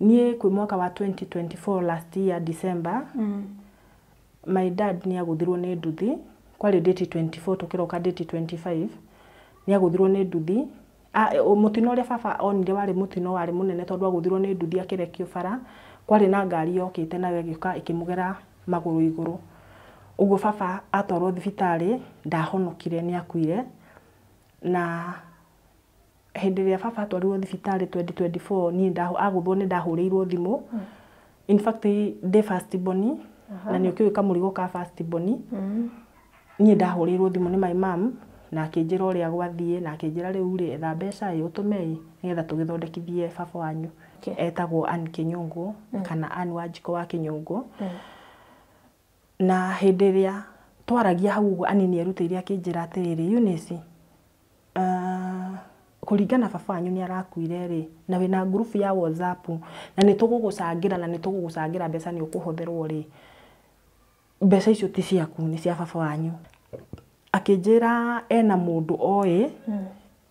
Niĩ kwĩ mwaka wa 2024, last year December, my dad nĩ agũthirwo nĩ nduthi. Kwarĩ date 24 tũkĩroka date 25 nĩ agũthirwo nĩ nduthi. Mũtino ũrĩa baba onire warĩ mũtino warĩ mũnene, tondũ agũthirwo nĩ nduthi akĩrekio bara. Kwarĩ na ngari yokĩte nayo ĩgĩũka ĩkĩmũgera magũrũ igũrũ. Ũguo baba atwarwo thibitarĩ ndahonokire, nĩ akuire. Na hĩndĩ ĩrĩa baba atwarirwo thibitarĩ 2024, niĩ agũthwo nĩ ndahũrĩirwo thimũ. In fact, ndĩ first born, na nĩ ũkĩũĩ kamũrigo ka first born. Niĩ ndahũrĩirwo thimũ nĩ my mum na akĩnjĩra ũrĩa gwathiĩ, na akĩnjĩra rĩu rĩ, etha mbeca ĩ ũtũme ĩ nĩgetha tũgĩthondekithie baba wanyu. Etagwo Ann Kĩnyũngũ kana Ann Wanjikũ wa Kĩnyũngũ. Na hĩndĩ ĩrĩa twaragia hau ũguo, Ann nĩ erutĩire akĩnjĩra atĩrĩrĩ, "Eunice, kũringana baba wanyu nĩ arakuire rĩ, na wĩna ngurubu ya WhatsApp na nĩ tũgũgũcangĩra, na nĩ tũgũgũcangĩra mbeca, nĩ ũkũhotherwo rĩ, mbeca icio ti ciaku, nĩ cia baba wanyu." Akĩnjĩra ena mũndũ oĩ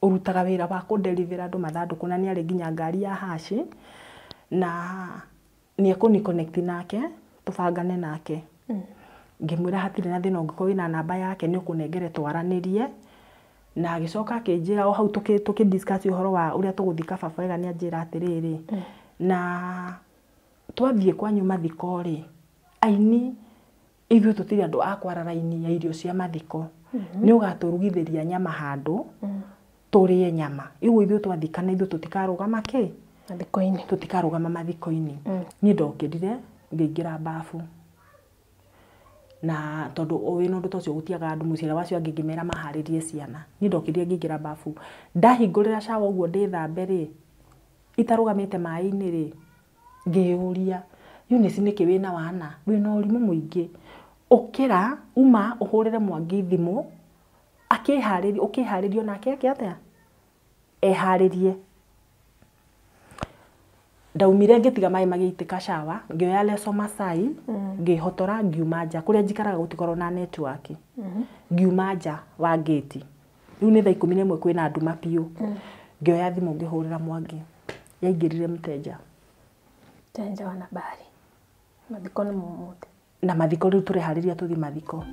ũrutaga wĩra wa kũnderivĩra andũ mathandũkũ, na nĩ arĩ nginya ngari ya haci, na nĩ ekũni connect nake tũbangane nake. Ngĩmwĩra hatirĩ na thĩna, ũngĩkorwo wĩna namba yake nĩ ũkũnengere twaranĩrie. Na agĩcoka akĩnjĩra o hau tũkĩ discuss ũhoro wa ũrĩa tũgũthika baba wega, nĩ anjĩra atĩrĩrĩ, na twathiĩ kwanyu mathiko rĩ, aini ithuĩ tũtirĩ andũ a kwara raini ya irio cia mathiko, nĩ ũgatũrugithĩria nyama handũ tũrĩe nyama. Ũguo ithuĩ twathikana ithuĩ tũtikarũgama kĩ mathiko-inĩ. Tũtikarũgama mathiko-inĩ. Niĩ ndokĩrire ngĩingĩra bafu, na tondũ wĩna ũndũ ta ũcio gũtiaga andũ mũciĩ wacio angĩ, ngĩmera maharĩrie ciana. Niĩ ndokĩrire ngĩingĩra bafu, ndahingũrĩra shower ũguo ndĩthambe rĩ, itarũgamĩte maĩ-inĩ rĩ, ngĩyũria, "Eunice, nĩkĩ wĩna wana wĩna ũrimũ mũingĩ? Ũkĩra uma ũhũrĩre Mwangi thimũ akĩharĩria, ũkĩharĩrio nake eke atĩa, eharĩrie." Ndaumire ngĩtiga maĩ magĩitĩka shower, ngĩoya leso Masai ngĩhotora, ngiuma nja. Kũrĩa njikaraga gũtikorwo na network. Ngiuma nja wa ngĩti, rĩu nĩ thaa 11, kwĩna nduma biũ. Ngĩoya thimũ ngĩhũrĩra Mwangi, yaingĩrire mteja. Mteja wa nambari, mathiko nĩ mũmũthĩ. Na mathiko rĩu tũreharĩria tũthiĩ mathiko.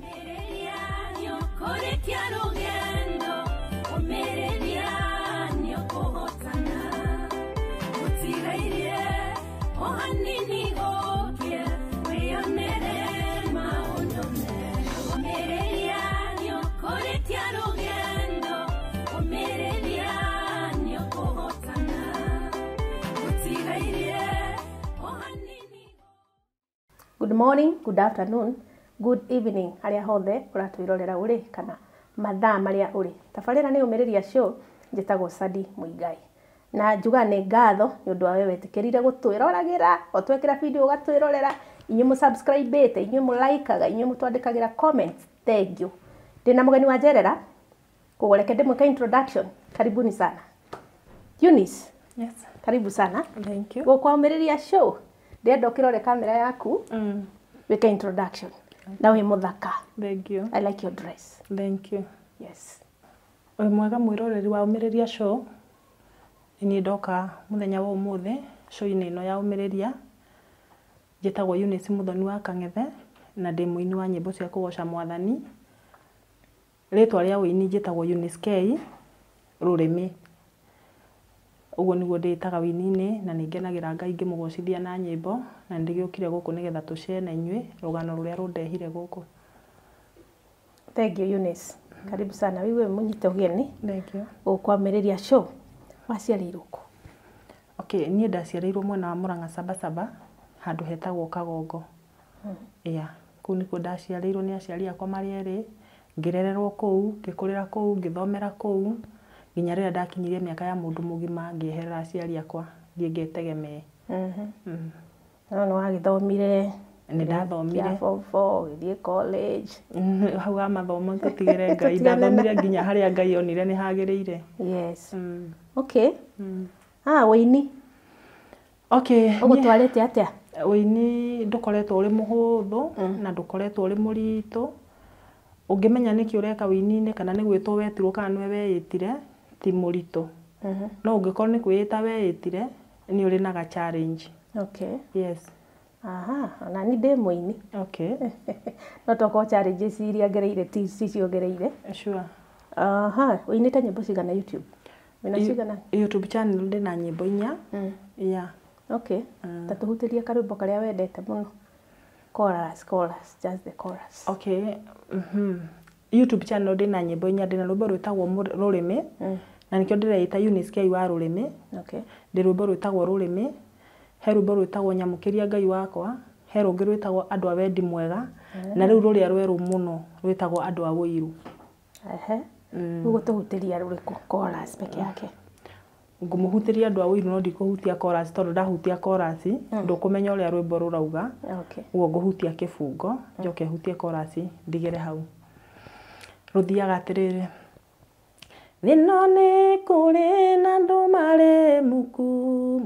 Kũrĩkia rũgendo, ũmĩrĩria nĩũkũhotana. Gũtigairie o hanini gũkĩe wĩonere maũndũ merũ. Ũmĩrĩria nĩũkũrĩkia rũgendo, ũmĩrĩria nĩũkũhotana. Gũtigairie o hanini. Good morning, good afternoon, good evening, harĩa hothe ũratwĩrorera ũrĩ kana mathaa marĩa ũrĩ. Tabarĩra nĩ Ũmĩrĩria Show, njĩtagwo Sadi Mũigai. Na njuga nĩ ngatho nĩ ũndũ wa we wetĩkĩrire gũtwĩroragĩra, o twekĩra video ũgatwĩrorera, inyuĩ mũsubscribĩte, inyuĩ mũlaikaga, inyuĩ mũtwandĩkagĩra comments, thank you. Ndĩna mũgeni wa njerera, koguo reke ndĩmwĩke introduction. Karibuni sana. Eunice, Yes. karibu sana. Thank you. Gũkwa Ũmĩrĩria Show. Ndĩrenda ũkĩrore kamera yaku, wĩke introduction. Na wĩ mũthaka. Thank you. I like your dress. Thank you. Yes. Wĩ mwega mwĩroreri wa Ũmĩrĩria Show. Nĩ niĩ ndoka mũthenya wa ũmũthĩ show-inĩ ĩno ya Ũmĩrĩria. Njĩtagwo Eunice Mũthoni wa Kang'ethe na ndĩ mũini wa nyĩmbo cia kũgoca Mwathani. Rĩtwa rĩa ũini njĩtagwo Eunice K Rũrĩmĩ. Ũguo nĩguo ndĩĩtaga wĩini-inĩ, na nĩ ngenagĩra Ngai ngĩmũgocithia na nyĩmbo, na nĩ ndĩgĩũkire gũkũ nĩgetha tũshare na inyuĩ rũgano rũrĩa rũndehire gũkũ. Thank you, Eunice. Karibu sana. Wigue mũnyite ũgeni Thank you. gũkwa Ũmĩrĩria Show. Waciarĩirwo kũ? Okay, niĩ ndaciarĩirwo mwena wa Murang'a Sabasaba, handũ hetagwo Kagongo. Yeah, kũu nĩkuo ndaciarĩirwo nĩ aciari akwa marĩ erĩ, ngĩrererwo kũu, ngĩkũrĩra kũu, ngĩthomera kũu, nginya rĩrĩa ndakinyirie mĩaka ya mũndũ mũgima ngĩeherera aciari akwa, thiĩ ngetegemee. No nĩ wagĩthomire? Nĩ ndathomire. Kĩa form 4, ũgĩthiĩ college. Hau ha mathomo tũtigĩre Ngai, Tũtigane na- ndathomire nginya harĩa Ngai onire nĩ hagĩrĩire. Yes. Okay. Ah, wĩini. Okay, Ũgũtwarĩte atĩa? Ũini ndũkoretwo ũrĩ mũhũthũ na ndũkoretwo ũrĩ mũritũ. Ũngĩmenya nĩkĩ ũreka wĩini-inĩ, kana nĩ gwĩtwo wetirwo kana nĩwe weĩtire, ti mũritũ. No ũngĩkorwo nĩ kwĩĩta weĩtire, nĩ ũrĩ na ga challenge. Okay. Yes. Aha, ona ni ndĩ mũini. Okay. No tokorwo challenges iria ngereire ti cicio ngereire. Sure. Aha, ũinĩte nyĩmbo cigana YouTube? Wĩna cigana? YouTube channel ndĩ na nyĩmbo 4. Yeah. Okay. Ta tũhutĩrie karwĩmbo karĩa wendete mũno. Chorus, chorus, just the chorus. Okay. YouTube channel ndĩ na nyĩmbo 4, ndĩ na rwĩmbo rwĩtagwo Rũrĩmĩ. Na nĩkĩo ndĩreita Eunice K wa Rũrĩmĩ. Okay. Ndĩ rwĩmbo rwĩtagwo Rũrĩmĩ, he rwĩmbo rwĩtagwo Nyamũkĩria Ngai Wakwa, he rũngĩ rwĩtagwo Andũ a Wendi Mwega, na rĩu rũrĩa rwerũ mũno rwĩtagwo Andũ a Wũiru. Ehe. Ũgũtũhutĩria rũrĩkũ chorus peke yake? Ngũmũhutĩria Andũ a Wũiru, no ndikũhutia chorus, tondũ ndahutia chorus ndũkũmenya ũrĩa rwĩmbo rũrauga. Okay. Ũguo ngũhutia kĩbungo, njoke hutie chorus ndigĩre hau. Rũthiaga atĩrĩrĩ: Thĩno nĩ kũrĩ na andũ marĩ muku,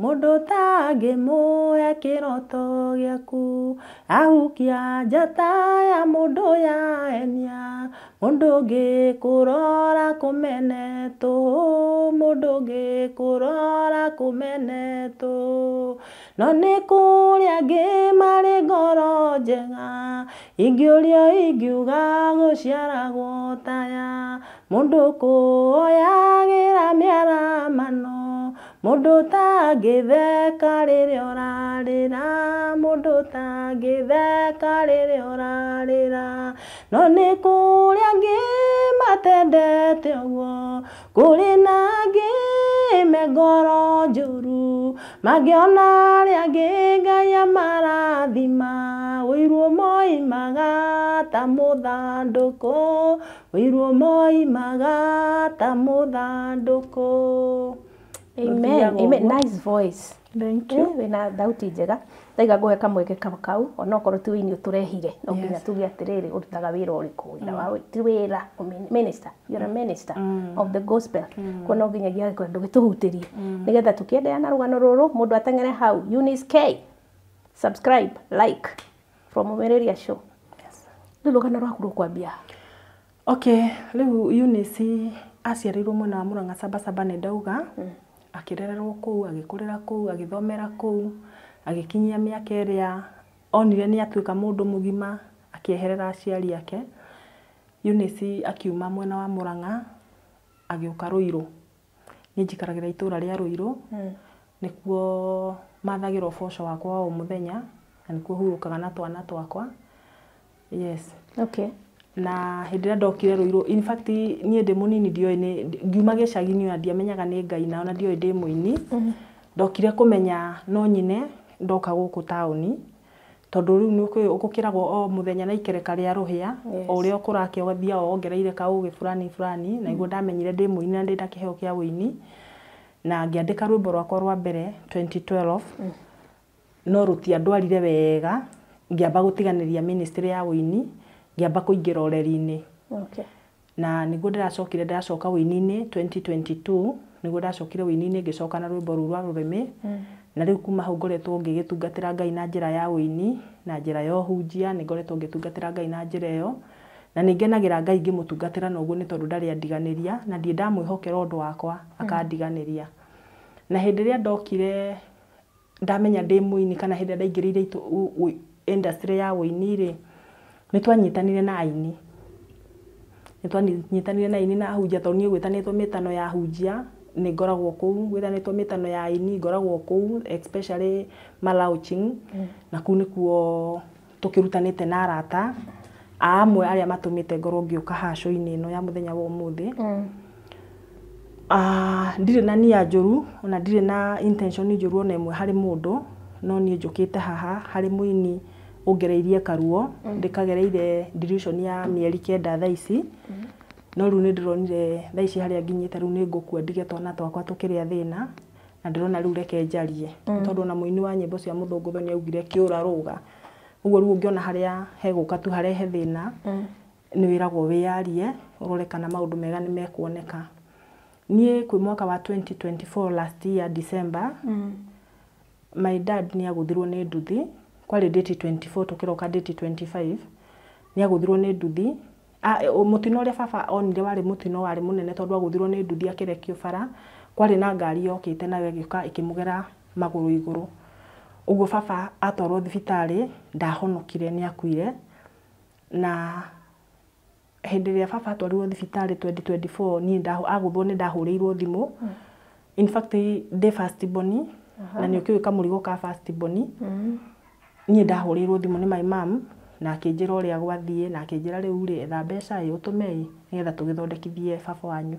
mũndũ ũtangĩmũhe kĩroto gĩaku, ahukia njata ya mũndũ yaenia, mũndũ ũngĩ kũrora kũmene tũhũ, mũndũ ũngĩ kũrora kũmene tũhũ. No nĩ kũrĩ angĩ marĩ ngoro njega, ingĩũrio ingiuga gũciaragwo taya, mũndũ kũoyagĩra mĩaramano, mũndũ ũtangĩtheka rĩrĩa ũrarĩra, mũndũ ũtangĩtheka rĩrĩa ũrarĩra. No nĩ kũrĩ angĩ matendete ũguo, kũrĩ na angĩ me ngoro njũru, mangĩona arĩa angĩ Ngai amarathima, ũiru moimaga ta mũthandũkũ, ũiru moimaga ta mũthandũkũ. Amen. Amen. Nice voice. Thank you. Wĩna thauti njega. Ndaiga ngũhe kamweke kau, onokorwo ti wĩini ũtũrehire, no nginya tuge atĩrĩrĩ, ũrutaga wĩra ũrĩkũ? Wĩra wa ti wĩra, minister. You're a minister of the gospel. Kuo no nginyagia ndũgĩtũhutĩrie nĩgetha tũkĩendeea na rũgano rũrũ, mũndũ ateng'ere hau Eunice K, subscribe, like from Ũmĩrĩria Show. Rĩu rũgano rwaku rũkwambia? Okay, rĩu Eunice aciarĩirwo mwena wa Murang'a Sabasaba, nĩ ndauga, akĩrererwo kũu, agĩkũrĩra kũu, agĩthomera kũu, agĩkinyia mĩaka ĩrĩa onire nĩ atuĩka mũndũ mũgima, akĩeherera aciari ake. Eunice akiuma mwena wa Murang'a agĩũka Rũirũ. Niĩ njikaragĩra itũra rĩa Rũirũ, nĩkuo mathagĩra ũboco wakwa wa o mũthenya, na nĩkuo hurũkaga na twana twakwa. Yes. Okay. Na hĩndĩ ĩrĩa ndokire Rũirũ, in fact niĩ ndĩ mũnini ndioĩ nĩ ngiuma gĩcagi-inĩ, ona ndiamenyaga nĩ Ngai, na ona ndioĩ ndĩ mũini. Ndokire kũmenya no nyine ndoka gũkũ taũni, tondũ rĩu nĩ ũgũkĩragwo o mũthenya na ikereka rĩa rũhĩa, o ũrĩa ũkũrake ũgathiaga wongereire kaũgĩ fulani fulani, na nĩguo ndamenyire ndĩ mũini na ndĩna kĩheo kĩa ũini. Na ngĩandĩka rwĩmbo rwakwa rwa mbere 2012, no rũtiandwarire wega, ngĩamba gũtiganĩria ministry ya ũini, ngĩamba kũingĩra ũreri-inĩ. Okay. Na nĩguo ndĩracokire, ndĩracoka ũini-inĩ 2022, nĩguo ndacokire ũini-inĩ, ngĩcoka na rwĩmbo rũu rwa Rũrĩmĩ. Na rĩu kuma hau ngoretwo ngĩgĩtungatĩra Ngai na njĩra ya ũini, na njĩra ya ũhunjia, nĩ ngoretwo ngĩtungatĩra Ngai na njĩra ĩyo. Na nĩ ngenagĩra Ngai ngĩmũtungatĩra na ũguo, nĩ tondũ ndarĩ andiganĩria, na ndirĩ ndamwĩhokera ũndũ wakwa akandiganĩria. Na hĩndĩ ĩrĩa ndokire ndamenya ndĩ mũini, kana hĩndĩ ĩrĩa ndaingĩrĩire industry ya ũini rĩ, nĩ twanyitanire na aini. Nĩ twanyitanire na aini na ahunjia, tondũ niĩ gwĩtanĩtwo mĩtano ya ahunjia nĩ ngoragwo kũu, gwĩtanĩtwo mĩtano ya aini ngoragwo kũu, especially ma launching, na kũu nĩkuo tũkĩrutanĩte na arata a amwe arĩa matũmĩte ngorwo ngĩũka haha show-inĩ ĩno ya mũthenya wa ũmũthĩ. Ndirĩ na nia njũru, ona ndirĩ na intention njũru ona ĩmwe harĩ mũndũ, no niĩ njũkĩte haha harĩ mũini ũngereirie karuo, ndĩkagereire delusion ya mĩeri 9 thaa ici, no rĩu nĩ ndĩronire thaa ici harĩa nginyĩte rĩu nĩ ngũkua ndige twana twakwa tũkĩrĩa thĩna, na ndĩrona rĩu reke njarie, tondũ ona mũini wa nyĩmbo cia mũthũngũtho nĩ augire kĩũra rũga. Ũguo rĩu ũngĩona harĩa hegũka tu harehe thĩna, nĩ wĩragwo wĩyarie ũrore kana maũndũ mega nĩ mekuoneka. Niĩ kwĩ mwaka wa 2024, last year December, my dad nĩ agũthirwo nĩ nduthi, kwarĩ date 24 tũkĩroka date 25, nĩ agũthirwo nĩ nduthi. Mũtino ũrĩa baba onire warĩ mũtino warĩ mũnene, tondũ agũthirwo nĩ nduthi akĩrekio bara, kwarĩ na ngari yokĩte nayo ĩgĩũka ĩkĩmũgera magũrũ igũrũ. Ũguo baba atwarwo thibitarĩ ndahonokire, nĩ akuire. Na hĩndĩ ĩrĩa baba atwarirwo thibitarĩ 2024, niĩ agũthwo nĩ ndahũrĩirwo thimũ. In fact ndĩ first born, na nĩ ũkĩũĩ kamũrigo ka first born. Niĩ ndahũrĩirwo thimũ nĩ my mum na akĩnjĩra ũrĩa gwathiĩ, na akĩnjĩra rĩu rĩ, etha mbeca ĩ ũtũme ĩ nĩgetha tũgĩthondekithie baba wanyu.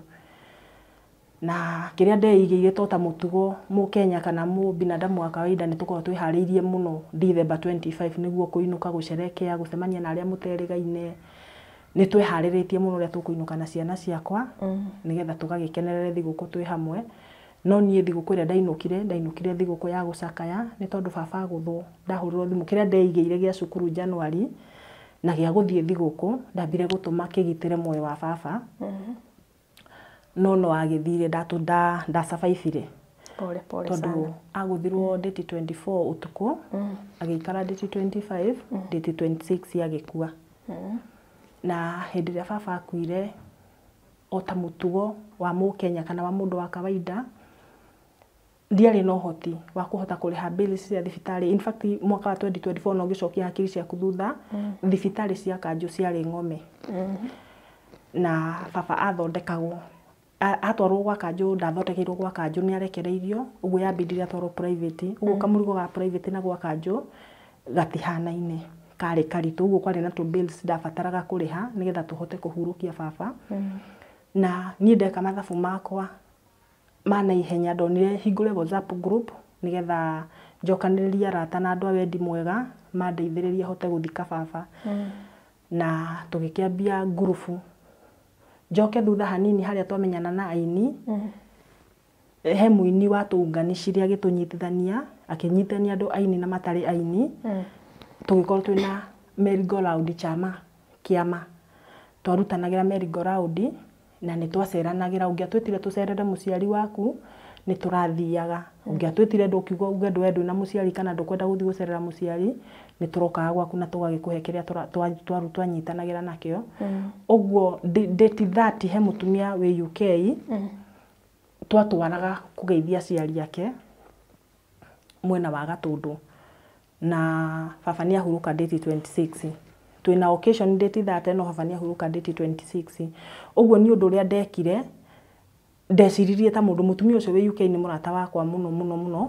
Na kĩrĩa ndeigĩire to ta mũtugo mũkenya kana mũbinadamu wa kawaida, nĩ tũkoragwo twĩharĩirie mũno December 25 nĩguo kũinũka, gũcerekea, gũcemania na arĩa mũterĩgaine. Nĩ tweharĩrĩtie mũno ũrĩa tũkũinũka na ciana ciakwa nĩgetha tũgagĩkenerere thigũkũ twĩ hamwe. No niĩ thigũkũ ĩrĩa ndainũkire, ndainũkire thigũkũ ya gũcakaya, nĩ tondũ baba agũthwo ndahũrĩrwo thimũ. Kĩrĩa ndeigĩire gĩa cukuru January na gĩa gũthiĩ thigũkũ, ndambire gũtũma kĩgitĩre muoyo wa baba. No no agĩthire, ndasurvive. Pole pole tondũ sana. Agũthirwo date 24 ũtukũ, agĩikara date 25, date 26 agĩkua. Na hĩndĩ ĩrĩa baba akuire, o ta mũtugo wa mũkenya kana wa mũndũ wa kawaida, ndiarĩ na ũhoti wa kũhota kũrĩha bills cia thibitarĩ. In fact mwaka wa 2024, no ũgĩcokia hakiri ciaku thutha, thibitarĩ cia kanjũ ciarĩ ng'ome. Na baba athondekagwo, atwarwo gwa kanjũ, ndathondekeirwo gwa kanjũ, nĩ arekereirio. Ũguo yambindire atwarwo private. Ũguo kamũrigo ga private na gwa kanjũ gatihanaine, karĩ karitũ. Ũguo kwarĩ na tũ bills ndabataraga kũrĩha nĩgetha tũhote kũhurũkia baba. Na niĩ ndeka mathabu makwa ma naihenya, ndonire hingũre WhatsApp group nĩgetha njokanĩrĩrie arata na andũ a wendi mwega mandeithĩrĩrie hote gũthika baba. Na tũgĩkĩambia ngurubu. Njoke thutha hanini harĩa twamenyana na aini, he mũini watũunganicirie, agĩtũnyitithania, akĩnyitithania andũ aini na matarĩ aini. Tũgĩkorwo twĩna merry go round, chama kĩama twarutanagĩra merry go round, na nĩ twaceranagĩra. Ũngĩatwĩtire tũcerere mũciari waku, nĩ tũrathiaga. Ũngĩatwĩtire ndũkiuga uge we ndwĩna mũciari kana ndũkwenda gũthiĩ gũcerera mũciari, nĩ tũrokaga gwaku na tũgagĩkũhe kĩrĩa twanyitanagĩra nakĩo. Ũguo date 30 he mũtumia wĩ UK twatwaraga kũgeithia aciari ake mwena wa Gatũndũ, na baba nĩ ahurũka date 26. Twĩna occasion date 30, no baba nĩ ahurũka date 26. Ũguo nĩ ũndũ ũrĩa ndekire, ndeciririe ta mũndũ, mũtumia ũcio wĩ UK nĩ mũrata wakwa mũno mũno mũno,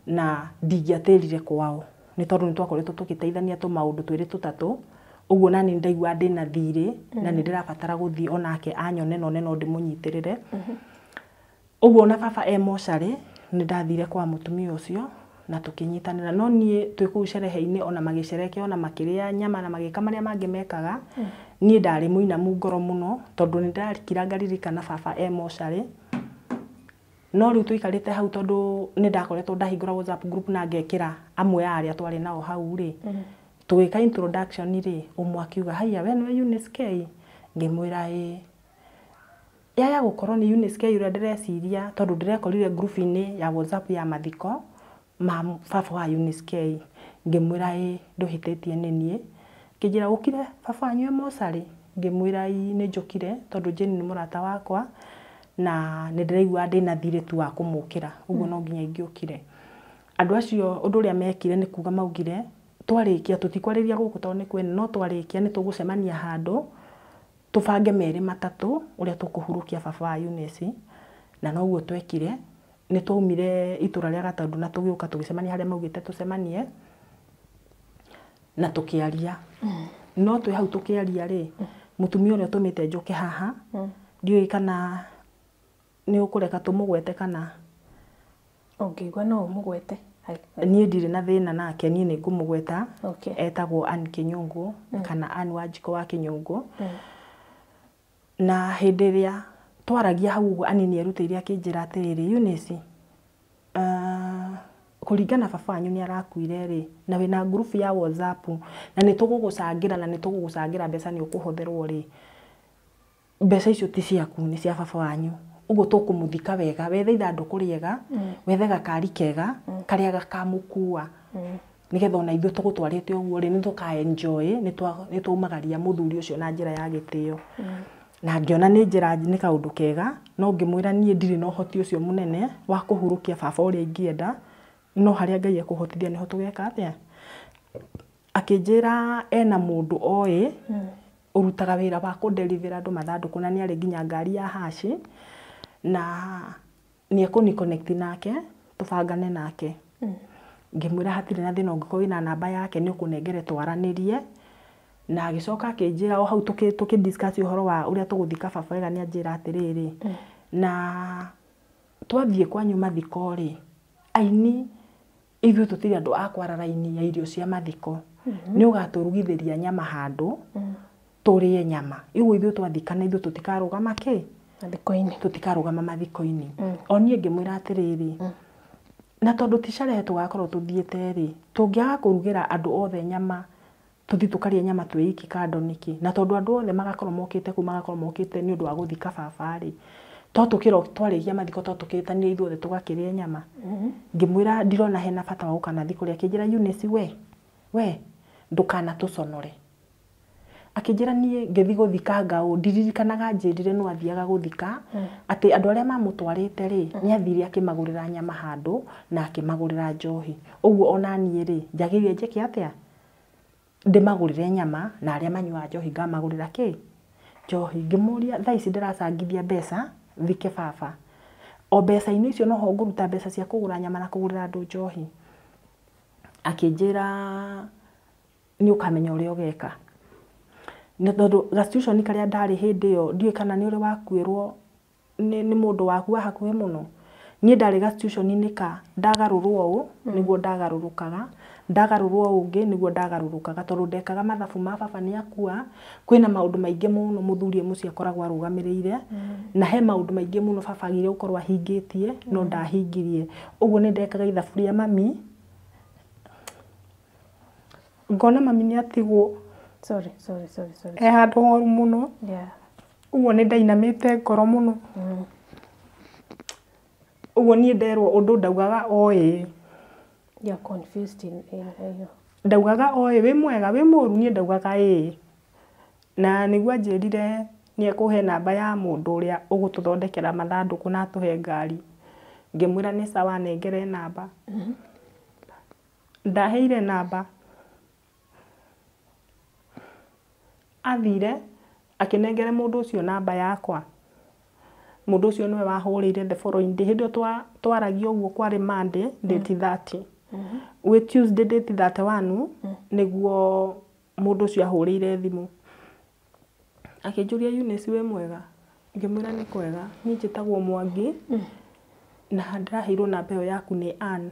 na ndingĩatĩrire kwao nĩ tondũ nĩ twakoretwo tũgĩteithania tũmaũndũ twĩrĩ tũtatũ. Ũguo nani ndaigua ndĩna thirĩ na nĩ ndĩrabatara gũthiĩ onake anyone none no ndĩmũnyitĩrĩre. Ũguo ona baba e mocarĩ, nĩ ndathire kwa mũtumia ũcio na tũkĩnyitanĩra. No niĩ twĩ kũu cerehe-inĩ, ona magĩcerekea, ona makĩrĩa nyama na magĩka marĩa mangĩ mekaga, niĩ ndarĩ mũinamu ngoro mũno, tondũ nĩ ndakira ngaririkana baba e mocarĩ. No rĩu tũikarĩte hau, tondũ nĩ ndakoretwo ndahingũra WhatsApp group na ngekĩra amwe a arĩa twarĩ nao hau rĩ, tũgĩka introduction rĩ, ũmwe akiuga, "Haiya, we nĩwe Eunice K?" Ngĩmwĩra ĩĩ. Yaya gũkorwo nĩ Eunice K ũrĩa ndĩreciria, tondũ ndĩrekorire group-inĩ ya WhatsApp ya mathiko ma baba wa Eunice K. Ngĩmwĩra ĩĩ, ndũhĩtĩtie, nĩ niĩ. Akĩnjĩra, "Ũkire baba wanyu e mocarĩ?" Ngĩmwĩra ĩĩ, nĩ njũkire, tondũ Jane nĩ mũrata wakwa na nĩ ndĩraigua ndĩna thirĩ tu wa kũmũkĩra, ũguo no nginya ingĩũkire. Andũ acio ũndũ ũrĩa mekire nĩ kuga maugire twarĩkia, tũtikwarĩria gũkũ tondũ nĩ kwene, no twarĩkia nĩ tũgũcemania handũ tũbange merĩ matatũ ũrĩa tũkũhurũkia baba wa Eunice. Na noguo twekire, nĩ twaumire itũra rĩa Gatũndũ na tũgĩũka tũgĩcemania harĩa maugĩte tũcemanie na tũkĩaria. No twĩ hau tũkĩaria rĩ, mũtumia ũrĩa ũtũmĩte njũke haha, ndiũĩ kana nĩ ũkũreka tũmũgwete kana Ũngĩigua no ũmũgwete. Niĩ ndirĩ na thĩna nake, niĩ nĩ ngũmũgweta. Okay. Etagwo Ann Kĩnyũngũ kana Ann Wanjikũ wa Kĩnyũngũ. Na hĩndĩ ĩrĩa twaragia hau ũguo, Ann nĩ erutĩire akĩnjĩra atĩrĩrĩ, "Eunice, kũringana baba wanyu nĩ arakuire rĩ, na wĩna ngurubu ya WhatsApp na nĩ tũgũgũcangĩra na nĩ tũgũgũcangĩra mbeca, nĩ ũkũhotherwo rĩ, mbeca icio ti ciaku, nĩ cia baba wanyu. Ũguo tũkũmũthika wega, wethe ithandũkũ rĩega, wethe gakari kega karĩa gakamũkua, nĩgetha ona ithuĩ tũgũtwarĩte ũguo rĩ, nĩ tũka enjoy nĩ twaumagaria mũthuri ũcio na njĩra ya gĩtĩo." Na ngĩona nĩ njĩra, nĩ kaũndũ kega, no ngĩmwĩra niĩ ndirĩ na ũhoti ũcio mũnene wa kũhurũkia baba ũrĩa ingĩenda. No harĩa Ngai ekũhotithia nĩho tũgeka atĩa. Akĩnjĩra ena mũndũ oĩ ũrutaga wĩra wa kũnderivĩra andũ mathandũkũ na nĩ arĩ nginya ngari ya haci na nĩ ekũni connect nake tũbangane nake. Ngĩmwĩra hatirĩ na thĩna ũngĩkorwo wĩna namba yake nĩ ũkũnengere twaranĩrie. Na agĩcoka akĩnjĩra o hau tũkĩ discuss ũhoro wa ũrĩa tũgũthika baba wega nĩ anjĩra atĩrĩrĩ na twathiĩ kwanyu mathiko rĩ aini ithuĩ tũtirĩ andũ a kwara raini ya irio cia mathiko nĩ ũgatũrugithĩria nyama handũ tũrĩe nyama ũguo ithuĩ twathikana ithuĩ tũtikarũgama kĩ mathiko-inĩ tũtikarũgama mathiko-inĩ. O niĩ ngĩmwĩra atĩrĩrĩ na tondũ ti sherehe tũgakorwo tũthiĩte rĩ tũngĩaga kũrugĩra andũ othe nyama tũthiĩ tũkarĩe nyama twĩ iki kando nĩkĩ na tondũ andũ othe magakorwo mokĩte kũu magakorwo mokĩte nĩ ũndũ wa gũthika baba rĩ to tũkĩro twarĩkia mathiko to tũkĩtanire ithuothe tũgakĩrĩa nyama. Ngĩmwĩra ndirona hena bata wa gũka na thikũ rĩa akĩnjĩra Eunice we ndũkanatũconore. Akĩnjĩra niĩ ngĩthiĩ gũthika ngaũ ndiririkanaga njĩrire no athiaga gũthika atĩ andũ arĩa mamũtwarĩte rĩ nĩ athire akĩmagũrĩra nyama handũ na akĩmagũrĩra njohi ũguo ona niĩ rĩ njagĩrĩire njĩke atĩa ndĩmagũrĩre nyama na arĩa manyuaga njohi ngamagũrĩra kĩ njohi. Ngĩmũria thaa ici ndĩracangithia mbeca thike baba o mbeca-inĩ icio noho ngũruta mbeca cia kũgũra nyama na kũgũrĩra andũ njohi. Akĩnjĩra nĩ ũkamenya ũrĩa ũgeka nĩ tondũ ga-situation karĩa ndarĩ hĩndĩ ĩyo ndiũĩ kana nĩ ũrĩ wakuĩrwo nĩ mũndũ waku wa hakuhĩ mũno. Niĩ ndarĩ ga-situation-inĩ ka ndagarũrwo ũũ nĩguo ndagarũrũkaga ndagarũrwo ũũ ũngĩ nĩguo ndagarũrũkaga tondũ ndekaga mathabu ma baba nĩ akua kwĩna maũndũ maingĩ mũno mũthuri mũciĩ akoragwo arũgamĩrĩire na he maũndũ maingĩ mũno baba agĩrĩire gũkorwo ahingĩtie no ndahingirie ũguo nĩ ndekaga ithabu rĩa mami ngona mami nĩ atigwo. Sorry. E handũ horu mũno. Yeah. Ũguo nĩ ndainamĩte ngoro mũno. Ũguo niĩ nderwo ũndũ ndaugaga o ĩĩ. You're confused in ndaugaga o ĩĩ wĩ mwega wĩ mũru niĩ ndaugaga ĩĩ. Na nĩguo anjĩrire nĩ ekũhe namba ya mũndũ ũrĩa ũgũtũthondekera mathandũkũ na atũhe ngari. Ngĩmwĩra nĩ sawa nengere namba. Ndaheire namba. Athire akĩnengere mũndũ ũcio namba yakwa. Mũndũ ũcio nĩwe wahũrĩire the following day hĩndĩ ĩyo twaragia ũguo kwarĩ Monday date 30. Gwĩ Tuesday date 31 nĩguo mũndũ ũcio ahũrĩire thimũ. Akĩnjũria Eunice wĩ mwega? Ngĩmwĩra nĩ kwega. Niĩ njĩtagwo Mwangi na ndĩraheirwo namba ĩyo yaku nĩ Ann.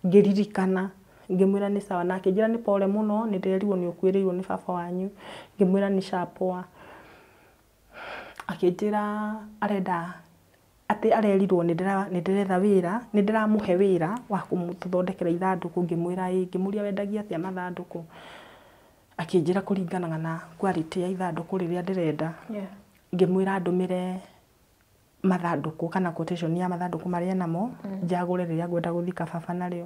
Ngĩririkana ngĩmwĩra nĩ sawa na akĩnjĩra nĩ pole mũno nĩ ndĩrerirwo nĩ ũkuĩrĩirwo nĩ baba wanyu. Ngĩmwĩra nĩ shapoa. Akĩnjĩra arenda atĩ arerirwo nĩ ndĩretha wĩra nĩ ndĩramũhe wĩra wa kũmũthondekera ithandũkũ. Ngĩmwĩra ĩĩ. Ngĩmũria wendagia atĩa mathandũkũ? Akĩnjĩra kũringanaga na quality ya ithandũkũ rĩrĩa ndĩrenda. Ngĩmwĩra ndũmĩre mathandũkũ kana quotation ya mathandũkũ marĩa namo njagũre rĩrĩa ngwenda gũthika baba narĩo.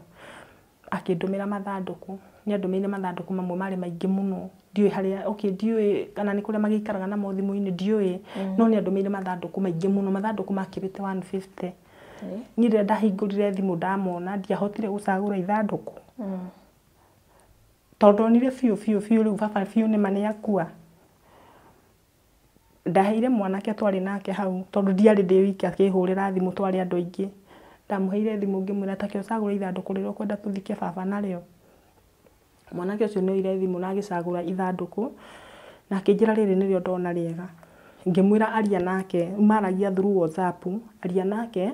Akĩndũmĩra mathandũkũ nĩ andũmĩire mathandũkũ mamwe marĩ maingĩ mũno ndiũĩ harĩa okay ndiũĩ kana nĩ kũrĩa magĩikaraga namo thimũ-inĩ ndiũĩ no nĩ andũmĩire mathandũkũ maingĩ mũno mathandũkũ makĩrĩte 150. Niĩ rĩrĩa ndahingũrire thimũ ndamona ndiahotire gũcagũra ithandũkũ tondũ ndonire biũ biũ biũ rĩu baba biũ nĩma nĩ akua. Ndaheire mwanake twarĩ nake hau tondũ ndiarĩ ndĩ wiki akĩhũrĩra thimũ twarĩ andũ aingĩ. Ndamũheire thimũ ngĩmwĩra take ũcagũre ithandũkũ rĩrĩa ũkwenda tũthike baba narĩo. Mwanake ũcio nĩ oire thimũ na agĩcagũra ithandũkũ na akĩnjĩra rĩrĩ nĩrĩo ndona rĩega. Ngĩmwĩra aria nake maragia through WhatsApp aria nake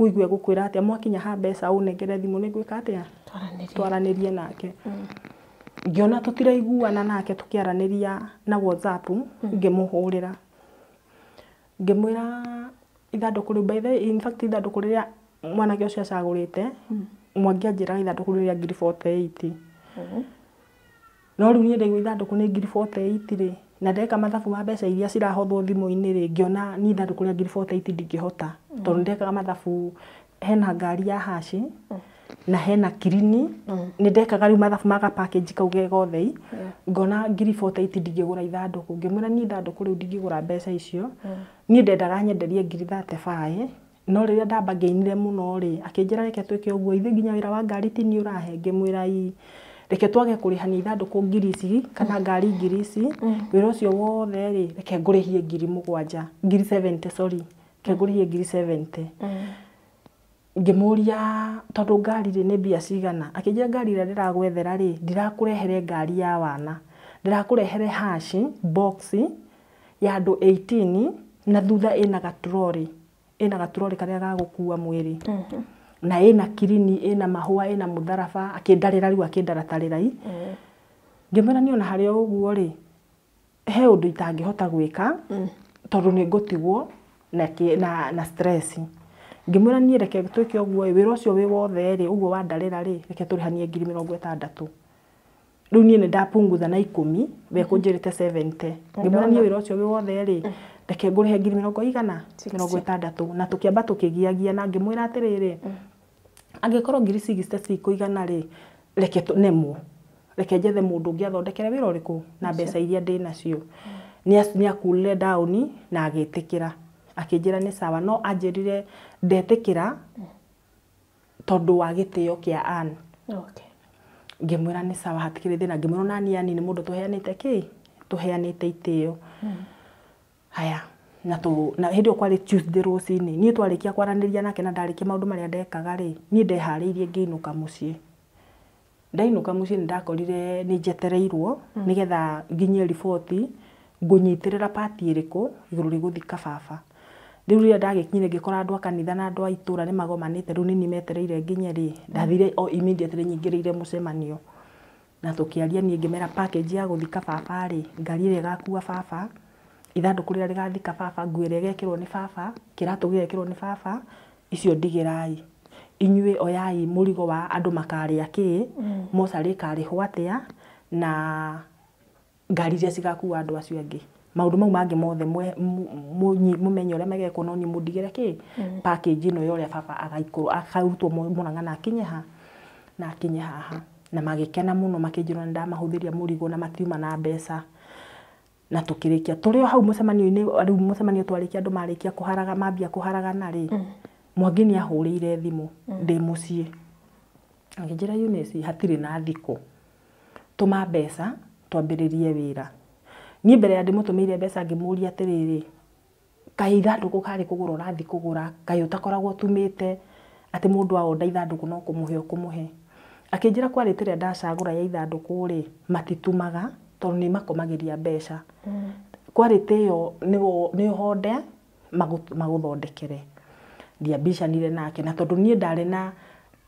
ũigue gũkwĩra atĩa mwakinya ha mbeca ũnengere thimũ nĩ ngwĩka atĩa twaranĩrie nake. Ngĩona tũtiraiguana nake tũkĩaranĩria na WhatsApp ngĩmũhũrĩra ngĩmwĩra ithandũkũ rĩu by the way in fact ithandũkũ rĩrĩa mwanake ũcio acagũrĩte Mwangi anjĩraga ithandũkũ rĩu rĩa ngiri 48. No rĩu niĩ ndaigua ithandũkũ nĩ ngiri 48 rĩ na ndeka mathabu ma mbeca iria cirahothwo thimũ-inĩ rĩ ngĩona niĩ ithandũkũ rĩa ngiri 48 ndingĩhota tondũ ndekaga mathabu hena ngari ya haci na hena kirini nĩ ndekaga rĩu mathabu ma ga package kau ge gothe ngona ngiri 48 ndingĩgũra ithandũkũ. Ngĩmwĩra niĩ ithandũkũ rĩu ndingĩgũra mbeca icio niĩ ndendaga nyenderie ngiri 35 No rĩrĩa ndambangĩinire mũno rĩ, akĩnjĩra reke twĩke ũguo, ithuĩ nginya wĩra wa ngari ti niĩ ũrahe, ngĩmwĩra ii, reke twage kũrĩhania ithandũkũ ngiri ici kana ngari ngiri ici, wĩra ũcio wothe rĩ, reke ngũrĩhie 7,000, 70,000 sorry, reke ngũrĩhie 70,000. Ngĩmũria tondũ ngari rĩ nĩ mbia cigana, akĩnjĩra ngari ĩrĩa ndĩragwethera rĩ, ndirakũrehere ngari ya wana, ndĩrakũrehere haci box ya andũ 18 na thutha ĩna gaturori, ĩna gaturori karĩa ga gũkua mwĩrĩ, na ĩna kirini, ĩna mahũa, ĩna mũtharaba. Akĩndarĩra rĩu, akĩndaratarĩra i. Ngĩmwĩra niĩ ona harĩ o ũguo rĩ, he ũndũ itangĩhota gwĩka tondũ nĩ ngũtigwo na stress. Ngĩmwĩra niĩ reke twĩke ũguo ĩ, wĩra ũcio wĩ wothe rĩ, ũguo wandarĩra rĩ, reke tũrĩhanie 60,000. Rĩu niĩ nĩ ndapunguza na 10, we kũnjĩrĩte 70. Ngĩmwĩra niĩ wĩra ũcio wĩ wothe rĩ, reke ngũrĩhe ngiri mĩrongo igana, 60. Na tũkĩamba tũkĩgiagia na ngĩmwĩra atĩrĩrĩ, angĩkorwo 60,000 cikũigana rĩ, reke nemwo, reke njethe mũndũ ũngĩ athondekere wĩra ũrĩkũ na mbeca iria ndĩ nacio. Nĩ akulire down na agĩtĩkĩra, akĩnjĩra nĩ sawa, no anjĩrire ndetĩkĩra tondũ wa gĩtĩo kĩa Ann. Ngĩmwĩra nĩ sawa, hatikĩrĩ thĩna. Ngĩmwĩra ona niĩ Ann nĩ mũndũ tũheanĩte kĩ, tũheanĩte itĩo. Haya, na hĩndĩ ĩyo kwarĩ Tuesday rũcinĩ, niĩ twarĩkia kwaranĩria nake na ndarĩkia maũndũ marĩa ndekaga rĩ, niĩ ndeharĩirie ngĩinũka mũciĩ. Ndainũka mũciĩ nĩ ndakorire nĩ njetereirwo nĩgetha nginyie riboti ngũnyitĩrĩra pati ĩrĩkũ igũrũ rĩgũthika baba. Rĩu rĩrĩa ndagĩkinyire ngĩkora andũ a kanitha na andũ a itũra nĩ magomanĩte, rĩu nĩ metereire nginye rĩ, ndathire o immediately nyingĩrĩire mũcemanio. Na tũkĩaria, niĩ ngĩmera package ya gũthika baba rĩ, ngari ĩrĩa ĩgakua baba, ithandũkũ rĩrĩa rĩgathika baba, nguo ĩrĩa ĩgekĩrwo nĩ baba, kĩratũ gĩgekĩrwo nĩ baba, icio ndigĩrai. Inyuĩ oyai mũrigo wa andũ makarĩa kĩ, mocarĩ ĩkarĩhwo atĩa, na ngari iria cigakua andũ acio angĩ. Maũndũ mau mangĩ mothe mũmenye ũrĩa megekwo, no niĩ mũndigĩre kĩ, package ĩno ya ũrĩa baba agaikũrũ, akarutwo Mũrang'a na akinye ha, na akinye haha. Na magĩkena mũno, makĩnjĩra nĩ ndamahũthĩria mũrigo na matiuma na mbeca. Na tũkĩrĩkia tũrĩ o hau mũcemanio-inĩ, rĩu mũcemanio twarĩkia andũ marĩkia kũharaga, mambia kũharagana rĩ, Mwangi nĩ ahũrĩire thimũ ndĩ mũciĩ. Akĩnjĩra Eunice hatirĩ na thikũ, tũma mbeca twambĩrĩrie wĩra. Niĩ mbere ya ndĩmũtũmĩire mbeca ngĩmũria atĩrĩrĩ, kaĩ ithandũkũ karĩ kũgũra ũrathiĩ kũgũra, kaĩ ũtakoragwo ũtumĩte atĩ mũndũ aonda ithandũkũ no kũmũhe ũkũmũhe. Akĩnjĩra kwarĩte ĩrĩa ndacagũra ya ithandũkũ rĩ, matitumaga tondũ nĩ makomagĩria mbeca. Kwarĩte ĩyo nĩ ũhonde magũthondekere. Ndiambicanire nake, na tondũ niĩ ndarĩ na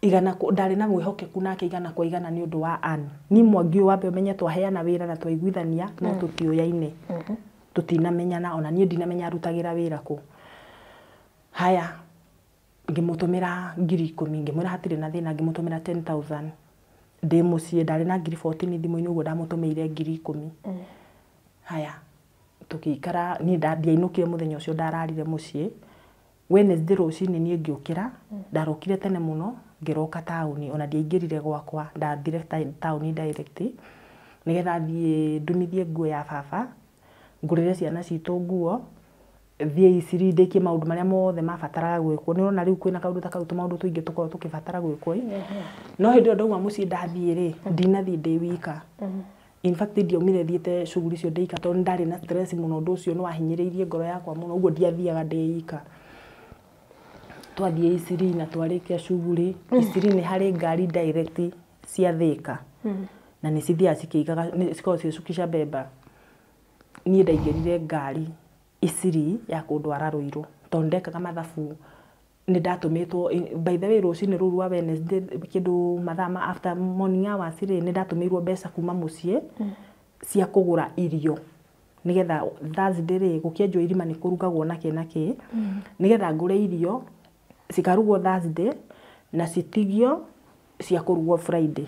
igana, ndarĩ na mwĩhokeku nake 100 kwa 100 nĩ ũndũ wa Ann. Niĩ Mwangi ũyũ wambe ũmenye twaheana wĩra na twaiguithania, no tũtiũyaine. Tũtinamenyana, ona niĩ ndinamenya arutagĩra wĩra kũ. Haya, ngĩmũtũmĩra 10,000, ngĩmwĩra hatirĩ na thĩna, ngĩmũtũmĩra 10,000. Ndĩ mũciĩ ndarĩ na 14,000 thimũ-inĩ, ũguo ndamũtũmĩire 10,000. Haya, tũgĩikara, niĩ ndiainũkire mũthenya ũcio, ndararire mũciĩ. Wednesday rũcinĩ niĩ ngĩũkĩra, ndarokire tene mũno, ngĩroka taũni, ona ndiaingĩrire gwakwa, ndathire taũni direct, nĩgetha thiĩ ndumithie nguo ya baba, ngũrĩre ciana citũ nguo, thiĩ Iciri ndĩkie maũndũ marĩa mothe mabataraga gwĩkwo. Nĩ ũrona rĩu kwĩna kaũndũ ta kau, tũmaũndũ tũingĩ tũkoragwo tũkĩbatara gwĩkwo. No hĩndĩ ĩyo ndauma mũciĩ ndathiĩ rĩ, ndinathiĩ ndĩ wika. In fact ndiaumire thiĩte shughuli icio ndĩ ika tondũ ndarĩ na stress mũno, ũndũ ũcio nĩ wahinyĩrĩirie ngoro yakwa mũno, ũguo ndiathiaga ndĩ ika. Twathiĩ Iciri na twarĩkia shughuli, Iciri nĩ harĩ ngari direct cia Thĩka. Na nĩ cithiaga cikĩigaga, cikoragwo cigĩcukisha mbemba. Niĩ ndaingĩrire ngari Iciri ya kũndwara Ruiru, tondũ ndekaga mathabu, nĩ ndatũmĩtwo, by the way rũcinĩ rũu rwa Wednesday kĩndũ mathaa ma after morning hours rĩ, nĩ ndatũmĩirwo mbeca kuma mũciĩ cia kũgũra irio, nĩgetha Thursday rĩ, gũkĩenjwo irima nĩ kũrugagwo na kĩ na kĩ, nĩgetha ngũre irio cikarugwo Thursday na citigio cia kũrugwo Friday.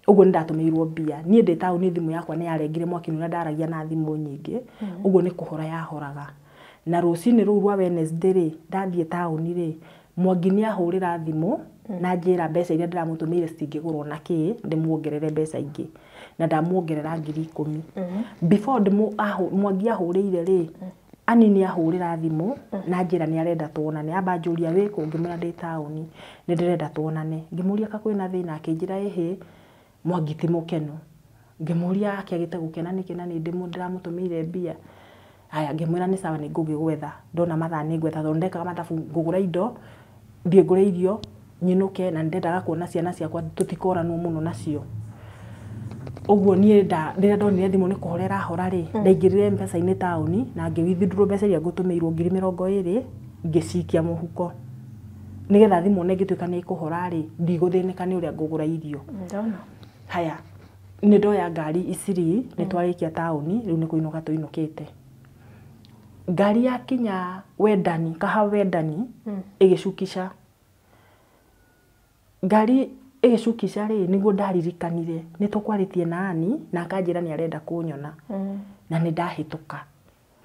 Ũguo nĩ ndatũmĩirwo mbia. Niĩ ndĩ taũni thimũ yakwa nĩ yarengire mwaki nĩ ũrĩa ndaragia na thimũ nyingĩ, ũguo nĩ kũhora yahoraga. Na rũcinĩ rũu rwa Wednesday rĩ, ndathiĩ taũni rĩ, Mwangi nĩ ahũrĩra thimũ na njĩra mbeca iria ndĩramũtũmĩire citingĩgũrwo na kĩ, ndĩmuongerere mbeca ingĩ. Na ndamuongerera 10,000. Before Mwangi ahũrĩire rĩ, Ani nĩ ahũrĩra thimũ na njĩra nĩ arenda tuonane. Amba anjũria wĩ kũ, ngĩmwĩra ndĩ taũni, nĩ ndĩrenda tuonane. Ngĩmũria ka kwĩna thĩna, akĩnjĩra ĩhĩ, Mwangi ti mũkenu. Ngĩmũria akĩagĩte gũkena nĩkĩ na nĩ ndĩramũtũmĩire mbia. Haya, ngĩmwĩra nĩ sawa, nĩ ngũgĩgwetha. Ndona mathaa nĩ ngwetha, tondũ ndekaga mathabu ngũgũra indo, thiĩ ngũre irio, nyinũke, na nĩndendaga kuona ciana ciakwa tũtikoranwo mũno nacio. Ũguo niĩ rĩrĩa ndonire thimũ nĩ kũhora ĩrahora rĩ, ndaingĩrire M-Pesa-inĩ taũni na ngĩ withdraw mbeca iria ngũtũmĩirwo 20,000 ngĩcikia mũhuko. Nĩgetha thimũ ona ĩngĩtuĩka nĩ ĩkũhora rĩ, ndigũthĩnĩka nĩ ũrĩa ngũgũra irio. Ndona. Haya, nĩ ndoya ngari Isiri, nĩ twarĩkia taũni, rĩu nĩ kũinũka tũinũkĩte. Ngari yakinya Wendani, Kahawa Wendani, ĩgĩcukisha. Ngari ĩgĩcukisha rĩ, nĩguo ndaririkanire nĩ tũkwarĩtie na Ani na akanjĩra nĩ arenda kũnyona. Na nĩ ndahĩtũka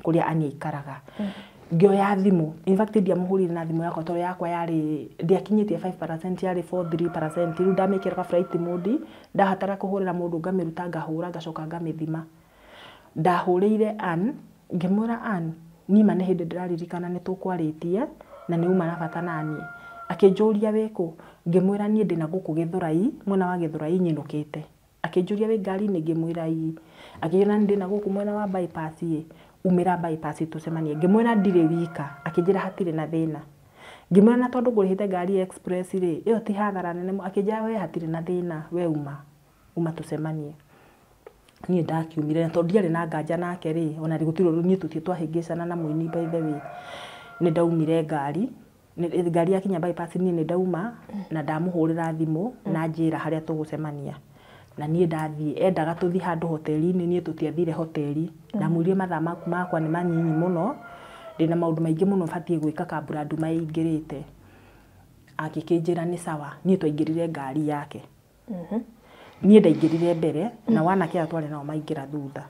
kũrĩa Ani aikaraga. Ngĩoya thimũ, in fact ndiamũhũrire na thimũ yakwa tondũ yakwa yarĩ ndiakinyĩtie 5%, yarĩ 43%. Rĩu ndamĩkĩraga flight mode, ndabatara kũhũrĩra mũndũ ngamĩruta ngahũra ngacoka ngamĩthima. Ndahũrĩire Ann, ngĩmwĩra Ann, niĩ ma nĩ hĩndĩ ndĩraririkana nĩ tũkwarĩtie na nĩ uma na bata naniĩ. Akĩnjũria wĩkũ, ngĩmwĩra niĩ ndĩna gũkũ Gĩthũrai, mwena wa Gĩthũrai nyinũkĩte. Akĩnjũria wĩ ngari-inĩ, ngĩmwĩra ĩĩ. Akĩnjĩra nĩ ndĩna gũkũ mwena wa bypass ĩ, umĩra bypass tũcemanie. Ngĩmwĩra ndirĩ wika, akĩnjĩra hatirĩ na thĩna. Ngĩmwĩra na tondũ ngũrĩhĩte ngari express rĩ, ĩyo ti hathara nene. Akĩnjĩra we hatirĩ na thĩna, we uma, uma tũcemanie. Niĩ ndakiumire na tondũ ndiarĩ na nganja nake rĩ, ona gũtirĩ ũndũ niĩ tũtirĩ twahĩngĩcana na mũini by the way. Nĩ ndaumire ngari, ngari yakinya bypass niĩ nĩ ndauma na ndamũhũrĩra thimũ na njĩra harĩa tũgũcemania. Na niĩ ndathiĩ, endaga tũthiĩ handũ hoteri-inĩ, niĩ tũtiathire hoteri. Ndamwĩrire mathaa makwa nĩ manyinyi mũno, ndĩna maũndũ maingĩ mũno batiĩ gwĩka kambura nduma ĩingĩrĩte. Agĩkĩnjĩra nĩ sawa, niĩ twaingĩrire ngari yake. Niĩ ndaingĩrire mbere na wanake aya twarĩ nao maingĩra thutha.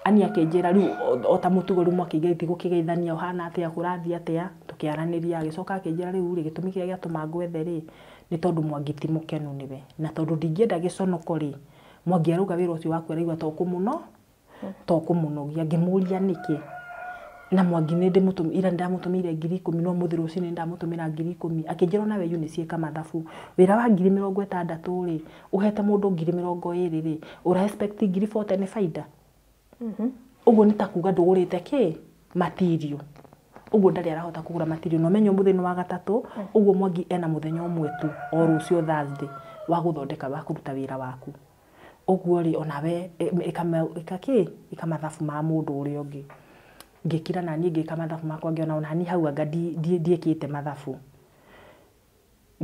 Ani akĩnjĩra rĩu o ta mũtugo rĩu mwakĩgeretie gũkĩgeithania ũhana atĩa, kũrathiĩ atĩa, tũkĩaranĩria. Agĩcoka akĩnjĩra rĩu rĩ, gĩtũmi kĩrĩa gĩatũma ngwethe rĩ, nĩ tondũ Mwangi ti mũkenu nĩwe. Na tondũ ndingĩenda gĩconoko rĩ, Mwangi arauga wĩra ũcio waku araigua to kũmũnogia. Ngĩmũria nĩkĩ. Na Mwangi nĩ ira ndamũtũmĩire 10,000 no mũthĩ rũcinĩ ndamũtũmĩra 10,000. Akĩnjĩra ona we Eunice ĩka mathabu. Wĩra wa 60,000 rĩ, ũhete mũndũ 20,000 rĩ, ũra expect 40,000 nĩ baida. Ũguo nĩ ta kuga ndũgũrĩte kĩ material. Ũguo ndarĩ arahota kũgũra material. Na ũmenye ũmũthĩ nĩ wa gatatũ, ũguo Mwangi ena mũthenya ũmwe tu, o rũciũ Thursday, wa gũthondeka, wa kũruta wĩra waku. Ũguo rĩ, onawe ĩka kĩ, ĩka mathabu ma mũndũ ũrĩa ũngĩ. Ngĩkira na niĩ ngĩka mathabu makwa, ngĩona ona niĩ hau anga ndiĩkĩte mathabu.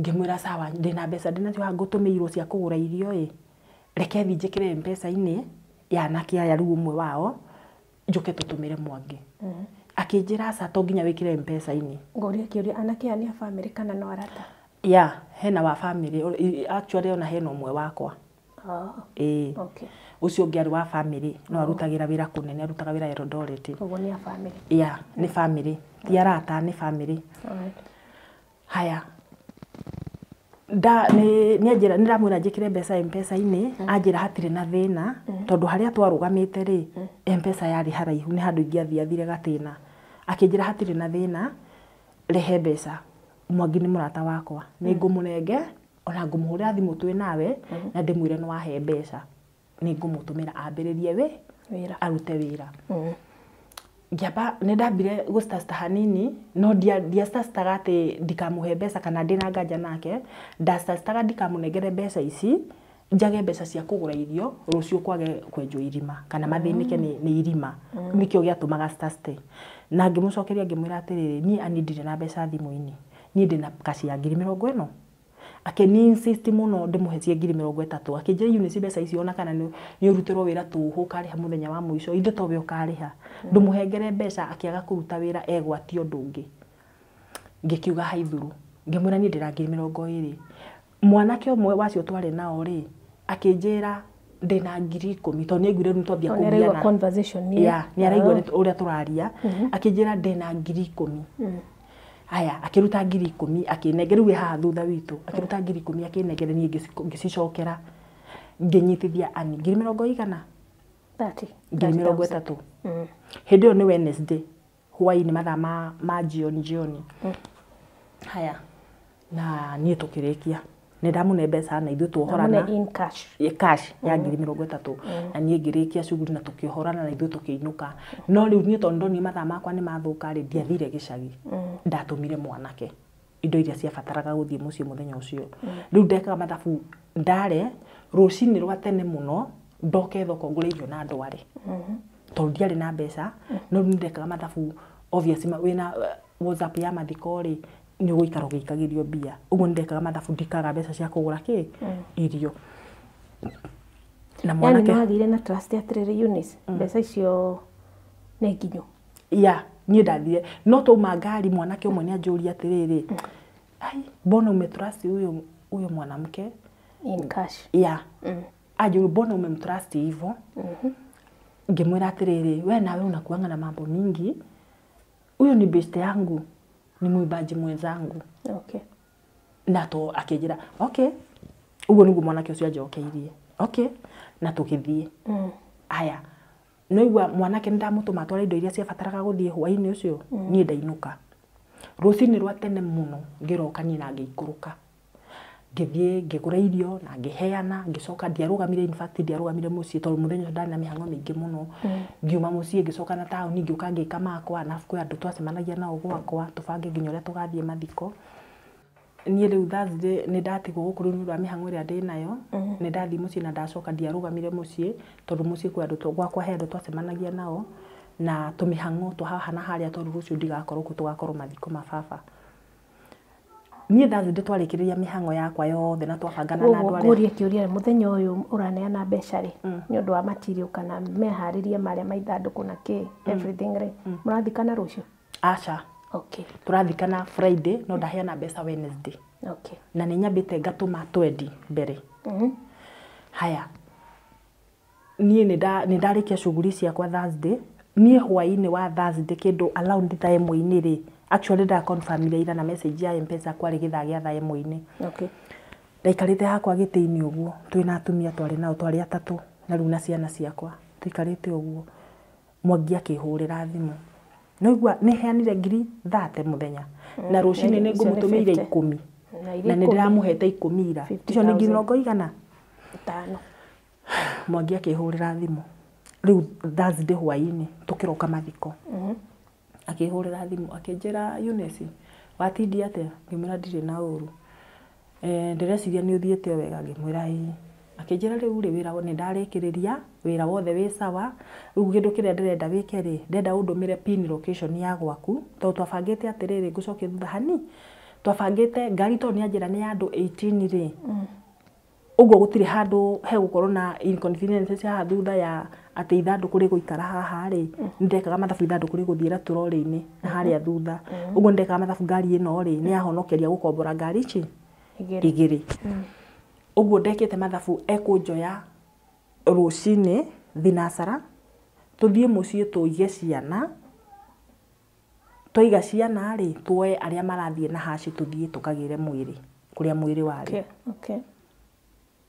Ngĩmwĩra sawa, ndĩna mbeca ndĩnacio haha ngũtũmĩirwo cia kũgũra irio ĩ, reke thiĩ njĩkĩre M-Pesa-inĩ ya anake aya rĩu ũmwe wao, njũke tũtũmĩre Mwangi. Akĩnjĩra aca to nginya wĩkĩre M-Pesa-inĩ. Ngũrie kĩũria, anake aya nĩ a bamĩrĩ kana no arata? Yeah, hena wa bamĩrĩ, actually ona hena ũmwe wakwa. Ĩĩ. Okay. Ũcio ũngĩ arĩ wa bamĩrĩ, no arutagĩra wĩra kũnene, arutaga wĩra Eldoret. Koguo nĩ a bamĩrĩ. Yeah, nĩ bamĩrĩ. Ti arata, nĩ bamĩrĩ. Alright. Haya. Nĩ ndamwĩra njĩkĩre mbeca M-Pesa-inĩ, anjĩra hatirĩ na thĩna, tondũ harĩa twarũgamĩte rĩ, M-Pesa yarĩ haraihu, nĩ handũ ingĩathiathire gatĩna. Akĩnjĩra hatirĩ na thĩna, rehe mbeca. Mwangi nĩ mũrata wakwa, nĩ ngũmũnenge, ona ngũmũhũrĩra thimũ twĩ nawe, na ndĩmwĩre nĩ wahe mbeca. Nĩ ngũmũtũmĩra ambĩrĩrie Wĩra. arute wĩra. Ngĩamba nĩ ndambire gũstasta hanini, no ndiastastaga atĩ ndikamũhe mbeca kana ndĩna nganja nake, ndastastaga ndikamũnengere mbeca ici, njage mbeca cia kũgũra irio, rũciũ kwage kwenjwo irima, kana mathĩnĩke nĩ irima. Nĩkĩo gĩatũmaga staste. Na ngĩmũcokeria ngĩmwĩra atĩrĩrĩ, niĩ Ani ndirĩ na mbeca thimũ-inĩ, niĩ ndĩna kaci ya 40,000. Akĩni insist mũno ndĩmũhe cia 30,000. Akĩnjĩra Eunice mbeca icio ona kana nĩ ũrutĩrwo wĩra tũhũ ũkarĩha mũthenya wa mũico, ithe towe ũkarĩha. Ndũmũhengere mbeca akĩaga kũruta wĩra egwatie ũndũ ũngĩ. Ngĩkiuga haithuru, ngĩmwĩra niĩ ndĩna 20,000. Mwanake ũmwe wacio twarĩ nao rĩ, akĩnjĩra ndĩna 10,000 tondũ nĩ aiguire rĩu twambia kũgiana. Conversation nĩ. Yeah, nĩ araigua ũrĩa tũraria. Akĩnjĩra ndĩna 10,000. Haya, akĩruta 10,000 akĩnengera, rĩu ĩ haha thutha witũ, akĩruta 10,000 akĩnengera, niĩ ngĩcicokera. Ngĩnyitithia Ani 100,000. 30. Ngiri mĩrongo ĩtatũ. Hĩndĩ ĩyo nĩ Wednesday hwaĩ-inĩ, mathaa ma jioni jioni. Haya, na niĩ tũkĩrĩkia, nĩ ndamũne mbeca na ithuĩ tuohorana. Namune in cash. Cash ya 30,000, na niĩ ngĩrĩkia cuguri na tũkĩohorana na ithuĩ tũkĩinũka. No rĩu niĩ tondũ ndonire mathaa makwa nĩ mathũka rĩ, ndiathire gĩcagi, ndatũmire mwanake indo iria ciabataraga gũthiĩ mũciĩ mũthenya ũcio. Rĩu ndekaga mathabu, ndare rũcinĩ rwa tene mũno ndoke thoko ngũre irio na ndware, tondũ ndiarĩ na mbeca. No rĩu ndekaga mathabu, obviously wĩna WhatsApp ya mathiko rĩ, nĩ ũgũikara ũgĩikagĩrio mbia. Ũguo nĩ ndekaga mathabu ndikaga mbeca cia kũgũra kĩ irio na Yani mwanake. Nĩ wagĩire na trust atĩrĩrĩ, Eunice, mbeca icio nĩ nginyu. Ya, niĩ ndathire, no twauma ngari mwanake ũmwe nĩ anjũria atĩrĩrĩ, "Ai, mbona umetrust huyo huyo mwanamke?" In cash. Ya, anjũria, "Mbona umemtrust hivyo?" Ngĩmwĩra atĩrĩrĩ, "We nawe unakuanga na mambo mingi. Huyo ni best yangu, ni mwimbaji mwenzangu." Na to akĩnjĩra okay. Ũguo nĩguo mwanake ũcio anjokeirie okay, na tũgĩthiĩ. Aya, noigua mwanake nĩ ndamũtũma atware indo iria ciabataraga gũthiĩ hwaĩ-inĩ ũcio. Niĩ ndainũka rũcinĩ rwa tene mũno, ngĩroka niĩ na ngĩikũrũka, ngĩthiĩ ngĩgũra irio na ngĩheana, ngĩcoka. Ndiarũgamire, in fact ndiarũgamire mũciĩ tondũ mũthenya ũcio ndarĩ na mĩhang'o mĩingĩ mũno. Ngiuma mũciĩ, ngĩcoka na taũni, ngĩũka ngĩka makwa na kwĩ andũ twacemanagia nao gwakwa tũbange nginya ũrĩa tũgathiĩ mathiko. Niĩ rĩu Thursday nĩ ndatigwo gũkũ rĩu nĩ ũndũ wa mĩhang'o ĩrĩa ndĩnayo. Nĩ ndathiĩ mũciĩ na ndacoka, ndiarũgamire mũciĩ tondũ mũciĩ kwĩ andũ gwakwa, he andũ twacemanagia nao na tũmĩhang'o twa haha na harĩa, tondũ rũciũ ndigakorwo kuo, tũgakorwo mathiko ma baba. Niĩ Thursday twarĩkĩrĩria mĩhang'o yakwa yothe na twabangana na andũ Koguo arĩa ngũrie kĩũria, mũthenya ũyũ ũraneana mbeca rĩ, nĩ ũndũ wa material kana meharĩria marĩa ma ithandũkũ na kĩ everything rĩ, mũrathikana rũciũ? Aca. Tũrathikana Friday, no ndaheana mbeca Wednesday. Na nĩ nyambĩte ngatũma 20 mbere. Haya, niĩ nĩ ndarĩkia shughuli ciakwa Thursday. Niĩ hwaĩ-inĩ wa Thursday kĩndũ around thaa ĩmwe-inĩ rĩ, actually ndaconfirmire ira na message ya M-Pesa, kwarĩ gĩthaa gĩa thaa ĩmwe-inĩ. Ndaikarĩte hakwa gĩtĩ-inĩ ũguo, twĩna atumia twarĩ nao, twarĩ atatũ na rĩu na ciana ciakwa, tũikarĩte ũguo, Mwangi akĩhũrĩra thimũ. Noigua nĩ heanire 30,000 mũthenya na rũcinĩ nĩ icio nĩ ngũmũtũmĩire 50. 10. Na iria Na nĩ 10. ndĩramũhete 10 ira, icio nĩ ngiri mĩrongo igana 5. Mwangi akĩhũrĩra thimũ rĩu Thursday hwaĩ-inĩ tũkĩroka mathiko, akĩhũrĩra thimũ akĩnjĩra, "Eunice, watindia atĩa?" Ngĩmwĩra, "Ndirĩ na ũru. Ndĩreciria nĩ ũthiĩte o wega." Ngĩmwĩra, "Ĩĩ." Akĩnjĩra, "Rĩu rĩ, wĩra nĩ ndarĩkĩrĩria, wĩra wothe wĩ sawa. Rĩu kĩndũ kĩrĩa ndĩrenda wĩke rĩ, ndĩrenda ũndũmĩre pin location ya gwaku, tondũ twabangĩte atĩrĩrĩ, ngũcokie thutha hani, twabangĩte ngari, tondũ nĩ anjĩra nĩ ya andũ 18 rĩ, ũguo gũtirĩ handũ hegũkorwo na inconveniences haha thutha ya atĩ ithandũkũ rĩgũikara haha rĩ. Nĩ ndekaga mathabu ithandũkũ rĩgũthiĩra tũrorĩ-inĩ na harĩa thutha. Ũguo nĩ ndekaga mathabu ngari ĩno rĩ, nĩ yahonokeria gũkombora ngari ici 2. Igĩrĩ. Ũguo ndekĩte mathabu ekũnjoya rũcinĩ thinacara, tũthiĩ mũciĩ tũige ciana, twaiga ciana rĩ, tuoe arĩa marathiĩ na haci, tũthiĩ tũkagĩre mwĩrĩ kũrĩa mwĩrĩ warĩ."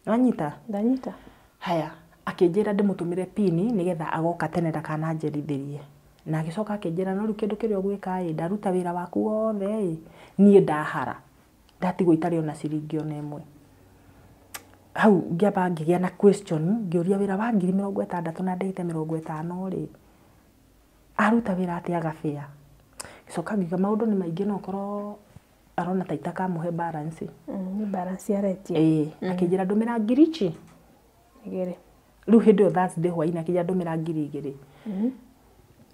Wanyita? Ndanyita. Haya, akĩnjĩra ndĩmũtũmĩre pini nĩgetha agoka tene ndakananjerithĩrie. Na agĩcoka akĩnjĩra, "No rĩu kĩndũ kĩrĩa ũgwĩka ĩ, ndaruta wĩra waku wothe ĩ, niĩ ndahara, ndatigwo itarĩ ona ciringi ona ĩmwe." Hau ngĩamba ngĩgĩa na question, ngĩũria, wĩra wa 60,000 na ndĩhĩte 50 rĩ, aruta wĩra atĩa agabĩa? Gĩcoka ngiuga maũndũ nĩ maingĩ, no ũkorwo arona ta itakamũhe balance. Nĩ balance aretia. Ĩĩ, akĩnjĩra ndũmĩra ngiri ici 2. Rĩu hĩndĩ ĩyo Thursday hwaĩ-inĩ akĩnjĩra ndũmĩra 2,000,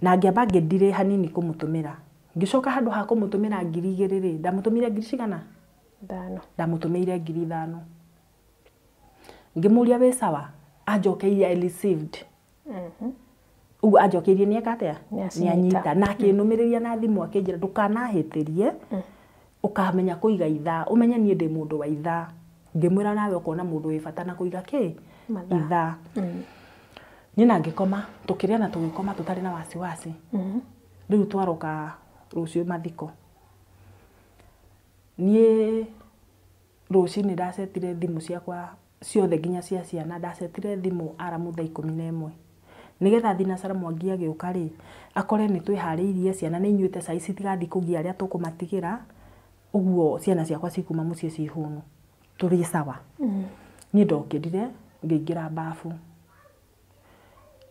na ngĩamba ngĩndirĩ hanini kũmũtũmĩra. Ngĩcoka handũ ha kũmũtũmĩra 2,000 rĩ, ndamũtũmĩire ngiri cigana? 5. Ndamũtũmĩire 5,000. Ngĩmũria, "Wĩ sawa?" Anjokeirie, "I received." Ũguo anjokeirie nĩ eka atĩa? Nĩ acinyita. Anyita. Na akĩnũmĩrĩria na thimũ akĩnjĩra, "Ndũkanahĩtĩrie, ũkamenya kũiga ithaa, ũmenye niĩ ndĩ mũndũ wa ithaa." Ngĩmwĩra, "Nawe ũkona mũndũ wĩ bata na kũiga kĩ?" Mathaa. Ithaa. Niĩ na ngĩkoma, tũkĩrĩa na tũgĩkoma tũtarĩ na wasiwasi. Rĩu twaroka rũciũ mathiko, niĩ rũcinĩ ndacetire thimũ ciakwa ciothe nginya cia ciana. Ndacetire thimũ aramu thaa 11. Nĩgetha thinacara Mwangi agĩũka rĩ, akore nĩ twĩharĩirie, ciana nĩ inyuĩte cai citigathiĩ kũgia arĩa tũkũmatigĩra, ũguo ciana ciakwa cikuma mũciĩ ciĩ hũnu, tũrĩ sawa. Niĩ ndokĩrire ngĩingĩra bafu.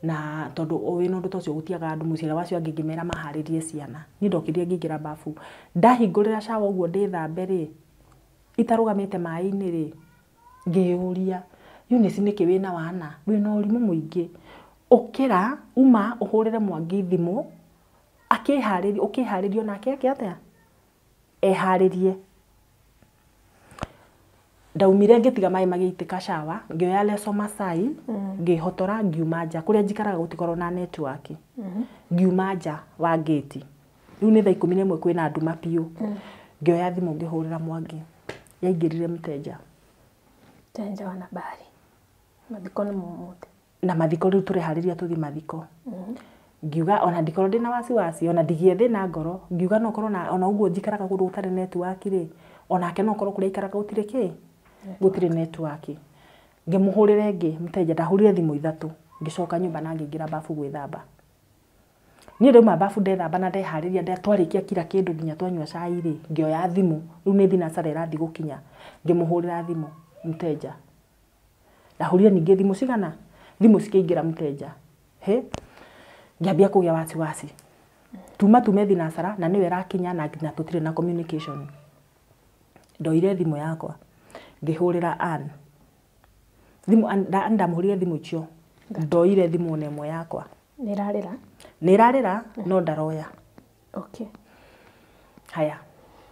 Na tondũ wĩna ũndũ ta ũcio gũtiagaga andũ mũciĩ wacio angĩ ngĩmera maharĩrie ciana. Niĩ ndokĩrire ngĩingĩra bafu. Ndahingũrĩra shower ũguo ndĩthambe rĩ, itarũgamĩte maĩ-inĩ rĩ, ngĩyũria, Eunice nĩkĩ wĩna wana? Wĩna ũrimũ mũingĩ. Ũkĩra, uma ũhũrĩre Mwangi thimũ, akĩharĩrie, ũkĩharĩrie onake eke atĩa? Eharĩrie. Ndaumire ngĩtiga maĩ magĩitĩka shower, ngĩoya leso Masai, ngĩhotora ngiuma nja. Kũrĩa njikaraga gũtikoragwo na network. Ngiuma nja wa gate. Rĩu nĩ thaa 11 kwĩna nduma biũ. Ngĩoya thimũ ngĩhũrĩra Mwangi. Yaingĩrire mteja. Mteja wa nambari. Mathiko nĩ ũmũthĩ. Na mathiko rĩu tũreharĩria tũthiĩ mathiko. Ngiuga ona ndikorwo ndĩna wasiwasi, ona ndigĩe thĩna ngoro, ngiuga no korwo na ona ũguo njikaraga kũndũ gũtarĩ network rĩ, onake no korwo kũrĩa aikaraga gũtirĩ kĩ? Gũtirĩ network. Ngĩmũhũrĩra ĩngĩ mteja, ndahũrire thimũ 3, ngĩcoka nyũmba na ngĩingĩra bafu gwĩthamba. Niĩ ndauma bafu ndethamba na ndeharĩria, twarĩkia kila kĩndũ nginya twanyua cai rĩ, ngĩoya thimũ, rĩu nĩ thinacara ĩrathiĩ gũkinya, ngĩmũhũrĩra thimũ mteja. Ndahũrire ningĩ thimũ cigana? Thimũ cikĩingĩra mteja. He? Ngĩambia kũgĩa wasiwasi. Tuma tume thinacara na nĩwe ĩrakinya na nginya tũtirĩ na communication. Ndoire thimũ yakwa ngĩhũrĩra Ann. Thimũ Ann ndamũhũrĩire thimũ icio. Ndoire thimũ ona ĩmwe yakwa. Nĩ ĩrarĩra? Nĩ ĩrarĩra no ndaroya. Okay. Haya.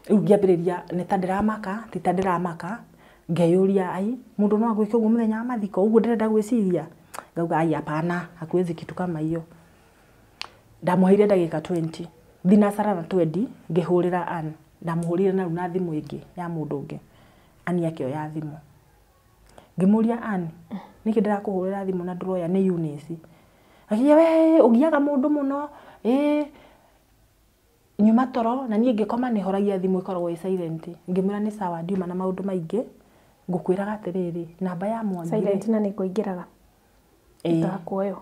Rĩu ngĩambĩrĩria nĩ ta ndĩramaka, ti ta ndĩramaka, ngeyũria ai, mũndũ no agwĩke ũguo mũthenya wa mathiko, ũguo ndĩrenda gwĩciria. Ngauga ai hapana, hakuwezi kitu kama hiyo. Ndamũheire ndagĩka 20. Thinacara na 20 ngĩhũrĩra Ann. Ndamũhũrĩire na rĩu na thimũ ĩngĩ ya mũndũ ũngĩ. Ann akĩoya thimũ. Ngĩmũria Ann, nĩkĩ ndĩrakũhũrĩra thimũ na ndũroya nĩ Eunice? Akiuga we ũgiaga mũndũ mũno, ĩ nyuma toro na niĩ ngĩkoma nĩ horagia thimũ ĩkoragwo ĩ silent. Ngĩmwĩra nĩ sawa ndiuma na maũndũ maingĩ, ngũkwĩraga atĩrĩrĩ, namba ya Mwangi. Silent na nĩ kũingĩraga. Ĩtakuoyo.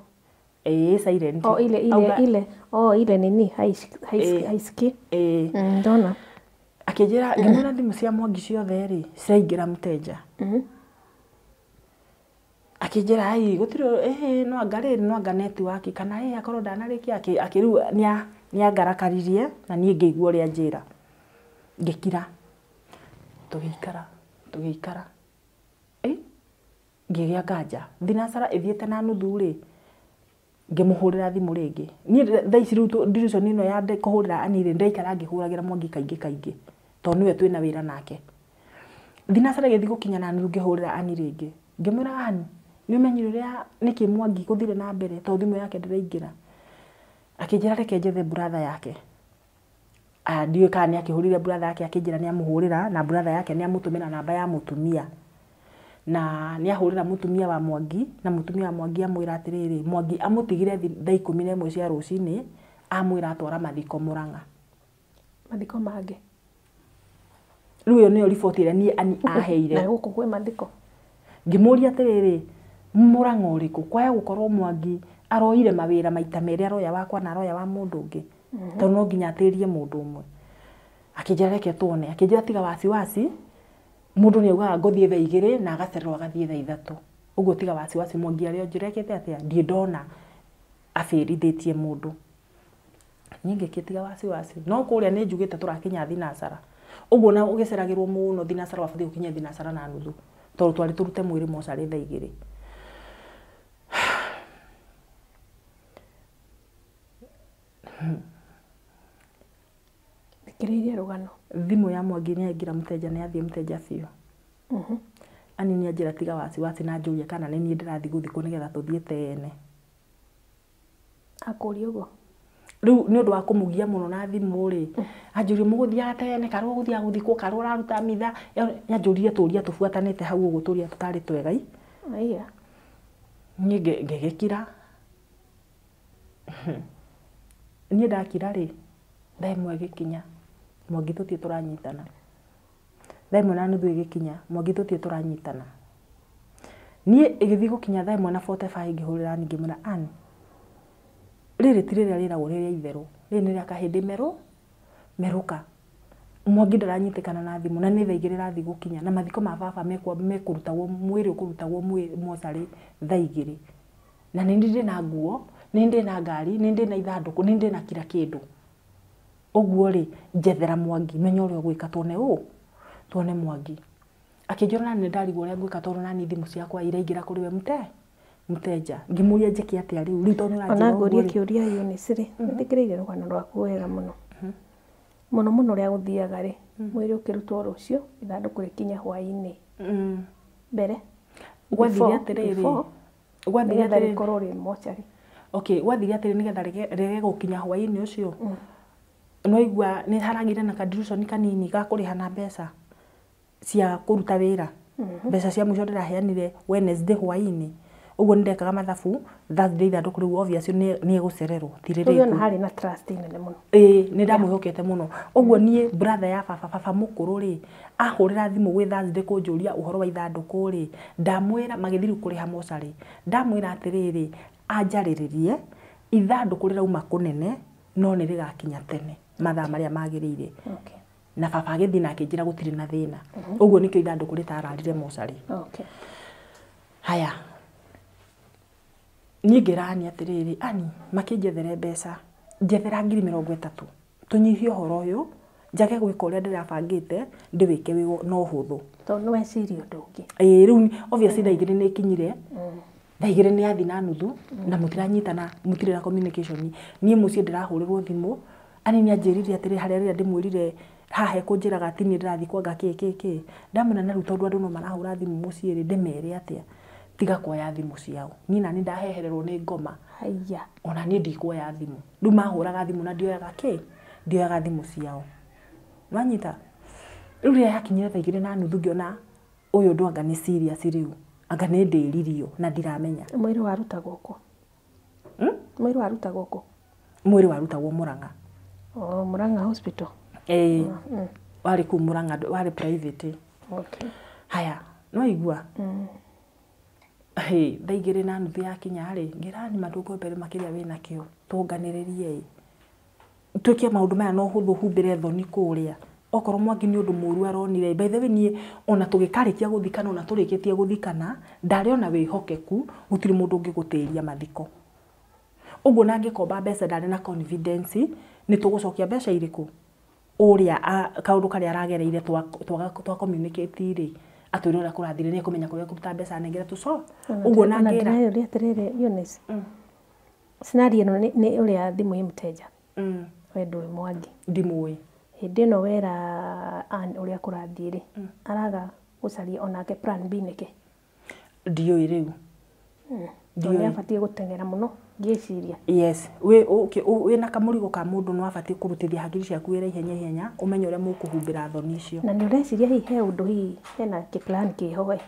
Ĩĩ silent. Oh, ile ile ile. Oh, ile nini haisikii. Ndona. Akĩnjĩra ngĩmwĩra thimũ cia Mwangi ciothe rĩ, ciraingĩra mteja. Akĩnjĩra ai gũtirĩ no anga rĩrĩ no anga network kana akorwo ndanarĩkia akĩrĩu nĩangarakaririe na niĩ ngĩigua ũrĩa anjĩra. Ngĩkira. Tũgĩikara, tũgĩikara. Ngĩgĩa nganja. Thinacara ĩthiĩte na nuthu rĩ, ngĩmũhũrĩra thimũ rĩngĩ. Niĩ thaa ici rĩu decision ĩno ya kũhũrĩra Ann rĩ, ndĩraikara ngĩhũragĩra Mwangi kaingĩ kaingĩ tondũ nĩwe twĩna wĩra nake. Thinacara ĩgĩthiĩ gũkinya na nuthu ngĩhũrĩra Ann rĩngĩ. Ngĩmwĩra Ann, nĩ ũmenyire ũrĩa nĩkĩ Mwangi gũthire na mbere tondũ thimũ yake ndĩraingĩra. Akĩnjĩra reke njethe brother yake. Ndiũĩ kana nĩ akĩhũrire brother yake akĩnjĩra nĩ amũhũrĩra na brother yake nĩ amũtũmĩra namba ya mũtumia. Na nĩ ahũrĩra mũtumia wa Mwangi na mũtumia wa Mwangi amwĩra atĩrĩrĩ, Mwangi amũtigire thaa 11 cia rũcinĩ, amwĩra atwara mathiko Mũrang'a. Mathiko mangĩ. Rĩu ĩyo nĩyo riboti ĩrĩa niĩ Ann aheire. Na gũkũ kwĩ mathiko. Ngĩmũria atĩrĩrĩ, Mũrang'a ũrĩkũ? Kwaya gũkorwo Mwangi aroire mawĩra maita merĩ, aroya wakwa na aroya wa mũndũ ũngĩ. Tondũ no nginya atĩrie mũndũ ũmwe. Akĩnjĩra reke tuone, akĩnjĩra tiga wasiwasi, mũndũ nĩ augaga ngũthiĩ thaa 2 na agacererwo agathiĩ thaa 3. Ũguo tiga wasiwasi Mwangi arĩ o njĩra ekĩte atĩa, ndirĩ ndona abĩrithĩtie mũndũ. Niĩ ngĩkĩtiga wasiwasi. No kũrĩa nĩ njugĩte tũrakinya thinacara. Ũguo na ũgĩceragĩrwo mũno thinacara wabatiĩ gũkinya thinacara na nuthu. Tondũ twarĩ tũrute mwĩrĩ mocarĩ thaa 2. Thikĩrĩria rũgano. Thimũ ya Mwangi nĩ yaingĩra mteja, nĩ yathiĩ mteja biũ. Ann nĩ anjĩra tiga wasiwasi na anjũria kana nĩ niĩ ndĩrathiĩ gũthikwo nĩgetha tũthiĩ tene. Akũria ũguo? Rĩu nĩ ũndũ wa kũmũgia mũno na thimũ rĩ, anjũria mũgũthiaga tene, karĩ ũgũthiaga gũthikwo, karĩ ũraruta mitha. Nĩ anjũririe tũria tũbuatanĩte hau ũguo, tũria tũtarĩ twega. Aya. Niĩ ngĩgĩkira. Niĩ ndakira rĩ, thaa 1 ĩgĩkinya, Mwangi tũtirĩ tũranyitana. Thaa 1:30 ĩgĩkinya, Mwangi tũtirĩ tũranyitana. Niĩ ĩgĩthiĩ gũkinya thaa 1:45 ngĩhũrĩra Ann ngĩmwĩra Ann, Rĩrĩ ti rĩrĩa rĩragwo rĩrĩa itherũ, rĩrĩ nĩ rĩa kahĩndĩ merũ merũka. Mwangi ndaranyitĩkana na thimũ na nĩ thaa 2 ĩrathiĩ gũkinya, na mathiko ma baba mekũrutagwo, mwĩrĩ ũkũrutagwo mocarĩ thaa 2. Na nĩ ndĩ na nguo, nĩ ndĩ na ngari, nĩ ndĩ na ithandũkũ, nĩ ndĩ na kila kĩndũ. Ũguo rĩ, njethera Mwangi, menya ũrĩa ũgwĩka tuone ũ, tuone Mwangi. Akĩnjĩra nani ndarigwo ũrĩa ngwĩka tondũ nani thimũ ciakwa iraingĩra kũrĩ we mũteja. Ngĩmũria njĩke atĩa rĩu, rĩu tondũ nĩũranjĩra Ona ũguo ngũrie rĩ. kĩũria Eunice rĩ, nĩthikĩrĩirie rũgano rwaku wega mũno. Mũno mũno ũrĩa gũthiaga rĩ, mwĩrĩ ũkĩrutwo rũciũ, ithandũkũ rĩkinye hwaĩ-inĩ. Mbere. Gwathire atĩrĩrĩ, gwathire nĩgetha atĩrĩrĩ. rĩkorwo rĩ mocarĩ. Okay, gwathire atĩrĩrĩ nĩgetha rĩge gũkinya hwaĩ-inĩ ũcio. Nĩwaigua nĩ haragĩire na ka-dilution kanini ga kũrĩha na mbeca cia kũruta wĩra. Mbeca cia mũico ndĩraheanire Wednesday hwaĩ-inĩ. Ũguo nĩndekaga mathabu, Thursday ithandũkũ rĩu obviously nĩ egũcererwo, ti Rĩu ona rĩrĩku. harĩ na trust nene mũno. Ĩĩ, nĩ ndamwĩhokete mũno. Ũguo niĩ brother ya baba, baba mũkũrũ rĩ, ahũrĩra thimũ gwĩ Thursday kũnjũria ũhoro wa ithandũkũ rĩ, ndamwĩra magĩthiĩ rĩu kũrĩha mocarĩ, ndamwĩra atĩrĩrĩ, anjarĩrĩrie, ithandũkũ rĩrauma kũnene, no nĩ rĩgakinya tene, mathaa marĩa magĩrĩire. Okay. Na baba agĩthiĩ na akĩnjĩra gũtirĩ na thĩna. Ũguo nĩkĩo ithandũkũ rĩtararire mocarĩ. Okay. Haya. Niĩ ngĩra Ani atĩrĩrĩ, Ani, makĩnjethere mbeca, njethera 30,000, tũnyihie ũhoro ũyũ, njage gwĩka ũrĩa ndĩrabangĩte, ndĩwĩke wĩ na ũhũthũ. Tondũ nĩweciria ũndũ ũngĩ. Ĩĩ, rĩu obviously thaa 2 nĩ ikinyire, thaa 2 nĩ yathi na nuthu, na mũtiranyitana, mũtirĩ na communication. Niĩ mũciĩ ndĩrahũrĩrwo thimũ, Ani nĩ anjĩrire atĩrĩ, harĩa rĩrĩa ndĩmwĩrire haha ekũnjĩraga atĩ niĩ ndĩrathiĩ kwanga kĩ kĩ kĩ. Ndamwĩra na rĩu tondũ andũ no marahũra thimũ mũciĩ rĩ, ndĩmere atĩa? Tiga kuoya thimũ ciao. Niĩ nani ndahehererwo nĩ ngoma. Haiya. Ona niĩ ndikuoya thimũ. Rĩu mahũraga thimũ na ndioyaga kĩ? Ndioyaga thimũ ciao. Wanyita? Rĩu rĩrĩa yakinyire thaa 2:30 ngĩona ũyũ ũndũ anga nĩ serious rĩu. Anga nĩ ndĩririo na ndiramenya. Mwĩrĩ warutagwo kũ? Mwĩrĩ warutagwo kũ? Mwĩrĩ warutagwo Murang'a. Oh, Murang'a hospital. Ĩĩ. Warĩ kũu Murang'a, warĩ private. Okay. Haya, nĩwaigua? Hĩ, thaa 2:30 yakinya rĩ, ngĩra Ani matũngombe makĩria wĩnakĩo, tũnganĩrĩrie ĩ. Twĩke maũndũ maya na ũhũthũ humbĩre thoni kũrĩa. Okorwo Mwangi nĩ ũndũ mũru aronire, by the way niĩ ona tũgĩkarĩkia gũthikana, ona tũrĩkĩtie gũthikana, ndarĩ ona wĩhokeku, gũtirĩ mũndũ ũngĩgũtĩria mathiko. Ũguo na ngĩkomba mbeca ndarĩ na confidence, nĩ tũgũcokia mbeca irĩkũ? Ũrĩa kaũndũ karĩa aragereire twa communicate rĩ, atwĩre ũrĩa kũrathire, nĩ ekũmenya kũrĩa ekũruta mbeca anengere tũco. Ũguo na Ona ngĩra. ndĩreyũria atĩrĩrĩ, Eunice. Scenario ĩno nĩ ũrĩa thimũ ĩ mũteja. We ndũĩ Mwangi. Ndimũĩ. Hĩndĩ ĩno wera Ann ũrĩa kũrathiĩ rĩ, araga gũcaria onake plan B nĩkĩ? Ndiũĩ rĩu. Tondũ nĩ abatiĩ gũteng'era mũno ngĩciria. Yes, wĩ okay, wĩna kamũrigo ka mũndũ nĩ wabatiĩ kũrutithia hakiri ciaku wĩra ihenya ihenya, ũmenye ũrĩa mũkũhumbĩra thoni icio. Na nĩ ũreciria hihi he ũndũ hihi hena kĩ-plan kĩho we?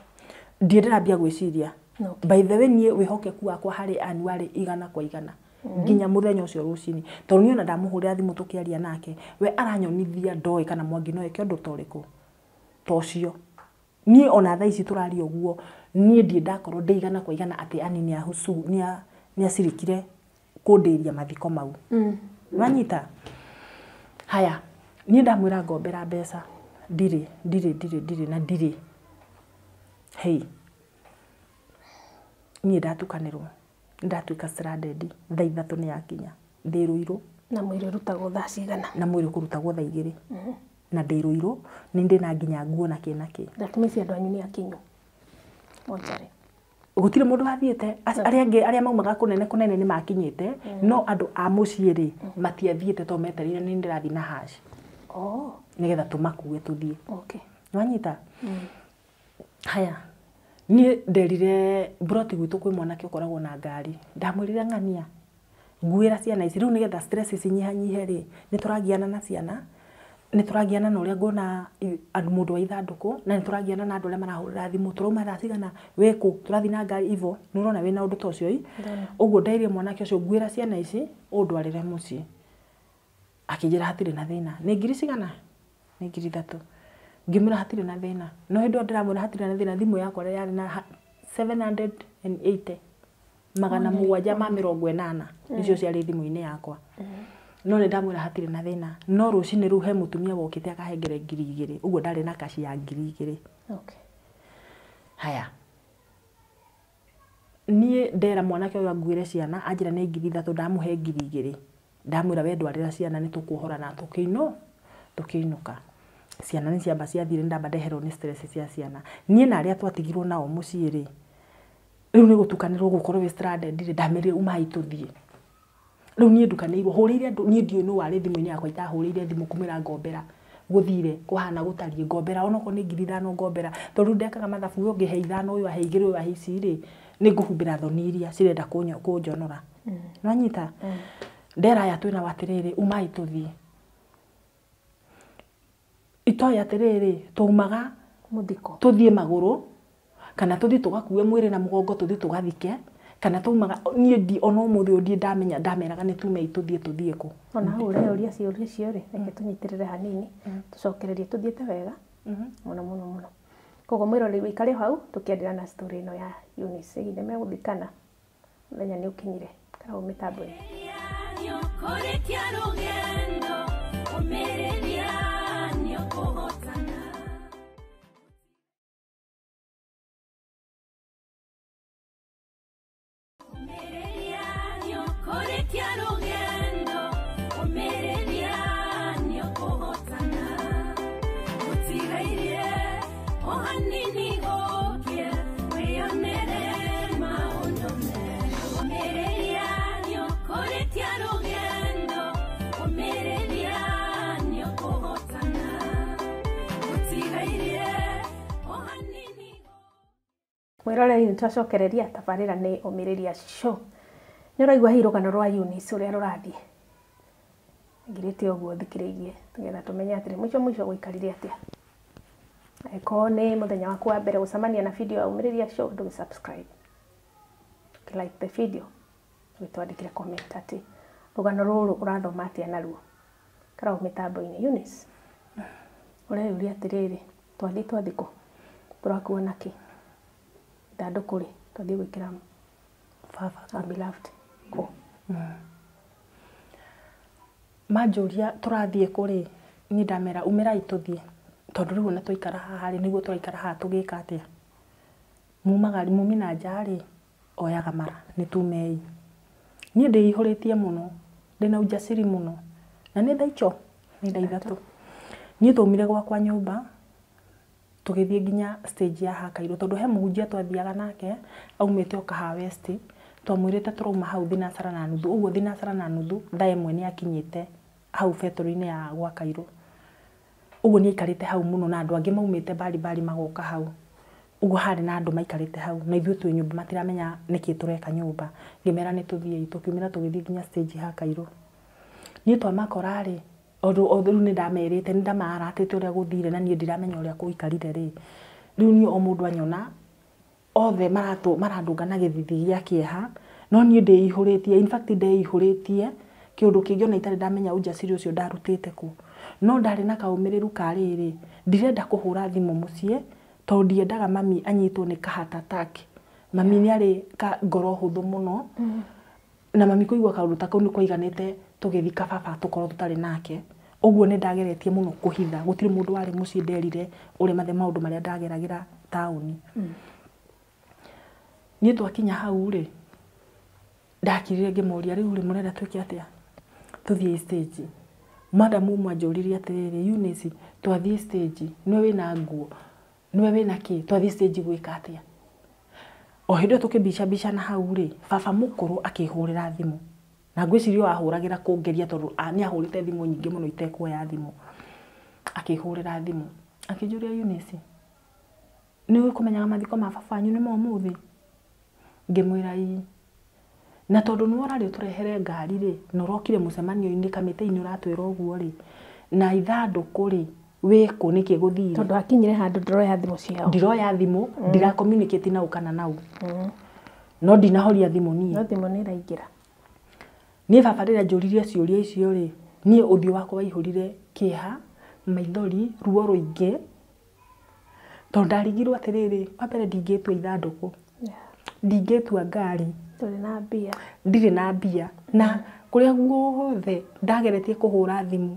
Ndirĩ ndĩrambia gwĩciria. Okay. By the way niĩ wĩhokeku wakwa harĩ Ann warĩ 100 kwa 100. Nginya mũthenya ũcio rũcinĩ. Tondũ niĩ ona ndamũhũrĩra thimũ tũkĩaria nake, we aranyonithia ndoĩ kana Mwangi no eke ũndũ ta ũrĩkũ? Ta ũcio. Niĩ ona thaa ici tũraria ũguo, niĩ ndirĩ ndakorwo ndĩ 100 kwa 100 atĩ Ann nĩacirikire kũndĩria mathiko mau. Wanyita? Haya, niĩ ndamwĩra ngombera mbeca, ndirĩ, ndirĩ, ndirĩ, ndirĩ na ndirĩ. Hey. Niĩ ndatukanĩrwo, ndatuĩka stranded, thaa 3 nĩ yakinya, ndĩ Ruiru. Na mwĩrĩ ũrutagwo thaa cigana? Na mwĩrĩ ũkũrutagwo thaa 2. Na ndĩ Ruiru, nĩ ndĩ na nginya nguo na kĩ na kĩ. That means andũ anyu nĩ akinyu. Mocarĩ. Gũtirĩ mũndũ wathiĩte, arĩa angĩ arĩa maumaga kũnene kũnene nĩ makinyĩte, no andũ a mũciĩ rĩ, matiathiĩte tondũ metereire nĩ ndĩrathiĩ na hash. Oh. Nĩgetha tũmakue tũthiĩ. Okay. Nĩwanyita? Haya. Niĩ nderire mburoti gwitũ kwĩ mwanake ũkoragwo na ngari. Ndamwĩrire ng'ania, nguĩra ciana ici rĩu nĩgetha stress cinyihanyihe rĩ, nĩ tũragiana na ciana, nĩ tũragiana na ũrĩa nguona mũndũ wa ithandũkũ, na nĩ tũragiana na andũ arĩa marahũrĩra thimũ, tũrauma thaa cigana, wĩkũ, tũrathiĩ na ngari ivo, nĩ ũrona wĩna ũndũ ta ũcio ĩ. Ũguo nderire mwanake ũcio nguĩra ciana ici, ũndwarĩre mũciĩ. Akĩnjĩra hatirĩ na thĩna. Nĩ ngiri cigana? Nĩ 3,000. Ngĩmwĩra hatirĩ na thĩna. No hĩndĩ ĩyo ndĩramwĩra hatirĩ na thĩna, thimũ yakwa yarĩ na 780 780 nicio ciarĩ thimũ-inĩ yakwa. No nĩ ndamwĩra hatirĩ na thĩna. No rũcinĩ rũu he mũtumia wokĩte akahengere 2,000 ũguo ndarĩ na kaci ya 2,000. Okay. Haya. Niĩ ndera mwanake ũyũ anguĩre ciana anjĩra nĩ 3,000 ndamũhe 2,000. Ndamwĩra we ndwarĩra ciana nĩ tũkuohorana tũkĩinũka. Ciana nĩ ciamba ciathire ndamba ndeherwo nĩ stress cia ciana. Niĩ na arĩa twatigirwo nao mũciĩ rĩ, rĩu nĩ gũtukanĩrwo gũkorwo wĩ stranded rĩ, ndamerire umai tũthiĩ. Rĩu niĩ ndukanĩirwo hũrĩire andũ niĩ ndiũĩ nũ warĩ thimũ-inĩ yakwa itahũrĩire thimũ kũmwĩra ngombera gũthire kũhana gũtariĩ ngombera onokorwo nĩ 5,000 ngombera tondũ ndekaga mathabu ũyũ ũngĩ he 5 ũyũ ahe 2 ũyũ ahe ici rĩ nĩ ngũhumbĩra thoni iria cirenda kũnjonora. Nĩwanyita? Ndera aya twĩna atĩrĩrĩ umai tũthiĩ. Itoĩ atĩrĩrĩ twaumaga Mũthiko. Tũthiĩ magũrũ kana tũthiĩ tũgakue mwĩrĩ na mũgongo tũthiĩ tũgathike kana twaumaga niĩ ndi ona ũmũthĩ ũyũ ndirĩ ndamenya ndameraga nĩ tumei tũthiĩ tũthiĩ kũ. Ona hau ũreũria ciũria icio rĩ, reke tũnyitĩrĩre hanini tũcokererie tũthiĩte wega mũno mũno mũno. Koguo mwĩroreri wĩikare hau tũkĩenderea na story ĩno ya Eunice ĩgiĩ nĩmegũthikana mũthenya nĩ ũkinyire karau mĩtambo-inĩ. Nĩũkũrĩkia rũgendo ũmĩrĩria nĩũkũhotana. Ũmĩrĩria nĩũkũrĩkia rũgendo ũmĩrĩria nĩũkũhotana. Gũtigairie o hanini gũkĩe wĩyonere maũndũ merũ. Ũmĩrĩria nĩũkũrĩkia rũgendo ũmĩrĩria nĩũkũhotana. Gũtigairie o hanini. Mwĩroreri nĩ twacokereria tabarĩra nĩ Ũmĩrĩria Show. Nĩ ũraigua hihi rũgano rwa Eunice ũrĩa rũrathiĩ. Ngirĩte ũguo thikĩrĩirie nĩgetha tũmenye atĩrĩ mũico mũico gũikarire atĩa. Angĩkorwo nĩ mũthenya waku wa mbere gũcemania na video ya Ũmĩrĩria Show ndũgĩ subscribe. Ũkĩ like the video, ũgĩtwandĩkĩre comment atĩ rũgano rũrũ ũrathoma atĩa naruo. Karau mĩtambo-inĩ. Eunice, ũreyũria atĩrĩrĩ, twathiĩ twathikwo tũrakuo nakĩ? Ithandũkũ rĩ, twathiĩ gwĩkĩra Baba. Our beloved kũ? Manjũria tũrathiĩ kũ rĩ, niĩ ndamera umĩrai tũthiĩ tondũ rĩu ona twaikara haha rĩ nĩguo tũraikara haha tũgĩka atĩa. Mumaga mumi na nja rĩ oyaga mara nĩ tumei. Niĩ ndĩihũrĩtie mũno ndĩna ujasiri mũno na nĩ thaa icio nĩ thaa 3. Niĩ twaumire gwakwa nyũmba tũgĩthiĩ nginya stage ya Hakairũ tondũ he mũhunjia twathiaga nake aumĩte o Kahawa West twamwĩrĩte tũrauma hau 4:30 ũguo 4:30 thaa 1 nĩ akinyĩte hau betũrũ-inĩ ya gwa Kairũ. Ũguo nĩ aikarĩte hau mũno na andũ angĩ maumĩte mbali magoka hau. Ũguo harĩ na andũ maikarĩte hau na ithuĩ twĩ nyũmba matiramenya nĩkĩ tũreka nyũmba. Ngĩmera nĩ tũthiĩi tũkiumĩra tũgĩthiĩ nginya stage ya Kairũ. Niĩ twamakora rĩ ũndũ rĩu nĩ ndamerĩte nĩ ndamaratĩte ũrĩa gũthire na niĩ ndiramenya ũrĩa gũikarire rĩ. Rĩu niĩ o mũndũ anyona othe marandũnga na gĩthithi gĩa kĩeha no niĩ ndĩihũrĩtie in fact ndeihũrĩtie kĩũndũ kĩngĩ ona itarĩ ndamenya ujasiri ũcio ndarutĩte kũ. No ndarĩ na kaũmĩrĩru ka rĩrĩ ndirenda kũhũra thimũ mũciĩ tondũ ndiendaga mami anyitwo nĩ ka heart attack. Mami nĩ arĩ ka ngoro hũthũ mũno na mami kũigua kaũndũ ta kau nĩ kwaiganĩte tũgĩthika baba tũkorwo tũtarĩ nake. Ũguo nĩ ndageretie mũno kũhitha gũtirĩ mũndũ warĩ mũciĩ nderire ũrĩa maũndũ marĩa ndageragĩra taũni. Niĩ twakinya hau rĩ ndakirire ngĩmoria rĩu rĩ mũrenda twĩke atĩa tũthiĩ stage. Madam ũmwe anjũririe atĩrĩrĩ Eunice twathiĩ stage nĩwe wĩna nguo nĩwe wĩna kĩ twathiĩ stage gwĩka atĩa. O hĩndĩ ĩyo tũkĩmbicambicana hau rĩ baba mũkũrũ akĩhũrĩra thimũ na ngwĩciria o ahũragĩra kũngeria tondũ nĩ ahũrĩte thimũ nyingĩ mũno itekuoya thimũ. Akĩhũrĩra thimũ akĩnjũria Eunice nĩ ũĩ kũmenyaga mathiko ma baba wanyu nĩ ma ũmũthĩ? Ngĩmwĩra ĩĩ. Na tondũ nĩwe ũrarĩ ũtũrehere ngari rĩ na ũrokire mũcemanio-inĩ kamĩtĩ-inĩ ũratwĩra ũguo rĩ na ithandũkũ rĩ wĩkũ nĩkĩ gũthire? Tondũ akinyire handũ ndĩroya thimũ ciao. Ndiroya thimũ, ndira communicate nau kana nau. No ndinahoria thimũ niĩ. No thimũ nĩ ĩraingĩra. Niĩ baba rĩrĩa anjũririe ciũria icio rĩ, niĩ ũthiũ wakwa waihũrire kĩeha, maithori, ruo rũingĩ tondũ ndarigirwo atĩrĩrĩ, wa mbere ndingĩtua ithandũkũ. Ndingĩtua ngari. Ndũrĩ na mbia. Ndirĩ na mbia. Na kũrĩa guothe ndageretie kũhũra thimũ,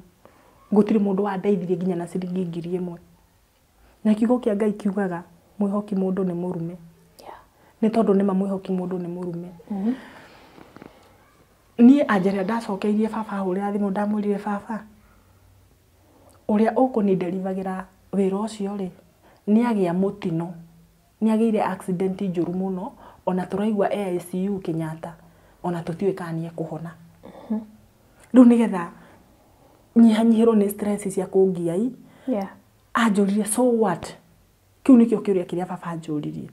gũtirĩ mũndũ wandeithirie nginya na ciringi 1,000. Na kiugo kĩa Ngai kiugaga mwĩhoki mũndũ nĩ mũrume. Nĩ tondũ nĩma mwĩhoki mũndũ nĩ mũrume. Niĩ anjĩra ndacokeirie baba ahũrĩra thimũ ndamwĩrire baba ũrĩa ũkũni-deliveragĩra wĩra ũcio rĩ nĩagĩa mũtino, nĩagĩire accident njũru mũno, ona tũraigua e ICU Kenyatta, ona tũtiũĩ kana nĩekũhona. Rĩu nĩgetha nyihanyihĩrwo nĩ stress cia kũngia i, anjũririe so what? Kĩu nĩkĩo kĩũria kĩrĩa baba anjũririe.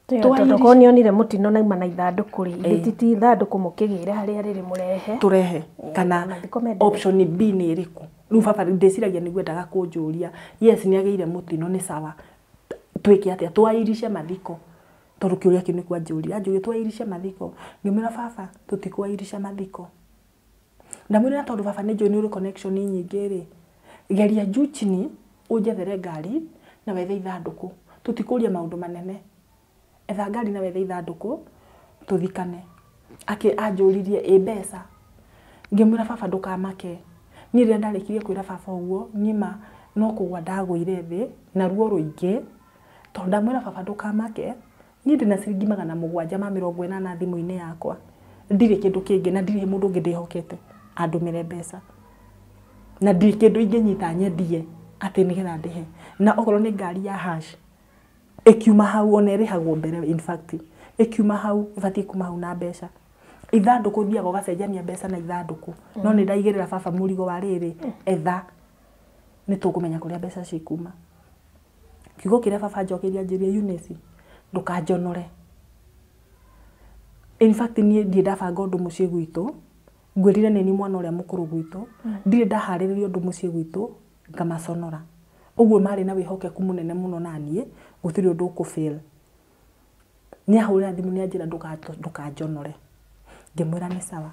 Tondũ korwo nĩonire mũtino nauma na ithandũkũ rĩ, ithe ti ithandũkũ mũkĩgĩre harĩa rĩrĩ mũrehe. Tũrehe kana option B nĩ ĩrĩkũ? Rĩu baba ndĩciragia nĩguo endaga kũnjũria. Yes, nĩagĩire mũtino nĩ sawa. Twĩke atĩa? Twairishe mathiko. Tondũ kĩũria kĩu nĩkĩo anjũririe. Anjũririe twairishe mathiko. Ngĩmwĩra baba tũtikwairisha mathiko. Ndamwĩrire tondũ baba nĩ njũĩ nĩ ũrĩ connection nyingĩ rĩ, geria juu chini ũnjethere ngari na wethe ithandũkũ. Tũtikũria maũndũ manene. Etha ngari na wethe ithandũkũ tũthikane. Anjũririe ĩ mbeca. Ngĩmwĩra baba ndũkamake. Niĩ rĩrĩa ndarĩkirie kwĩra baba ũguo, niĩ no kũgũa ndagũire thĩ na ruo rũingĩ, tondũ ndamwĩra baba ndũkamake, niĩ ndĩna ciringi 780 thimũ-inĩ yakwa. Ndirĩ kĩndũ kĩngĩ na ndirĩ mũndũ ũngĩ ndĩhokete andũmĩre mbeca. Na ndirĩ kĩndũ ingĩnyita nyendie atĩ nĩgetha ndĩhe. Na okorwo nĩ ngari ya hash, ĩkiuma hau ona ĩrĩhagwo mbere in fact, ĩkiuma hau ĩbatiĩ kuma hau na mbeca. Ithandũkũ thiaga ũgacenjania mbeca na ithandũkũ. No nĩ ndaigĩrĩra baba mũrigo wa rĩrĩ, etha nĩ tũkũmenya kũrĩa mbeca cikuma. Kiugo kĩrĩa baba anjokeirie anjĩrire Eunice, ndũkanjonore. In fact niĩ ndirĩ ndabanga ũndũ mũciĩ gwitũ, ngwĩrire nĩ niĩ mwana ũrĩa mũkũrũ gwitũ, ndirĩ ndaharĩrĩria ũndũ mũciĩ gwitũ ngamaconora. Ũguo marĩ na wĩhokeku mũnene mũno naniĩ, gũtirĩ ũndũ ũkũ-fail. Nĩahũrĩra thimũ nĩanjĩra ndũkanjonore. Ngĩmwĩra nĩ sawa.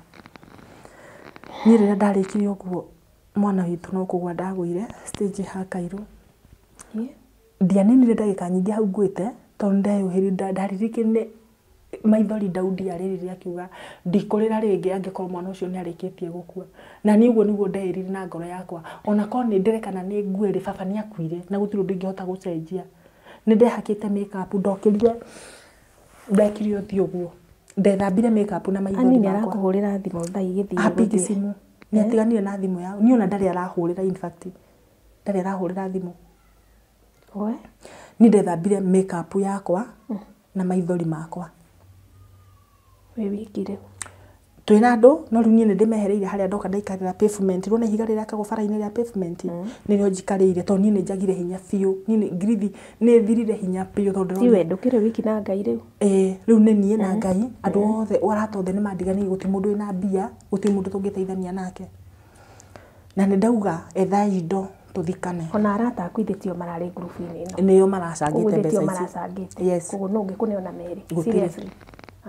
Niĩ rĩrĩa ndarĩkirie ũguo mwana witũ no kũgũa ndagũire stage ha Kairũ. Ndianinire ndagĩka nyingĩ hau ngwĩte tondũ nĩndeyũhĩrire ndaririkire maithori Daudi arĩrire akiuga ndikũrĩra rĩngĩ angĩkorwo mwana ũcio nĩarĩkĩtie gũkua. Na niĩ ũguo nĩguo ndeĩrire na ngoro yakwa. Ona korwo nĩ ndĩre kana nĩ ngue rĩ, baba nĩakuire na gũtirĩ ũndũ ingĩhota gũcenjia. Nĩndehakĩte make up, ndokĩrire ndekire ũthiũ ũguo. Ndethambire make up na maithori Ani makwa. nĩarakũhũrĩra thimũ thaa igĩthiĩ Hapigi gũthiĩ. simu. Nĩatiganire na thimũ yao. Niĩ ona ndarĩ arahũrĩra in fact. Ndarĩ arahũrĩra thimũ. We? Niĩ ndethambire make up yakwa na maithori makwa. Wĩ wiki rĩu. Twĩna andũ no rĩu niĩ nĩndĩmehereire harĩa ndoka ndaikarĩra pavement. Rĩu ihiga rĩrĩa rĩakagwo bara-inĩ rĩa pavement nĩrĩo njikarĩire tondũ niĩ nĩnjagire hinya biũ. Niĩ ngirithi nĩthirire hinya biũ tondũ Ti we ndũkĩrĩ wiki na Ngai rĩu. Ĩĩ rĩu nĩ niĩ na Ngai. Andũ othe arata othe nĩmandiganĩirie gũtirĩ mũndũ wĩna mbia, gũtirĩ mũndũ tũngĩteithania nake. Na nĩndauga ethai indo tũthikane. Ona arata aku ithe tio mararĩ ngurubu-inĩ ĩno. Nĩo maracangĩte Ũguo ithe tio mbeca ici. maracangĩte. Yes. Koguo no ũngĩkũneo na merĩ. Gũtirĩ. Seriously.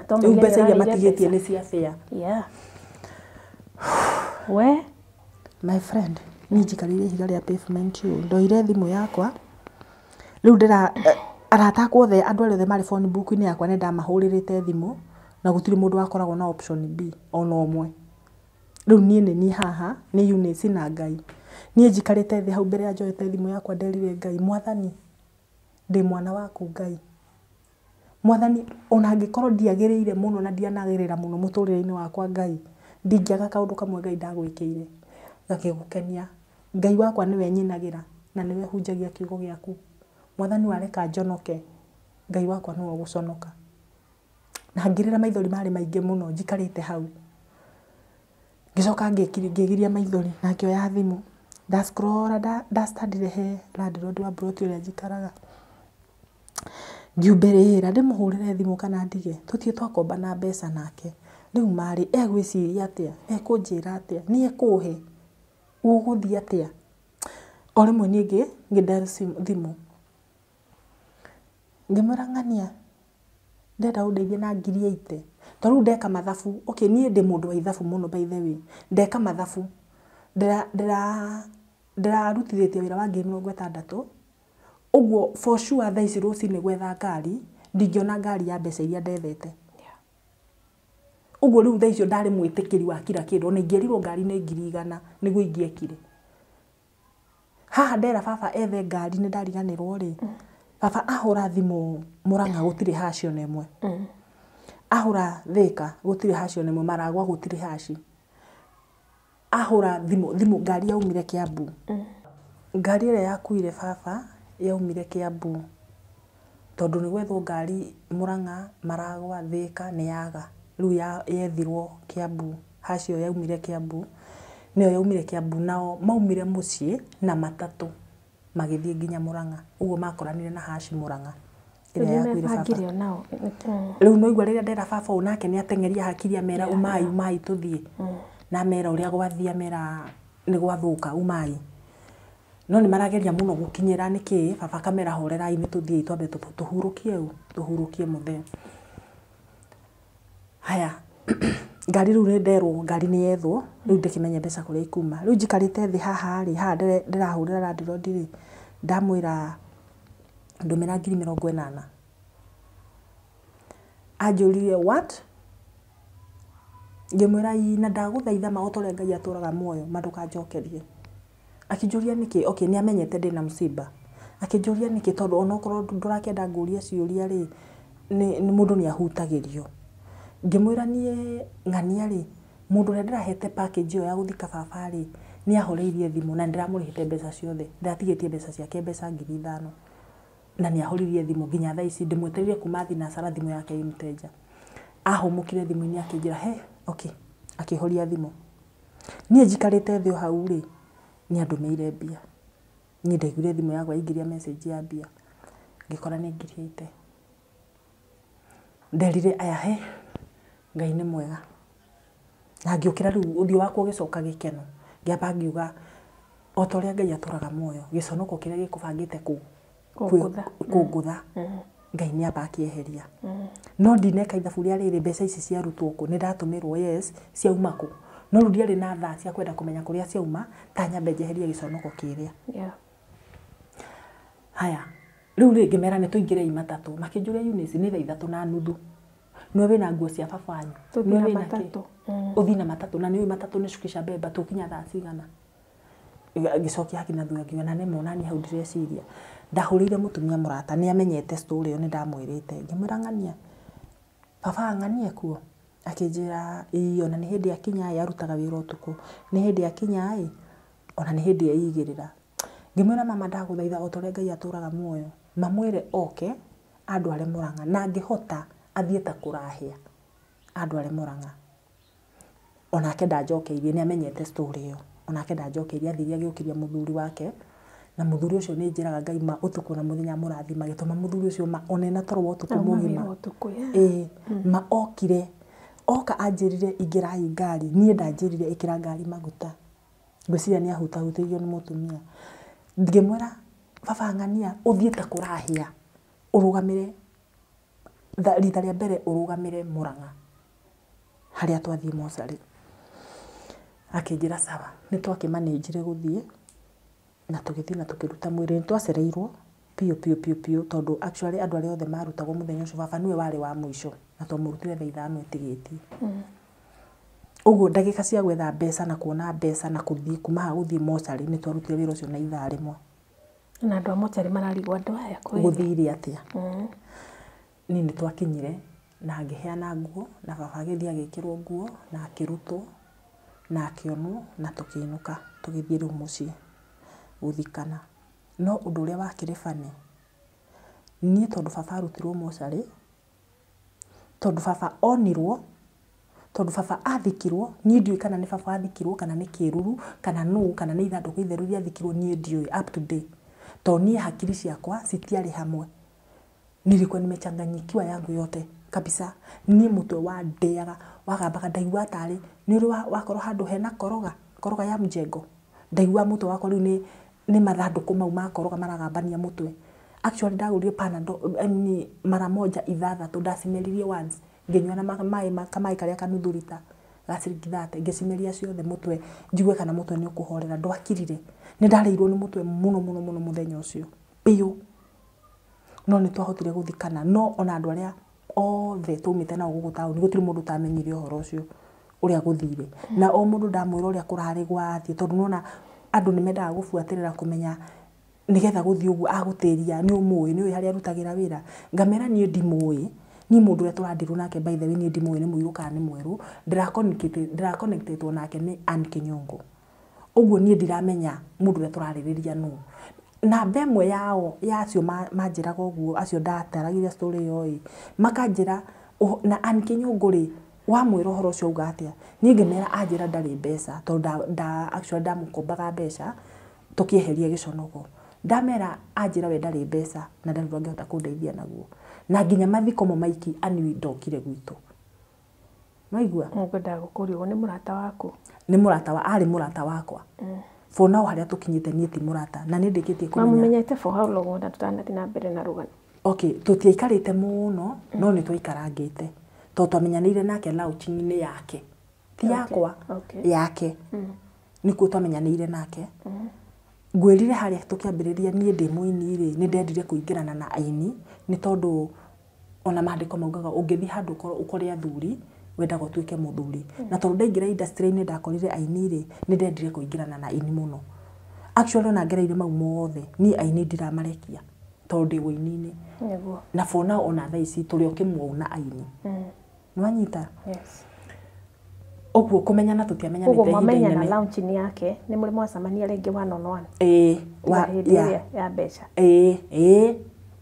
Rĩu mbeca iria matigĩtie nĩ cia fare. Yeah. We? My friend, niĩ njikarĩire ihiga rĩa pavement ũũ, ndoire thimũ yakwa. Rĩu ndĩra arata akwa othe andũ arĩa othe marĩ phone book-inĩ yakwa nĩndamahũrĩrĩte thimũ na gũtirĩ mũndũ wakoragwo na option B ona ũmwe. Rĩu niĩ nĩ niĩ haha nĩ Eunice na Ngai. Niĩ njikarĩte thĩ hau mbere ya njoete thimũ yakwa nderire Ngai, Mwathani ndĩ mwana waku Ngai. Mwathani ona angĩkorwo ndiagĩrĩire mũno na ndianagĩrĩra mũno mũtũrĩre-inĩ wakwa Ngai, ndingĩaga kaũndũ kamwe Ngai ndagwĩkĩire gakĩgũkenia. Ngai wakwa nĩwe nyinagĩra na nĩwe hunjagia kiugo gĩaku. Mwathani wareka njonoke, Ngai wakwa nĩwe ũgũconoka. Na ngĩrĩra maithori marĩ maingĩ mũno njikarĩte hau. Ngĩcoka ngĩgiria maithori na ngĩoya thimũ. Ndascrolla ndastandire he landlord wa plot ĩrĩa njikaraga. Ngiumbĩrĩra ndĩmũhũrĩre thimũ kana ndige, tũtirĩ twakombana mbeca nake. Rĩu marĩ egwĩciria atĩa, ekũnjĩra atĩa, nĩ ekũhe, gũgũthiĩ atĩa. O rĩmwe niĩ ngĩ dial thimũ. Ngĩmwĩra ng'ania, ndĩrenda ũndeithie na 80,000. To rĩu ndeka mathabu, okay niĩ ndĩ mũndũ wa ithabu mũno by the way. Ndeka mathabu, ndĩrarutithĩtie wĩra wa 60,000. Ũguo for sure thaa ici rũcinĩ gwetha ngari Ndingĩona ngari ya mbeca iria ndethete. Ũguo rĩu thaa icio ndarĩ mwĩtĩkĩri wa kira kĩndũ, ona ingĩerirwo ngari nĩ 100,000 nĩguo ingĩekire. Haha ndera baba ethe ngari nĩ ndariganĩrwo rĩ, baba ahũra thimũ Murang'a gũtirĩ haci ona ĩmwe. Ahũra Thĩka gũtirĩ haci ona ĩmwe, Maragwa gũtirĩ haci. Ahũra thimũ ngari yaumire Kiambu. Ngari ĩrĩa yakuire baba yaumire Kiambu tondũ nĩ gwethwo ngari Murang'a, Maragwa, Thĩka nĩ yaga. Rĩu yethirwo Kiambu, haci ĩyo yaumire Kiambu, nĩyo yaumire Kiambu nao maumire mũciĩ na matatũ magĩthiĩ nginya Murang'a. Ũguo makoranire na haci Murang'a ĩrĩa yakuire baba. Rĩu no igua rĩrĩa ndera baba ũũ nake nĩ ateng'eria hakiri amera umai umai tũthiĩ. Na amera ũrĩa gwathiĩ amera nĩ gwathũka umai. No nĩ marageria mũno gũkinyĩra nĩkĩ baba akamera horerai nĩ tũthiĩ twambe tũhurũkie ũ tũhurũkie mũthee. Haya ngari rĩu nĩ nderwo ngari nĩ yethwo rĩu ndĩkĩmenye mbeca kũrĩa ikuma. Rĩu njikarĩte thĩ haha rĩ haha ndĩrahũrĩra landlord rĩ ndamwĩra ndũmĩra 80,000. Anjũririe what? Ngĩmwĩra ii na ndagũthaitha ma o ta ũrĩa Ngai atũraga muoyo ma ndũkanjokerie. Akĩnjũria nĩkĩ, okay nĩ amenyete ndĩna msiba. Akĩnjũria nĩkĩ tondũ onokorwo ndũrakĩenda ngũrie ciũria rĩ nĩ mũndũ nĩ ahutagĩrio. Ngĩmwĩra niĩ ng'ania rĩ mũndũ ũrĩa ndĩrahete package ĩyo ya gũthika baba rĩ nĩ ahoreirie thimũ na nĩndĩramũrĩhĩte mbeca ciothe. Ndĩratigĩtie mbeca ciake mbeca 5,000. Na nĩ ahoririe thimũ nginya thaa ici ndĩmwetereire kuma thinacara thimũ yake ĩ mteja. Ahũmũkire thimũ-inĩ akĩnjĩra he okay akĩhoria thimũ. Niĩ njikarĩte thĩ o hau rĩ nĩ andũmĩire mbia. Niĩ ndaiguire thimũ yakwa yaingĩria message ya mbia. Ngĩkora nĩ 80,000. Nderire aya he Ngai nĩ mwega. Na ngĩũkĩra rĩu ũthiũ wakwa ũgĩcoka gĩkeno. Ngĩamba ngiuga o ta ũrĩa Ngai atũraga muoyo gĩconoko kĩrĩa gĩkũbangĩte kũngũtha Ngai nĩ amba akĩeheria. No ndineka ithabu rĩa rĩrĩ mbeca ici ciarutwo kũ nĩ ndatũmĩrwo yes ciauma kũ. No rĩu ndiarĩ na thaa cia kwenda kũmenya kũrĩa ciauma ta nyambe njeherie gĩconoko kĩrĩa. Haya rĩu rĩ ngĩmera nĩ tũingĩrei matatũ makĩnjũria Eunice nĩ thaa 3:30. Nĩwe wĩna nguo cia baba wanyu. Nĩwe wĩna kĩ? Ũthiĩ na matatũ na nĩũĩ matatũ nĩ cukisha mbemba tũkinya thaa cigana. Ngĩcokia haki na thutha ngiuga na nĩ monani hau ndĩreciria. Ndahũrĩire mũtumia mũrata nĩ amenyete story ĩyo nĩ ndamwĩrĩte. Ngĩmwĩra ng'ania baba ng'anie kuo. Akĩnjĩra ĩĩ ona nĩ hĩndĩ akinya ĩ arutaga wĩra ũtukũ. Nĩ hĩndĩ akinya ĩ ona nĩ hĩndĩ eigĩrĩra. Ngĩmwĩra mama ndagũthaitha o ta ũrĩa Ngai atũraga muoyo mamwĩre oke andware Murang'a na angĩhota athiĩ ta kũrahĩa andware Murang'a. Onake ndanjokeirie nĩ amenyete story ĩyo. Onake ndanjokeirie athire agĩũkĩria mũthuri wake na mũthuri ũcio nĩ njĩraga Ngai ma ũtukũ na mũthenya mũrathima gĩtũma mũthuri ũcio ma one na toro wa ũtukũ mũgima. Ĩĩ ma okire oka anjĩrire ingĩrai ngari niĩ ndanjĩrire ĩkĩra ngari maguta. Ngwĩciria nĩ ahutahutĩirio nĩ mũtumia. Ngĩmwĩra baba ng'ania ũthiĩ ta kũrahĩa ũrũgamĩre rita rĩa mbere ũrũgamĩre Murang'a harĩa twathiĩ mocarĩ. Akĩnjĩra sawa nĩ twakĩmanĩnjire gũthiĩ na tũgĩthiĩ na tũkĩruta mwĩrĩ nĩ twacereirwo biũ biũ biũ biũ tondũ actually andũ arĩa othe marutagwo mũthenya ũcio baba nĩwe warĩ wa mũico na twamũrutire thaa 5 ĩtigĩtie. Ũguo ndagĩka cia gwetha mbeca na kuona mbeca na kũthiĩ kuma haha gũthiĩ mocarĩ nĩ twarutire wĩra ũcio na ithaa rĩmwe. Na andũ a mocarĩ mararigwo andũ aya kweli. Gũthire atĩa? Niĩ nĩ twakinyire na ngĩheana nguo na baba agĩthiĩ agĩkĩrwo nguo na akĩrutwo na akĩonwo na tũkĩinũka tũgĩthiĩ rĩu mũciĩ gũthikana. No ũndũ ũrĩa wakĩrĩ funny niĩ tondũ baba arutirwo mocarĩ tondũ baba onirwo tondũ baba athikirwo niĩ ndiũĩ kana nĩ baba athikirwo kana nĩ kĩruru kana nũ kana nĩ ithandũkũ itheru rĩathikirwo niĩ ndiũĩ up to date. Tondũ niĩ hakiri ciakwa citiarĩ hamwe. Nilikuwa nimechanganyikiwa yangu yote kabisa. Niĩ mũtwe wandĩaga wagambaga ndaigua tarĩ nĩ ũrĩ wakorwo handũ hena koroga koroga ya mjengo ndaigua mũtwe wakwa rĩu nĩ mathandũkũ mau ma koroga maragambania mũtwe. Actually ndagũrire Panadol mara moja 6 ndacimeririe once ngĩnyua na maĩ kamaĩ karĩa kanuthu rita ga ciringi 30 ngĩcimeria ciothe mũtwe njigue kana mũtwe nĩ ũkũhorera ndwakirire. Nĩ ndarĩirwo nĩ mũtwe mũno mũno mũno mũthenya ũcio biũ. No nĩ twahotire gũthikana no ona andũ arĩa othe twaumĩte nao gũkũ taũni gũtirĩ mũndũ ũtamenyire ũhoro ũcio ũrĩa gũthire. Na o mũndũ ndamwĩra ũrĩa kũrarĩ gwathiĩ tondũ nĩwona andũ nĩ mendaga gũbuatĩrĩra kũmenya nĩgetha gũthiĩ ũguo agũtĩria nĩ ũmũĩ nĩ ũĩ harĩa arutagĩra wĩra. Ngamera niĩ ndimũĩ, niĩ mũndũ ũrĩa tũrandirwo nake by the way niĩ ndimũĩ nĩ mũirũ kana nĩ mwerũ, ndĩra-connectĩtwo nake nĩ Ann Kĩnyongo. Ũguo niĩ ndiramenya mũndũ ũrĩa tũrarĩrĩria nũ. Namba ĩmwe yao ya acio manjĩraga ũguo acio ndataragĩria story ĩyo ĩ, makanjĩra na Ann Kĩnyũngũ rĩ, wamwĩra ũhoro ũcio auga atĩa? Niĩ ngĩmera anjĩra ndarĩ mbeca tondũ actually ndamũkombaga mbeca tũkĩeheria gĩconoko. Ndamera anjĩra we ndarĩ mbeca na ndarĩ ũndũ angĩhota kũndeithia naguo. Na nginya mathiko mo maiki Ann ndokire gwitũ. Nĩwaigua? Ngwendaga gũkũria ũguo nĩ mũrata waku? Nĩ mũrata wa, arĩ mũrata wakwa. For now harĩa tũkinyĩte niĩ ti mũrata na nĩ ndĩkĩtie kũmenya. Mamũmenyete for how long na tũtanathiĩ na mbere na rũgano? Okay, tũtiaikarĩte mũno no nĩ twaikarangĩte tondũ twamenyanĩire nake launching-inĩ yake. Ti yakwa, yake. Nĩkuo twamenyanĩire nake. Ngwĩrire harĩa tũkĩambĩrĩria niĩ ndĩ mũini rĩ, nĩ ndendire kũingĩrana na aini nĩ tondũ ona maandĩko maugaga ũngĩthiĩ handũ ũkore athuri wendaga ũtuĩke mũthuri. Na tondũ ndaingĩra industry-inĩ ndakorire aini rĩ, nĩ ndendire kũingĩrana na aini mũno. Actually ona ngereire mau mothe, niĩ aini ndiramarekia tondũ ndĩ ũini-inĩ. Na for now ona thaa ici tũrĩ o kĩmwe na aini. Nĩwanyita? Yes. Ũguo kũmenyana tũtiamenyanĩte Ũguo ihinda mwamenyana inene. launch-inĩ yake nĩ mũrĩ mwacemania rĩngĩ one on one? Ĩĩ, hĩndĩ ĩrĩa ya mbeca. Ĩĩ,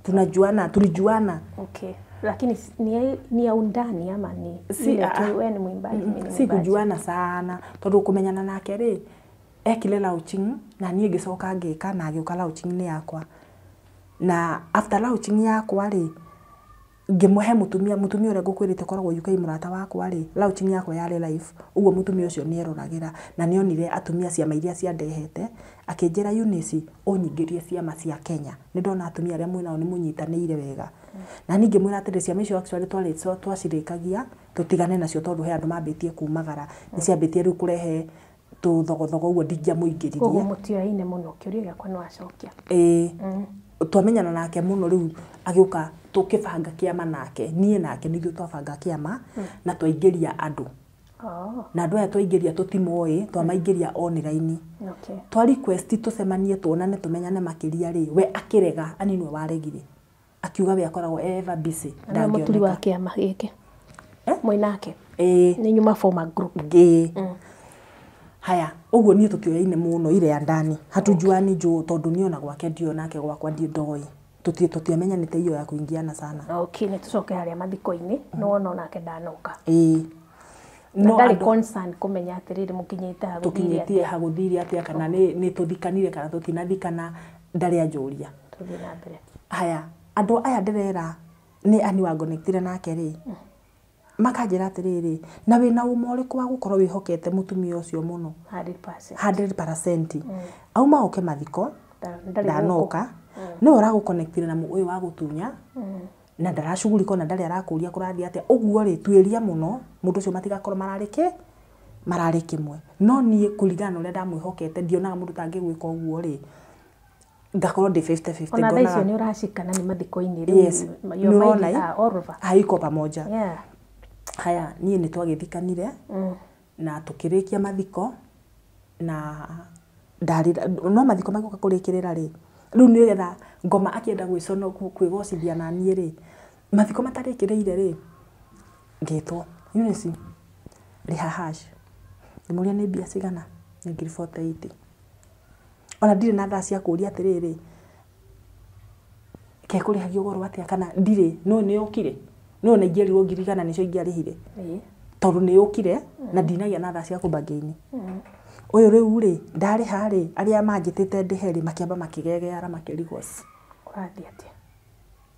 tunajuana, tulijuana. Okay. Lakini ni ya undani ama ni Si, ile tu wewe ni mwimbaji, mimi ni si mwimbaji? Kujuana sana tondũ kũmenyana nake rĩ, ekire launching na niĩ ngĩcoka ngĩka na agĩũka launching-inĩ yakwa. Na after launching yakwa rĩ, ngĩmũhe mũtumia ũrĩa ngũkwĩrĩte ũkoragwo UK mũrata wakwa rĩ, launching yakwa yarĩ live, ũguo mũtumia ũcio nĩ eroragĩra na nĩ onire atumia ciama iria ciandehete, akĩnjĩra Eunice ũnyingĩrie ciama cia Kenya. Nĩ ndona atumia arĩa mwĩnao nĩ mũnyitanĩire wega. Na niĩ ngĩmwĩra atĩrĩ ciama icio actually twacirĩkagia tũtigane nacio tondũ he andũ mambĩtie kumagara. Nĩ ciambĩtie rĩu kũrehe tũthogothogo ũguo ndingĩamũingĩririe. Koguo mũtioaine mũno, kĩũria gĩakwa nĩ wacokia. Ĩĩ. Twamenyana nake mũno rĩu agĩũka tũkĩbanga kĩama nake, niĩ nake nithuĩ twabanga kĩama na twaingĩria andũ. Na andũ aya twaingĩria tũtimoĩ, twamaingĩria online. Okay. Twa request tũcemanie tuonane tũmenyane makĩria rĩ, we akĩrega, Ann nĩwe waregire. Akiuga we akoragwo ever busy, Na mũturi wa ndangĩoneka. kĩama gĩkĩ. Mwĩ nake? Ĩĩ. Nĩ nyuma former group. Ĩĩ. Haya, ũguo niĩ tũtioyaine mũno ile ya ndani. Hatujuani juu tondũ niĩ ona gwake ndiũĩ nake gwakwa ndoĩ. Tũtiamenyanĩte iyo ya kuingiana sana. Okay, nĩ tũcoke harĩa mathiko-inĩ, nĩ wona onake ndanoka. Ĩĩ. Na ndarĩ concern kũmenya atĩrĩrĩ mũkinyĩte ha gũthire atĩa. Tũkinyĩtie ha gũthire atĩa kana nĩ tũthikanire kana tũtinathikana ndarĩ anjũria. Tũthiĩ na mbere. Haya, andũ aya ndĩrera nĩ Ann wangonectire nake rĩ, makanjĩra atĩrĩrĩ, na wĩna ũma ũrĩkũ wa gũkorwo wĩhokete mũtumia ũcio mũno? 100%. 100%. Auma oke mathiko, ndanoka, nĩwe ũragũconnectire na ũyũ wa gũtunya, na ndaracugurika ona ndarĩ arakũria kũrathiĩ atĩa. Ũguo rĩ, tuĩria mũno, mũndũ ũcio matigakorwo mararĩ kĩmwe. No niĩ kũringana na ũrĩa ndamwĩhokete, ndionaga mũndũ tangĩgwĩka ũguo rĩ, ngakorwo ndĩ 50-50. Ona thaa icio nĩ ũracikana nĩ mathiko-inĩ rĩu. Yes. Your mind are all over. Haiko pamoja. Yeah. Haya, niĩ nĩ twagĩthikanire na tũkĩrĩkia mathiko na ndarĩra, no mathiko magĩũka kũrĩkĩrĩra rĩ, rĩu nĩgetha ngoma akĩenda kwĩgocithia na niĩ rĩ, mathiko matarĩkĩrĩire rĩ, ngĩtwo Eunice rĩha hash. Ngĩmũria nĩ mbia cigana? Nĩ ngiri 48. Ona ndirĩ na thaa cia kũria atĩrĩrĩ, kekũrĩhagio goro atĩa kana ndirĩ, no nĩ yũkire. No na ingĩerirwo ngiri igana nĩcio ingĩarĩhire. Tondũ nĩ yũkire na ndinagĩa na thaa cia kũbargain. Ũyũ rĩu rĩ, ndarĩha rĩ, arĩa manjĩtĩte ndĩhe rĩ, makĩamba makĩgegeara makĩrigwo. Kũrathiĩ atĩa?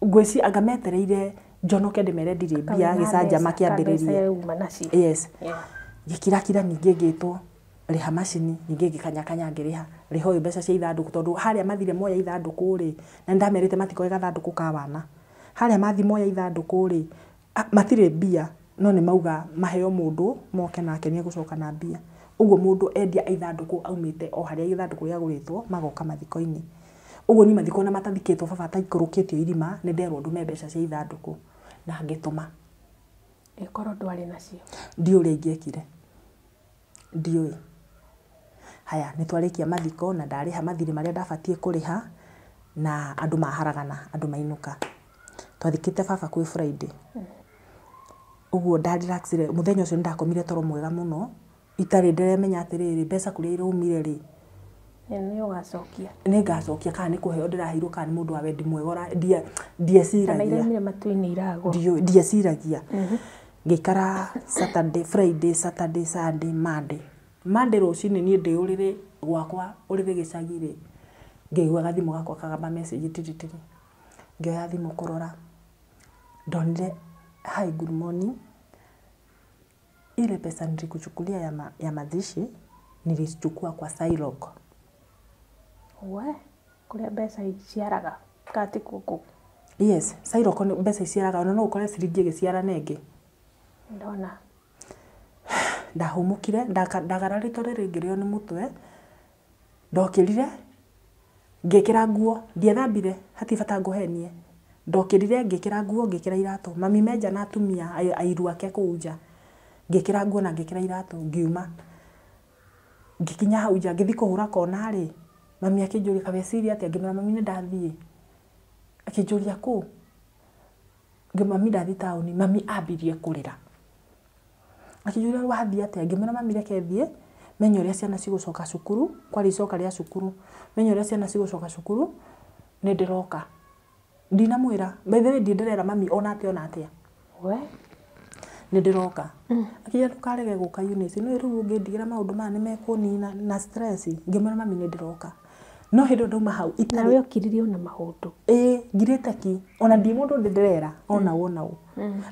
Ngwĩciria anga metereire njonoke ndĩmere ndirĩ mbia gĩcanjama kĩambĩrĩrie. Yes. Gĩkirakira ningĩ ngĩtwo rĩha macini, ningĩ ngĩkanyakanya ngĩrĩha. Rĩha ũyũ mbeca cia ithandũkũ tondũ harĩa mathire moya ithandũkũ rĩ, na nĩndamerĩte matikoe gathandũkũ ka wana. Harĩa mathi moya ithandũkũ rĩ, matirĩ mbia no nĩ mauga maheo mũndũ moke nake nĩ egũcoka na mbia. Ũguo mũndũ endia ithandũkũ aumĩte o harĩa ithandũkũ rĩagũrĩtwo magoka mathiko-inĩ. Ũguo niĩ mathiko na matathikĩtwo baba ataikũrũkĩtio irima nĩ nderwo ndume mbeca cia ithandũkũ na ngĩtũma. Ĩkorwo ndwarĩ nacio. Ndiũĩ ũrĩa ingĩekire. Ndiũĩ. Haya, nĩ twarĩkia mathiko na ndarĩha mathirĩ marĩa ndabatiĩ kũrĩha na andũ maharagana, andũ mainũka. Twathikĩte baba kwĩ Friday. Ũguo ndarelaxire, mũthenya ũcio nĩ ndakomire toro mwega mũno, itarĩ ndĩremenya atĩrĩrĩ, mbeca kũrĩa iraumire rĩ, Nĩ ũgacokia. Nĩ ngacokia kana nĩ kũheo ndĩraheirwo kana nĩ mũndũ wa wendi mwega ndieciragia. Kana iraumire matu-inĩ iragwa. Ndieciragia. Ngĩikara Saturday, Friday, Saturday, Sunday, Monday. Monday rũcinĩ niĩ ndĩ ũrĩrĩ gwakwa, ũrĩrĩ gĩcagi rĩ, ngĩigua gathimũ gakwa kagamba message tiritiri. Ngĩoya thimũ kũrora, ndonire hi good morning. Ile pesa nilikuchukulia ya mazishi nilichukua kwa Sailok. We, kũrĩa mbeca iciaraga kati kũkũ. Yes, Sailok mbeca iciaraga ona no ũkore ciringi ĩgĩciarana ĩngĩ. Ndona. Ndahũmũkire, ndagararĩte rĩrĩ ngĩrĩo nĩ mũtwe. Ndokĩrire, ngĩkĩra nguo, ndiethambire, hatirĩ bata ngũhenie. Ndokĩrire, ngĩkĩra nguo, ngĩkĩra iratũ. Mami me nja na atumia airu ake kũu nja. Ngĩkĩra nguo na ngĩkĩra iratũ, ngiuma. Ngĩkinya hau nja, ngĩthiĩ kũhũra kona rĩ, mami akĩnjũria kaweciria atĩa, ngĩmwĩra mami nĩ ndathiĩ. Akĩnjũria kũ? Ngĩmwĩra mami ndathiĩ taũni. Mami ambirie kũrĩra. Akĩnjũria wathiĩ atĩa, ngĩmwĩra mami reke thiĩ, menye ũrĩa ciana cigũcoka cukuru, kwarĩ icoka rĩa cukuru, menye ũrĩa ciana cigũcoka cukuru, nĩ ndĩroka. Ndinamwĩra, by the way ndirĩ ndĩrera mami ona atĩa ona atĩa. We? Nĩ ndĩroka. Akĩnjĩra ndũkarege gũka Eunice, nĩũĩ rĩu ũngĩndigĩra maũndũ maya nĩ mekũnina na stress. Ngĩmwĩra mami nĩ ndĩroka. No hĩndĩ ĩyo ndauma hau itarĩ. Nawe ũkiririe ona maũndũ. Ĩĩ, ngirĩte ki. Ona ndirĩ mũndũ ndĩ ndĩrera ona ũ ona ũ.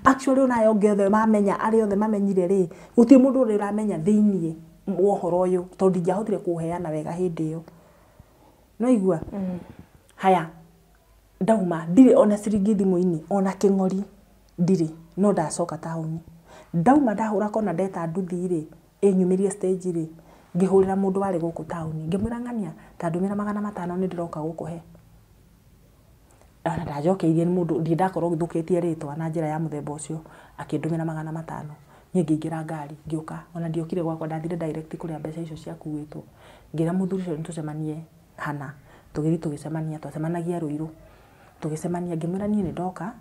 Actually ona aya angĩ othe mamenya, arĩa othe mamenyire rĩ, gũtirĩ mũndũ ũrĩ ũramenya thĩiniĩ wa ũhoro ũyũ tondũ ndingĩahotire kũũheana wega hĩndĩ ĩyo. Nĩwaigua? Haya, ndauma ndirĩ ona ciringi thimũ-inĩ, ona kĩng'ori ndirĩ, no ndacoka taũni. Ndauma ndahũra kona ndeta nduthi rĩ, ĩnyumĩrie stage rĩ, ngĩhũrĩra mũndũ warĩ gũkũ taũni, ngĩmwĩra ng'ania ta ndũmĩra 500 nĩ ndĩroka gũkũhe. Ona ndanjokeirie nĩ mũndũ, ndirĩ ndakorwo thũkĩtie rĩtwa na njĩra ya mũthemba ũcio, akĩndũmĩra 500. Niĩ ngĩingĩra ngari, ngĩũka, ona ndiokire gwakwa, ndathire direct kũrĩa mbeca icio ciakuĩtwo. Ngĩra mũthuri ũcio nĩtũcemanie hana, tũgĩthiĩ tũgĩcemania, twacemanagia Rũirũ. Tũgĩcemania, ngĩmwĩra niĩ nĩ ndoka,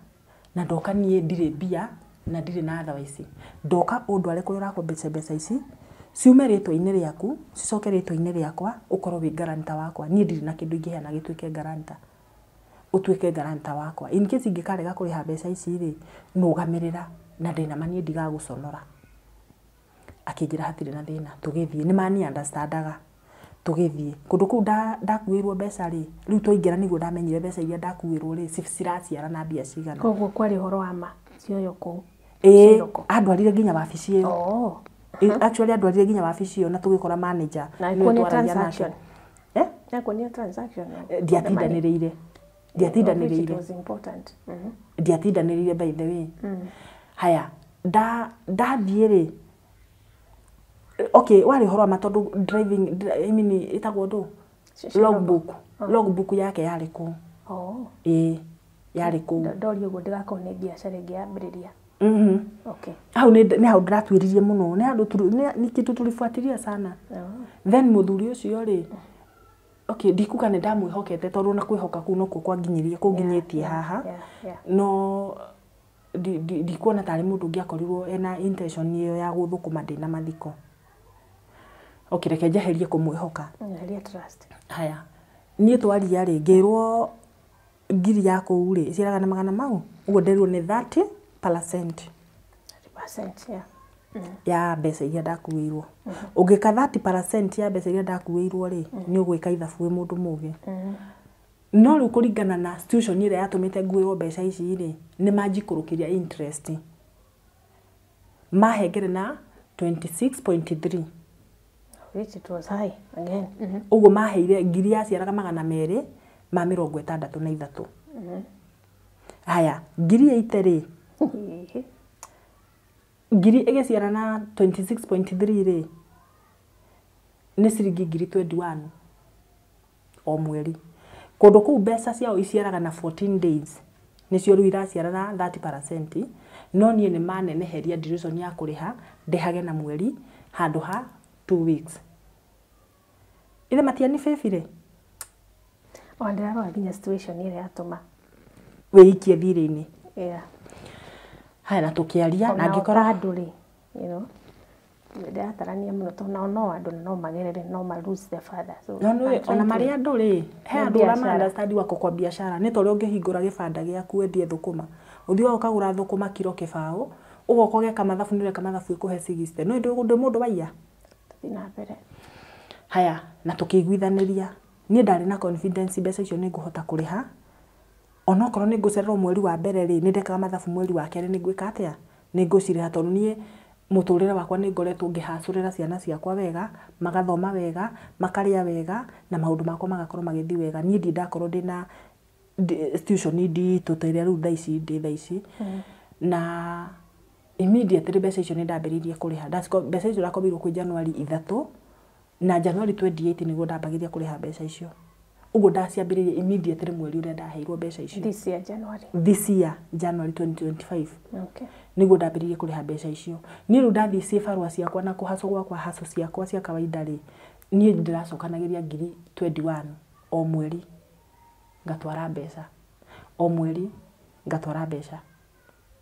na ndoka niĩ ndirĩ mbia, na ndirĩ na otherwise. Ndoka ũndware kũrĩa ũrakombeca mbeca ici, ciume rĩtwa-inĩ rĩaku, cicoke rĩtwa-inĩ rĩakwa, ũkorwo wĩ guarantor wakwa. Niĩ ndirĩ na kĩndũ ingĩheana gĩtuĩke guarantor. Ũtuĩke guarantor wakwa. In case ingĩkarega kũrĩha mbeca ici rĩ, nũgamĩrĩra na ndĩna ma niĩ ndigagũconora. Akĩnjĩra hatirĩ na thĩna, tũgĩthiĩ, nĩ mani understandaga. Tũgĩthiĩ. Kũndũ kũu ndakuĩrwo mbeca rĩ, rĩu twaingĩra nĩguo ndamenyire mbeca iria ndakuĩrwo rĩ, ciraciara na mbia cigana. Koguo kwarĩ ũhoro wa ma, cioywo kũu. Ĩĩ, andwarire nginya wabici ĩyo. Actually andwarire nginya wabici ĩyo na tũgĩkora manager. Na kuonia transaction. Eh? Na kuonia transaction. Ndiatindanĩrĩire. Ndiatindanĩrĩire. It was important. Ndiatindanĩrĩire by the way. Haya, ndathiĩ rĩ, okay, warĩ ũhoro wa ma tondũ driving, I mean, ĩtagwo ndũ? Logbook. Logbook yake yarĩ kũu. Ĩĩ, yarĩ kũu. Ndoria ũguo ndĩgakorwo nĩ biacara ĩngĩ yambĩrĩria. Okay. Hau nĩ hau ndĩratuĩririe mũno, nĩ handũ nĩ kĩndũ tulifuatilia sana. Then mũthuri ũcio rĩ, okay, ndikuga nĩ ndamwĩhokete tondũ ona kwĩhoka kũu nokuo kwanginyirie, kũnginyĩtie haha. No ndikuona tarĩ mũndũ ũngĩakorirwo ena intention ĩyo ya gũthũkũma ndĩna mathiko. Okay, reke njeherie kũmwĩhoka. Njeheria trust. Haya, niĩ twaria rĩ, ngĩrwo ngiri ya kũu rĩ, ĩciaraga na magana mau, ũguo nderirwo nĩ 30%. 30%, yeah. Ya mbeca iria ndakuĩirwo. Ũngĩka 30% ya mbeca iria ndakuĩirwo rĩ, nĩ ũgwĩka ithabu wĩ mũndũ mũgĩ. No rĩu kũringana na situation ĩrĩa yatũmĩte nguĩrwo mbeca ici rĩ, nĩ manjikũrũkĩria interest. Mahengere na 26.3. Which it was high again. Ũguo maheire ngiri yaciaraga 263. Haya, ngiri 80 rĩ, ngiri ĩgĩciara na 26.3 rĩ, nĩ ciringi ngiri 21 o mweri. Kũndũ kũu mbeca ciao iciaraga na 14 days nĩcio rĩu iraciara na 30%, no niĩ nĩ maneneheria duration ya kũrĩha ndĩhage na mweri handũ ha 2 weeks. Ithe matianibĩbire. Ona ndĩrarora nginya situation ĩrĩa yatũma wĩikie thirĩ-inĩ. Yeah. Haya, na tũkĩaria na ngĩkora andũ rĩ, you know, ndĩratarania mũno tondũ nao no andũ no magerere no ma lose their father. So no nĩ ona marĩ andũ rĩ, he andũ ũrama understand wako kwa biacara nĩ ta ũrĩa ũngĩhingũra gĩbanda gĩaku wendie thũkũma, ũthiaga ũkagũra thũkũma kiro kĩbaũ, ũgoka ũgeka mathabu nĩ ũreka mathabu ĩkũhe 60, no ndĩ mũndũ waiya. Tũthiĩ na mbere. Haya, na tũkĩiguithanĩria niĩ ndarĩ na confidence mbeca icio nĩ ngũhota kũrĩha, onokorwo nĩ ngũcererwo mweri wa mbere rĩ, nĩ ndekaga mathabu mweri wa kerĩ nĩ ngwĩka atĩa, nĩ ngũcirĩha tondũ niĩ mũtũrĩre wakwa nĩ ngoretwo ngĩhacũrĩra ciana ciakwa wega, magathoma wega, makarĩa wega, na maũndũ makwa magakorwo magĩthiĩ wega. Niĩ ndirĩ ndakorwo ndĩna situation nditũ ta ĩrĩa rĩu thaa ici ndĩ thaa ici. Na immediately mbeca icio nĩ ndambĩrĩirie kũrĩha. Mbeca icio ndakombirwo kwĩ January 3 na January 28 nĩguo ndambagĩria kũrĩha mbeca icio. Ũguo ndaciambĩrĩirie immediately mweri ũrĩa ndaheirwo mbeca icio. This year January. This year January 2025. Okay. Nĩguo ndambĩrĩirie kũrĩha mbeca icio. Niĩ rĩu ndathiĩ ciĩ barũa ciakwa na kũhacwo gwakwa haco ciakwa cia kawaida rĩ, niĩ ndĩracokanagĩria ngiri 21 o mweri ngatwara mbeca. O mweri ngatwara mbeca.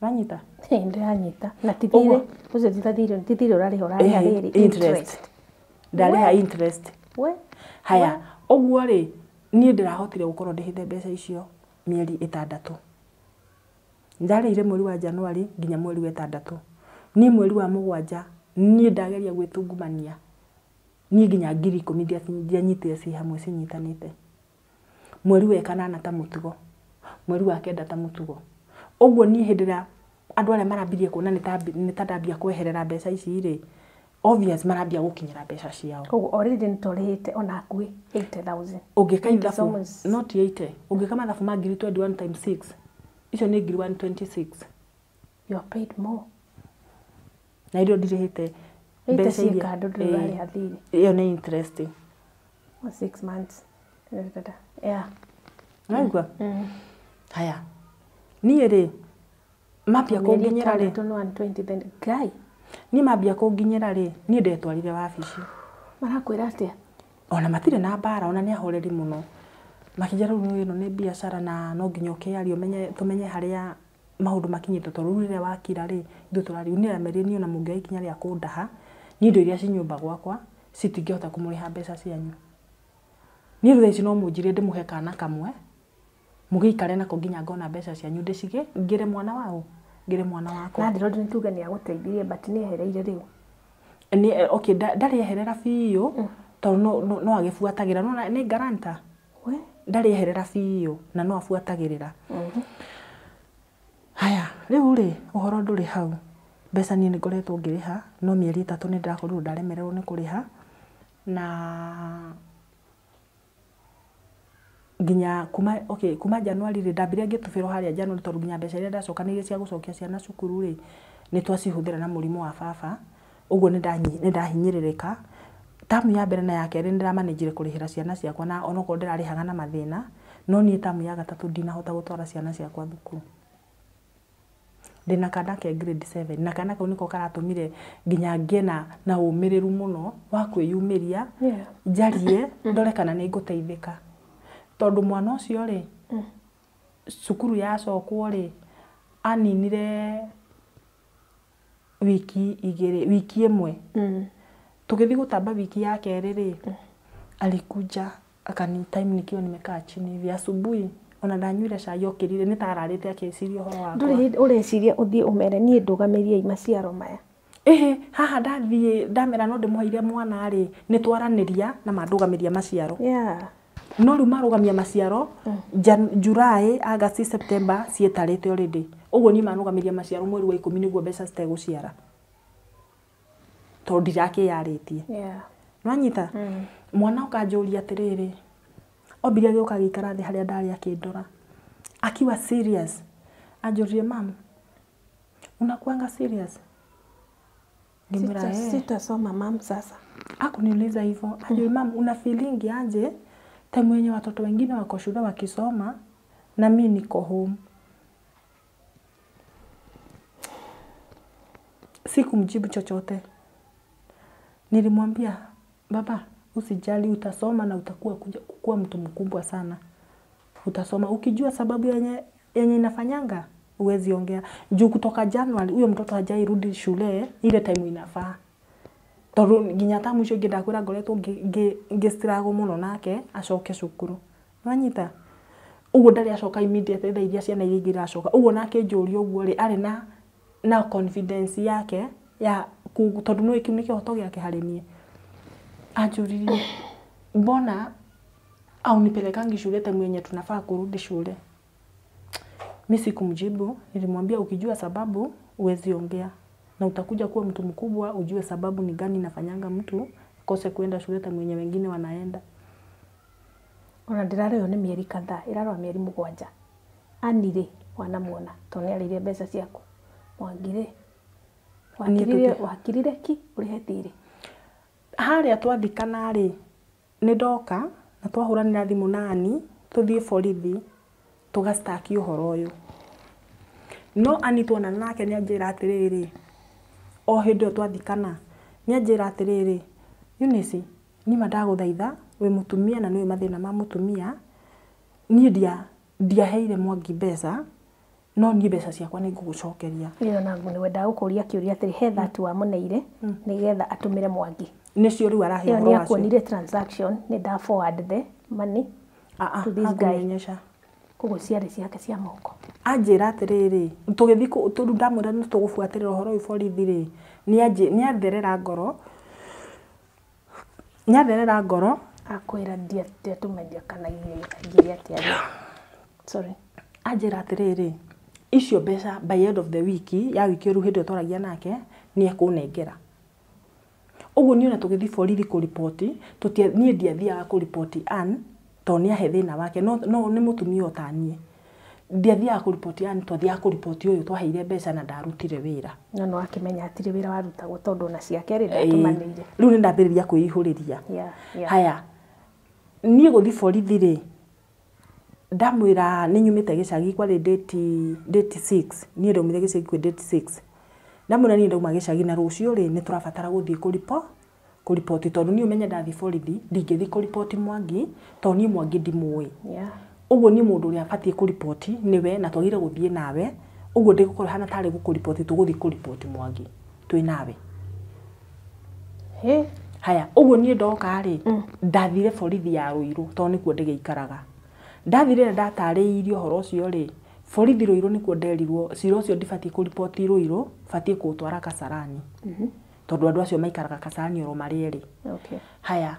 Wanyita? Ndĩranyita. Na ti thirĩ, ũcio ti thirĩ, ti thirĩ ũrarĩha, ũrarĩha rĩrĩ interest. Ndarĩha interest. We? Haya, ũguo rĩ, niĩ ndĩrahotire gũkorwo ndĩhĩte mbeca icio mĩeri 6. Ndarĩire mweri wa January nginya mweri wa 6. Niĩ mweri wa 7 niĩ ndageria gwĩtungumania. Niĩ nginya ngiri 10 ndianyitire ci hamwe cinyitanĩte. Mweri wa 8 ta mũtugo, mweri wa 9 ta mũtugo. Ũguo niĩ hĩndĩ ĩrĩa andũ arĩa marambirie kuona nĩ ta ndambia kweherera mbeca ici rĩ, obvious marambia gũkinyĩra mbeca ciao. Koguo already nĩ tũrĩhĩte ona hakuhĩ 80,000. Ũngĩka ithabu, not 80, ũngĩka mathabu ma ngiri 21 times 6, icio nĩ ngiri 126. You are paid more. Na irio ndirĩhĩte mbeca iria ndũrarĩha thirĩ. Ĩyo nĩ interest. 6 months. Yeah. Naigua? Haya. Niĩ rĩ, mambia kũnginyĩra rĩ, 120 then guy. Niĩ mambia kũnginyĩra rĩ, niĩ ndetwarire wabici. Marakwĩra atĩa? Ona matirĩ na mbara, ona nĩ ahoreri mũno. Makĩnjĩra rĩu ĩno nĩ biacara na no nginya ũkĩarie ũmenye tũmenye harĩa maũndũ makinyĩte tondũ rĩu rĩrĩa wakira rĩ, ithuĩ tũrarĩ niĩ ndamerire niĩ ona mũngĩoya ikinya rĩa kũndaha, niĩ indo iria ci nyũmba gwakwa citingĩhota kũmũrĩha mbeca cianyu. Niĩ rĩu thaa ici no mũnjĩre ndĩmũhe kana kamwe, mũgĩikare nako nginya ngona mbeca cianyu ndĩcige, ngĩre mwana wao, ngĩre mwana wakwa. Landlord nĩ tuge nĩ agũteithirie but nĩ ehereire rĩu. Nĩ okay, ndarĩ eherera biũ tondũ no agĩbuatagĩra, no nĩ guarantor. We? Ndarĩ eherera biũ na no abuatagĩrĩra. Haya, rĩu rĩ, ũhoro ndũrĩ hau. Mbeca niĩ nĩ ngoretwo ngĩrĩha, no mĩeri 3 nĩ ndĩrakorirwo ndaremererwo nĩ kũrĩha na nginya kuma okay, kuma January rĩ, ndambire ngĩtubĩrwo harĩa January tondũ nginya mbeca iria ndacokanĩirie cia gũcokia ciana cukuru rĩ, nĩ twacihũthĩra na mũrimũ wa baba. Ũguo nĩ ndahinyĩrĩrĩka. Tamu ya mbere na ya kerĩ nĩ ndĩramanĩnjire kũrĩhĩra ciana ciakwa na onokorwo ndĩrarĩhaga na mathĩna, no niĩ tamu ya gatatũ ndinahota gũtwara ciana ciakwa thukuru. Ndĩna kana ke grade 7 na kana kau nĩko karatũmire nginya ngĩe na ũmĩrĩru mũno wa kwĩyumĩria, njarie ndore kana nĩ ngũteithĩka. Tondũ mwana ũcio rĩ, cukuru yacokwo rĩ, aninire wiki 2, wiki 1. Tũgĩthiĩ gũtamba wiki ya kerĩ rĩ, alikuja akani time nikiwa nimekaa chini hivi asubuhi, ona ndanyuire cai okĩrire nĩ ta ararĩte akĩciria ũhoro wakwa. Ndũrĩ hĩndĩ ũreciria ũthiĩ ũmere niĩ ndũgamĩriei maciaro maya? Ĩhĩ, haha ndathiĩ ndamera no ndĩmũheire mwana rĩ, nĩ twaranĩria na mandũgamĩria maciaro. Yeah. No rĩu marũgamia maciaro July, August, September ciĩtarĩte already. Ũguo niĩ marũgamĩria maciaro mweri wa 10 nĩguo mbeca citegũciara. Tondũ ndirakĩyarĩtie. Yeah. Nĩwanyita? Mwana ũkanjũria atĩrĩrĩ, ombire agĩũka agĩikara thĩ harĩa ndarĩ akĩndora. Akiwa serious. Anjũririe, mam, unakuanga serious? Ngĩmwĩra, Sitasoma mam sasa. Akuniuliza hivyo. Anjũria, mam, una feeling aje Time yenye watoto wengine wako shule wakisoma na mimi niko home. Sikumjibu chochote. Nilimwambia, baba, usijali, utasoma na utakuwa kuwa mtu mkubwa sana. Utasoma ukijua sababu yenye inafanyanga uwezi ongea. Juu kutoka January huyo mtoto hajairudi shule ile time inafaa. Tondu nginya ta mwisho ingĩ ndakwĩra ngoretwo ngĩstruggle mũno nake acoke cukuru. Nĩwanyita? Ũguo ndarĩ acoka immediately thaa iria ciana iria ingĩ iracoka. Ũguo nake njũria ũguo rĩ, arĩ na confidence yake ya tondũ nĩũĩ kĩu nĩ kĩhoto gĩake harĩ niĩ. Anjũririe, mbona haunipelekangi shule time yenye tunafaa kurudi shule? Mimi sikumjibu, nilimwambia ukijua sababu huwezi ongea. Na utakuja kuwa mtu mkubwa ujue sababu ni gani inafanyanga mtu kose kuenda shule time yenye wengine wanaenda. Ona ndĩrarĩo nĩ mĩeri kadhaa, ĩrarora mĩeri 7. Ani rĩ, wanamuona tondũ nĩarĩire mbeca ciaku. Mwangi rĩ, wakirire ki ũrĩhe thirĩ? Harĩa twathikana rĩ, nĩ ndoka na twahũranĩra thimũ na Ani tũthiĩ borithi tũgacitaki ũhoro ũyũ. No Ani tuonana nake nĩanjĩra atĩrĩrĩ, o hĩndĩ ĩyo twathikana nĩanjĩra atĩrĩrĩ, Eunice, niĩ ma ndagũthaitha wĩ mũtumia na nĩũĩ mathĩna ma mũtumia, niĩ ndiaheire Mwangi mbeca, no niĩ mbeca ciakwa nĩ ngũgũcokeria. Ĩyo naguo nĩ wendaga gũkũria kĩũria atĩrĩ, he thati wamũneire nĩgetha atũmĩre Mwangi. Nĩcio rĩu arahe Ĩyo ũhoro wacio. nĩakuonire transaction, nĩ nda forward the money to this guy. Hakũmenyesha. Koguo ciarĩ ciake cia moko. Anjĩra atĩrĩrĩ, tũgĩthiĩ tondũ ndamwĩra nĩ tũgũbuatĩrĩra ũhoro ũyũ borithi rĩ, nĩatherera ngoro. Nĩatherera ngoro. Akwĩra ndiatũma kana ngire atĩa rĩ. Sorry. Anjĩra atĩrĩrĩ, icio mbeca by end of the week, ya wiki rĩu hĩndĩ ĩyo twaragia nake, nĩekũnengera. Ũguo niĩ ona tũgĩthiĩ borithi kũriboti, niĩ ndiathiaga kũriboti Ann, tondũ nĩahe thĩna wake, no nĩ mũtumia o ta niĩ. Ndiathiaga kũriboti Ann, twathiaga kũriboti ũyũ twaheire mbeca na ndarutire wĩra. No nĩwakĩmenya hatirĩ wĩra warutagwo tondũ ona ciake rĩ ndatũmanĩire. Rĩu nĩndambĩrĩria kwĩihũrĩria. Haya, niĩ gũthiĩ borithi rĩ, ndamwĩra nĩ nyumĩte gĩcagi kwarĩ date 6, niĩ ndaumire gĩcagi kwĩ date 6. Ndamwĩra niĩ ndauma gĩcagi na rũciũ rĩ nĩ tũrabatara gũthiĩ kũriboti tondũ niĩ ũmenye ndathiĩ borithi ndingĩthiĩ kũriboti Mwangi tondũ niĩ Mwangi ndimũĩ. Ũguo niĩ mũndũ ũrĩa abatiĩ kũriboti nĩwe na twagĩrĩire gũthiĩ nawe, ũguo ndĩgũkorwo hana tarĩ gũkũriboti, tũgũthiĩ kũriboti Mwangi twĩ nawe. Haya, ũguo niĩ ndoka rĩ, ndathire borithi ya Ruiru tondũ nĩkuo ndĩgĩikaraga. Ndathire na ndatarĩirie ũhoro ũcio rĩ, borithi Ruiru nĩkuo nderirwo cira ũcio ndibatiĩ kũriboti Ruiru, batiĩ kũũtwara Kasarani. Tondũ andũ acio maikaraga Kasarani oro marĩ erĩ. Haya,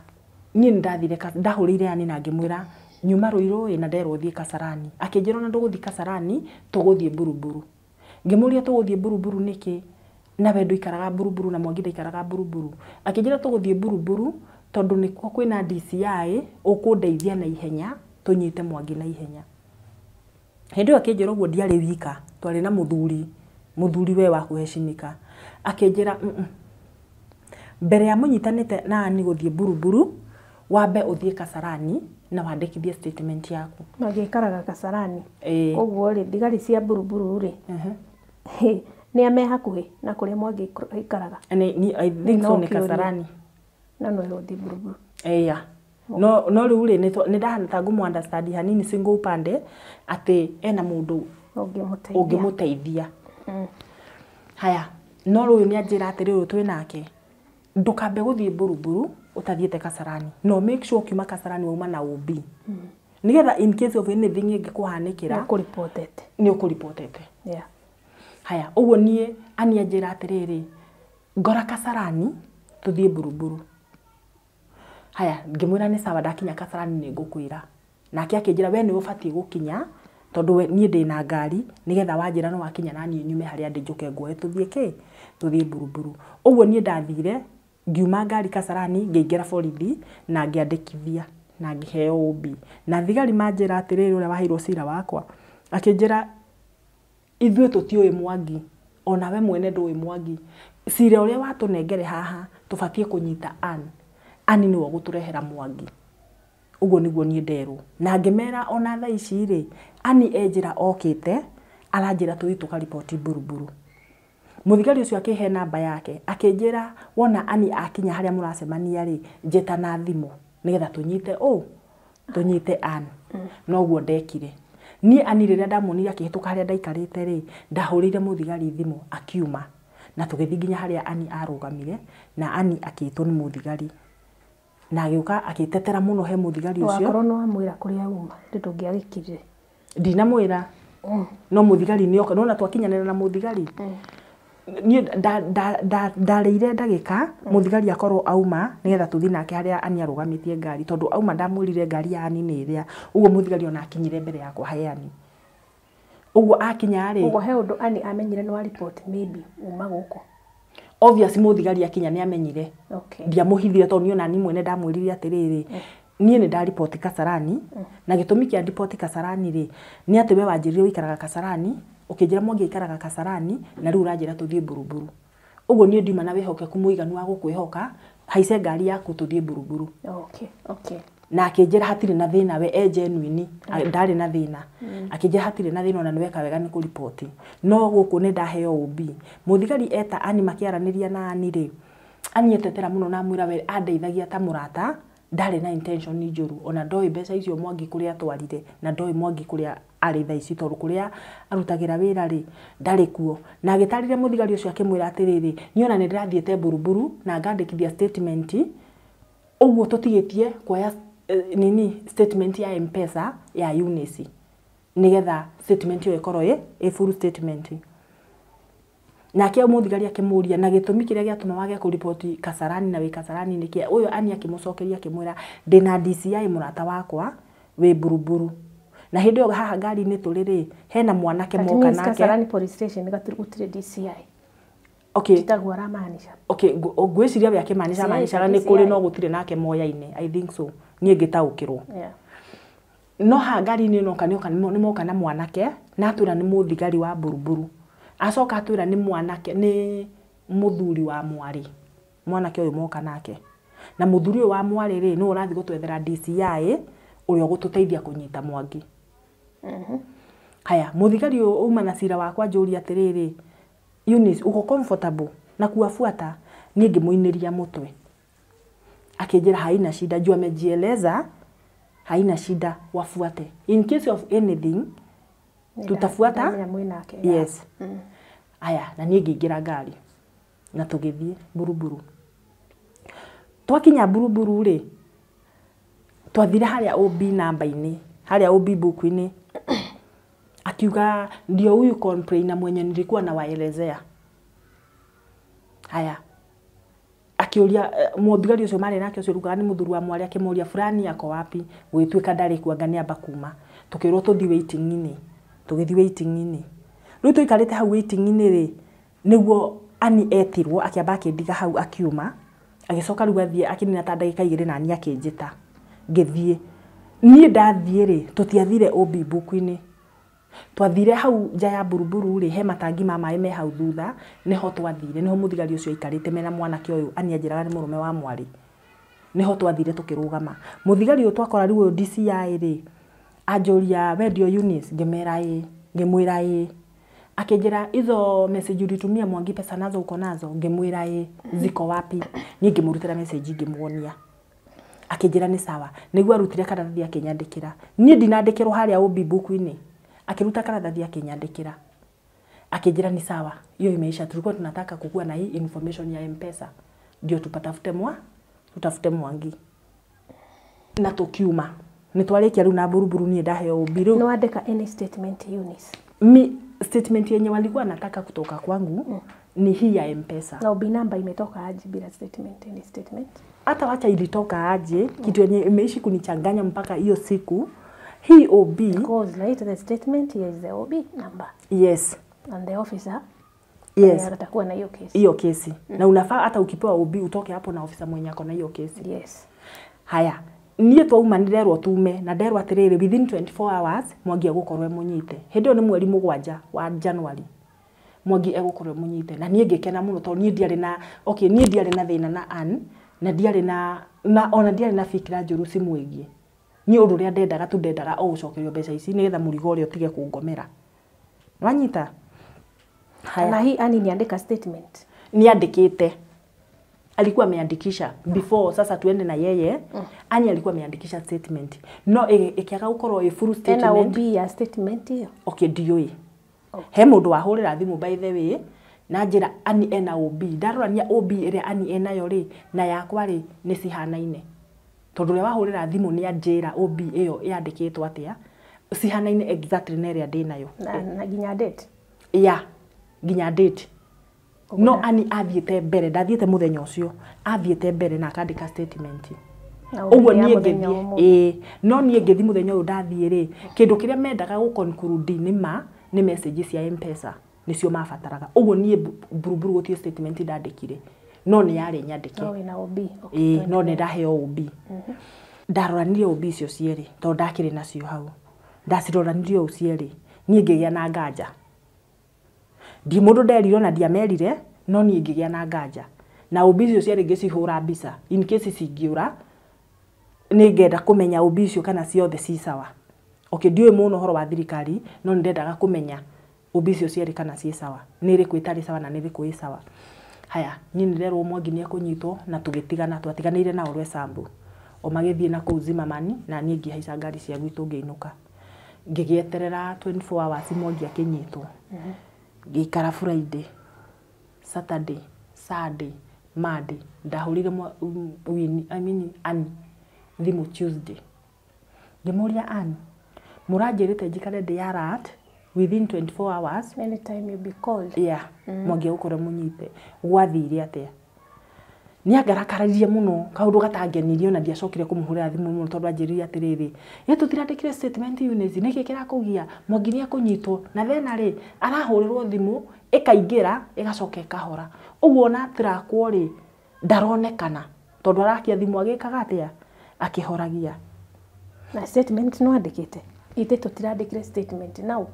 niĩ nĩndathire ndahũrĩire Ani na ngĩmwĩra nyuma Ruiru ĩ na nderwo thiĩ Kasarani. Akĩnjĩra ona ndũgũthiĩ Kasarani, tũgũthiĩ Buruburu. Ngĩmũria tũgũthiĩ Buruburu nĩkĩ? Na we ndũikaraga Buruburu na Mwangi ndaikaraga Buruburu. Akĩnjĩra tũgũthiĩ Buruburu tondũ nĩkuo kwĩna DCI ũkũndeithia na ihenya, tũnyite Mwangi na ihenya. Hĩndĩ ĩyo akĩnjĩra ũguo ndiarĩ wika, twarĩ na mũthuri, mũthuri we wa kũheshimika. Akĩnjĩra mbere ya mũnyitanĩte na Ani gũthiĩ Buruburu, wambe ũthiĩ Kasarani na wandĩkithie statement yaku. Magĩikaraga Kasarani. Koguo rĩ, thigari cia Buruburu rĩ, nĩ a me hakuhĩ na kũrĩa Mwangi aikaraga? I think so nĩ Kasarani. No no ĩrwo ũthiĩ Buruburu. Yeah. No rĩu rĩ, nĩ ndahana ta ngũmũ understand hanini single upande atĩ ena mũndũ ũngĩmũteithia. Haya, no rĩu nĩ anjĩra atĩrĩ ũyũ twĩ nake, ndũkambe gũthiĩ Buruburu ũtathiĩte Kasarani. No make sure ũkiuma Kasarani wauma na OB. Nĩgetha in case of anything ĩngĩkũhanĩkĩra, nĩ ũkũripotete. Haya, ũguo niĩ Ani anjĩra atĩrĩrĩ, ngora Kasarani tũthiĩ Buruburu. Haya, ngĩmwĩra nĩ sawa ndakinya Kasarani nĩ ngũkwĩra. Nake akĩnjĩra we nĩwe ũbatiĩ gũkinya tondũ niĩ ndĩna ngari nĩgetha wanjĩra no wakinya na niĩ nyume harĩa ndĩ njũke nguoe tũthiĩ kĩ? Tũthiĩ Buruburu. Ũguo niĩ ndathire ngiuma ngari Kasarani ngĩingĩra borithi na ngĩandĩkithia na ngĩheo OB. Na thigari manjĩra atĩrĩrĩ ũrĩa waheirwo cira wakwa, akĩnjĩra ithuĩ tũtiũĩ Mwangi, ona we mwene ndũĩ Mwangi. Cira ũrĩa watũnengere haha tũbatiĩ kũnyita Ann. Ann nĩwe ũgũtũrehera Mwangi. Ũguo nĩguo niĩ nderwo. Na ngĩmera ona thaa ici rĩ, Ani e njĩra okĩte, aranjĩra tũthiĩ tũkariboti Buruburu. Mũthigari ũcio akĩhe namba yake, akĩnjĩra wona Ani akinya harĩa mũracemania rĩ, njĩta na thimũ nĩgetha tũnyite tũnyite Ann. Noguo ndekire. Niĩ Ani rĩrĩa ndamuonire akĩhĩtũka harĩa ndaikarĩte rĩ, ndahũrĩire mũthigari thimũ akiuma. Na tũgĩthiĩ nginya harĩa Ani arũgamire, na Ani akĩĩtwo nĩ mũthigari. Na agĩũka akĩtetera mũno he mũthigari ũcio. Wakorwo nĩ wamwĩra kũrĩa uma, ndũngĩagĩkirire. Ndinamwĩra. No mũthigari nĩoka, nĩwona twakinyanĩra na mũthigari. Niĩ ndarĩire ndagĩka mũthigari akorwo auma nĩgetha tũthiĩ nake harĩa Ani arũgamĩtie ngari, tondũ auma ndamwĩrire ngari ya Ani nĩ ĩrĩa. Ũguo mũthigari ona akinyire mbere yakwa he Ani. Ũguo akinya rĩ, Ũguo he ũndũ Ani amenyire nĩ wa report maybe uma gũkũ. Obvious mũthigari akinya nĩ amenyire. Okay. Ndiamũhithire tondũ niĩ ona niĩ mwene ndamwĩrire atĩrĩrĩ, niĩ nĩ ndariboti Kasarani, na gĩtũmi kĩa ndiboti Kasarani rĩ, nĩ atĩ we wanjĩrire ũikaraga Kasarani, ũkĩnjĩra Mwangi aikaraga Kasarani, na rĩu ũranjĩra tũthiĩ Buruburu. Ũguo niĩ ndiuma na wĩhokeku mũiganu wa gũkwĩhoka, haice ngari yaku tũthiĩ Buruburu. Okay, okay. Na akĩnjĩra hatirĩ na thĩna, we e genuine, ndarĩ na thĩna. Akĩnjĩra hatirĩ na thĩna ona nĩ weka wega nĩ kũriboti. No gũkũ nĩ ndaheo OB. Mũthigari eta Ani makĩaranĩria na Ani rĩ, Ani etetera mũno na amwĩra we andeithagia ta mũrata, ndarĩ na intention njũru, ona ndoĩ mbeca icio Mwangi kũrĩa atwarire, na ndoĩ Mwangi kũrĩa arĩ thaa ici, tondũ kũrĩa arutagĩra wĩra rĩ, ndarĩ kuo. Na agĩtarĩria mũthigari ũcio akĩmwĩra atĩrĩrĩ, niĩ ona nĩ ndĩrathiĩte Buruburu na ngandĩkithia statement, ũguo tũtigĩtie kuoya nini statement ya M-Pesa ya Eunice, nĩgetha statement ĩyo ĩkorwo ĩ full statement. Nake mũthigari akĩmũria na gĩtũmi kĩrĩa gĩatũma wage kũriboti Kasarani na wĩ Kasarani nĩkĩ? Ũyũ Ani akĩmũcokeria akĩmwĩra ndĩna DCI mũrata wakwa wĩ Buruburu. Na hĩndĩ ĩyo haha ngari-inĩ tũrĩ rĩ, hena mwanake moka nake. Kasarani police station gũtirĩ DCI. Okay. Titaguo aramaanisha. Okay, ngwĩciria we akĩmaanisha maanishaga nĩ kũrĩ no gũtirĩ nake moyaine. I think so. Niĩ ngĩtaũkĩrwo. Yeah. No haha ngari-inĩ noka nĩ moka na mwanake na atwĩra nĩ mũthigari wa Buruburu. Acoka atwĩra nĩ mwanake, nĩ mũthuri wa mwarĩ. Mwanake ũyũ moka nake. Na mũthuri ũyũ wa mwarĩ rĩ, nĩwe ũrathiĩ gũtwethera DCI ũrĩa ũgũtũteithia kũnyita Mwangi. Haya, mũthigari ũyũ uma na cira wakwa njũria atĩrĩrĩ, Eunice, uko comfortable na kuwafuata? Niĩ ngĩmũinĩria mũtwe. Akĩnjĩra haina shida, juu amejieleza haina shida, wafuate. In case of anything, tutafuata. Yes. Aya, na niĩ ngĩingĩra ngari na tũgĩthiĩ Buruburu. Twakinya Buruburu rĩ, twathire harĩa OB namba-inĩ, harĩa OB book-inĩ. Akiuga ndio huyu complainer mwenye nilikuwa nawaelezea. Haya. Akiuria mũthigari ũcio marĩ nake ũcio rugaga nĩ mũthuri wa mwarĩ, akĩmũria fulani ako wapi, gũgĩtuĩka ndarĩ kuo anga nĩ amba kuma. Tũkĩrwo tũthiĩ waiting-inĩ. Tũgĩthiĩ waiting-inĩ. Rĩu tũikarĩte hau waiting-inĩ rĩ, nĩguo Ani etirwo, akĩamba akĩndiga hau akiuma, agĩcoka rĩu athiĩ akĩnina ta ndagĩka igĩrĩ na niĩ akĩnjĩta. Ngĩthiĩ. Niĩ ndathiĩ rĩ, tũtiathire OB book-inĩ. Twathire hau nja ya Buruburu rĩ, he matangi ma maĩ me hau thutha, nĩho twathire, nĩho mũthigari ũcio aikarĩte mena mwanake ũyũ, Ani anjĩraga nĩ mũrũme wa mwarĩ. Nĩho twathire tũkĩrũgama. Mũthigari ũyũ twakora rĩu ũyũ DCI rĩ, anjũria we ndio Eunice, ngĩmera ĩĩ, ngĩmwĩra ĩĩ. Akĩnjĩra hizo message ulitumia Mwangi pesa nazo uko nazo, ngĩmwĩra ĩĩ, ziko wapi? Niĩ ngĩmũrutĩra message ngĩmuonia. Akĩnjĩra nĩ sawa. Nĩguo arutire karatathi akĩnyandĩkĩra. Niĩ ndinandĩkĩrwo harĩa OB book-inĩ. Akiruta karatathi akĩnyandĩkĩra. Akĩnjĩra ni sawa, hiyo imeisha, tulikuwa tunataka kukua na hii information ya M-Pesa ndio tupatafute tutafute Mwangi. Na tukiuma. Nĩ twarĩkia rĩu na Buruburu niĩ ndaheo OB rĩu. Nĩ wandĩka any statement Eunice? Mi statement yenye walikuwa nataka kutoka kwangu ni hii ya M-Pesa. Na OB namba imetoka aje bila statement, any statement? Hata wacha ilitoka aje, kitu yenye imeishi kunichanganya mpaka hiyo siku. Hii OB. Because later the statement here is the OB number. Yes. And the officer. Yes. Atakuwa na hiyo kesi. Hiyo kesi. Na unafaa hata ukipewa OB utoke hapo na officer mwenye ako na hiyo kesi. Yes. Haya, niĩ twauma nĩ nderwo tume na nderwo atĩrĩrĩ within 24 hours Mwangi egũkorwo emũnyite. Hĩndĩ ĩyo nĩ mweri 7 wa January. Mwangi egũkorwo emũnyite na niĩ ngĩkena mũno tondũ niĩ ndiarĩ na okay, niĩ ndiarĩ na thĩna na Ann na ndiarĩ na ona ndiarĩ na fikira njũru cimwĩgiĩ. Niĩ ũndũ ũrĩa ndendaga tu ndendaga o gũcokerio mbeca ici nĩgetha mũrigo ũrĩa ũtige kũngomera. Wanyita? Haya. Na hii Annie niandika statement. Niandikite. Alikuwa ameandikisha before sasa tuende na yeye. Annie alikuwa ameandikisha statement. No ikiaga gukorwo ĩ full Ena statement. OB ya statement hiyo. Okay, ndiũĩ. He mũndũ wahũrĩra thimũ by the way na njĩra Annie ena OB. Ndarorania OB ĩrĩa Annie enayo rĩ na yakwa rĩ nĩ cihanaine. Tondũ ũrĩa wahũrĩra thimũ nĩ anjĩra OB ĩyo yandĩkĩtwo atĩa, cihanaine exactly na ĩrĩa ndĩnayo. Na nginya date. Ya, nginya date. No Annie athiĩte mbere, ndathiĩte mũthenya ũcio, athiĩte mbere na akandĩka statement. Ũguo niĩ ngĩthiĩ, ĩĩ, no niĩ ngĩthiĩ mũthenya ũyũ ndathiĩ rĩ, kĩndũ kĩrĩa mendaga gũ conclude nĩ ma nĩ message cia M-Pesa nĩcio mabataraga. Ũguo niĩ buruburu gũtirĩ statement ndandĩkire, no nĩ yarĩ nyandĩke. No wĩna OB. Ĩĩ, no nĩ ndaheo OB. Ndaroranirie OB icio cierĩ tondũ ndakĩrĩ nacio hau. Ndaciroranirie ũũ cierĩ, niĩ ngĩgĩa na nganja. Ndi mũndũ nderirwo na ndiamerire, no niĩ ngĩgĩa na nganja. Na OB icio cierĩ ngĩcihũra mbica in case cingĩũra, nĩ ngenda kũmenya OB icio kana ciothe ci sawa. Okay, ndiũĩ mũno ũhoro wa thirikari, no nĩ ndendaga kũmenya OB icio cierĩ kana ciĩ sawa. Nĩ ĩrĩkũ ĩtarĩ sawa na nĩ ĩrĩkũ ĩ sawa. Haya, niĩ nĩ nderwo Mwangi nĩ ekũnyitwo na tũgĩtigana, twatiganĩire nao Rwesambu. O magĩthiĩ na kũu Zimmerman na niĩ ngĩhaica ngari cia gwitũ ngĩinũka. Ngĩgĩeterera 24 hours Mwangi akĩnyitwo. Ngĩikara Friday, Saturday, Sunday, Monday. Ndahũrire Annie thimũ Tuesday. Ngĩmũria Annie, mũranjĩrĩte njikare ndĩ alert within 24 hours. Anytime you be called. Yeah, Mwangi egũkorwo mũnyite. Gwathire atĩa? Nĩangarakaririe mũno kaũndũ gatangenirie ona ndiacokire kũmũhũrĩra thimũ mũno tondũ anjĩrire atĩrĩrĩ, ĩ tũtirandĩkire statement Eunice, nĩkĩ kĩrakũgia? Mwangi nĩekũnyitwo na thena rĩ arahũrĩrwo thimũ ĩkaingĩra ĩgacoka ĩkahora. Ũguo ona atirakwo rĩ ndaronekana tondũ arakia thimũ agĩkaga atĩa? Akĩhoragia. Na statement no andĩkĩte? Ithe tũtirandĩkire statement nau.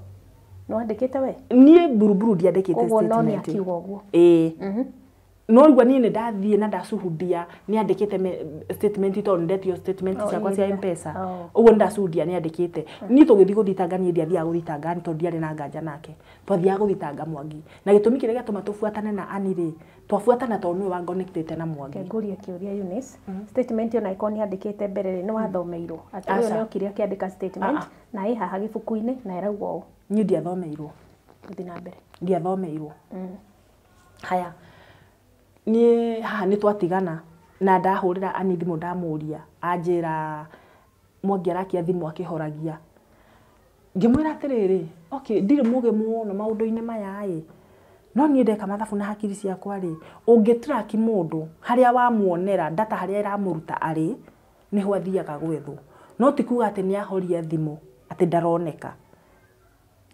No andĩkĩte we? Niĩ buruburu ndiandĩkĩte Koguo no nĩ statement. akiuga ũguo. Ĩĩ. No igua niĩ nĩ ndathiĩ na ndacuhudia nĩ andĩkĩte statement tondũ nĩ ndetio statement ciakwa cia M-Pesa. Ũguo nĩ ndacuhudia nĩ andĩkĩte. Niĩ tũgĩthiĩ gũthitanga niĩ ndiathiaga gũthitanga Annie tondũ ndiarĩ na nganja nake. Twathiaga gũthitanga Mwangi. Na gĩtũmi kĩrĩa gĩatũma tũbuatane na Annie rĩ, twabuatana tondũ nĩwe wangonectĩte na Mwangi. Ngũrie kĩũria Eunice. Statement ĩyo na ĩkorwo nĩ andĩkĩte mbere rĩ, nĩ wathomeirwo atĩ ũyũ nĩ okire akĩandĩka statement na ĩ haha gĩbuku-inĩ na ĩrauga ũũ. Niĩ ndiathomeirwo. Gũthiĩ na mbere. Ndiathomeirwo. Haya. Niĩ haha nĩ twatigana na ndahũrĩra Annie thimũ ndamũria, anjĩra Mwangi arakia thimũ akĩhoragia. Ngĩmwĩra atĩrĩrĩ, okay, ndirĩ mũgĩ mũno maũndũ-inĩ maya ĩ, no niĩ ndeka mathabu na hakiri ciakwa rĩ, ũngĩtrack mũndũ harĩa wamuonera data harĩa ĩramũruta arĩ, nĩho athiaga gwethwo. No ti kuga atĩ nĩ ahoria thimũ atĩ ndaroneka.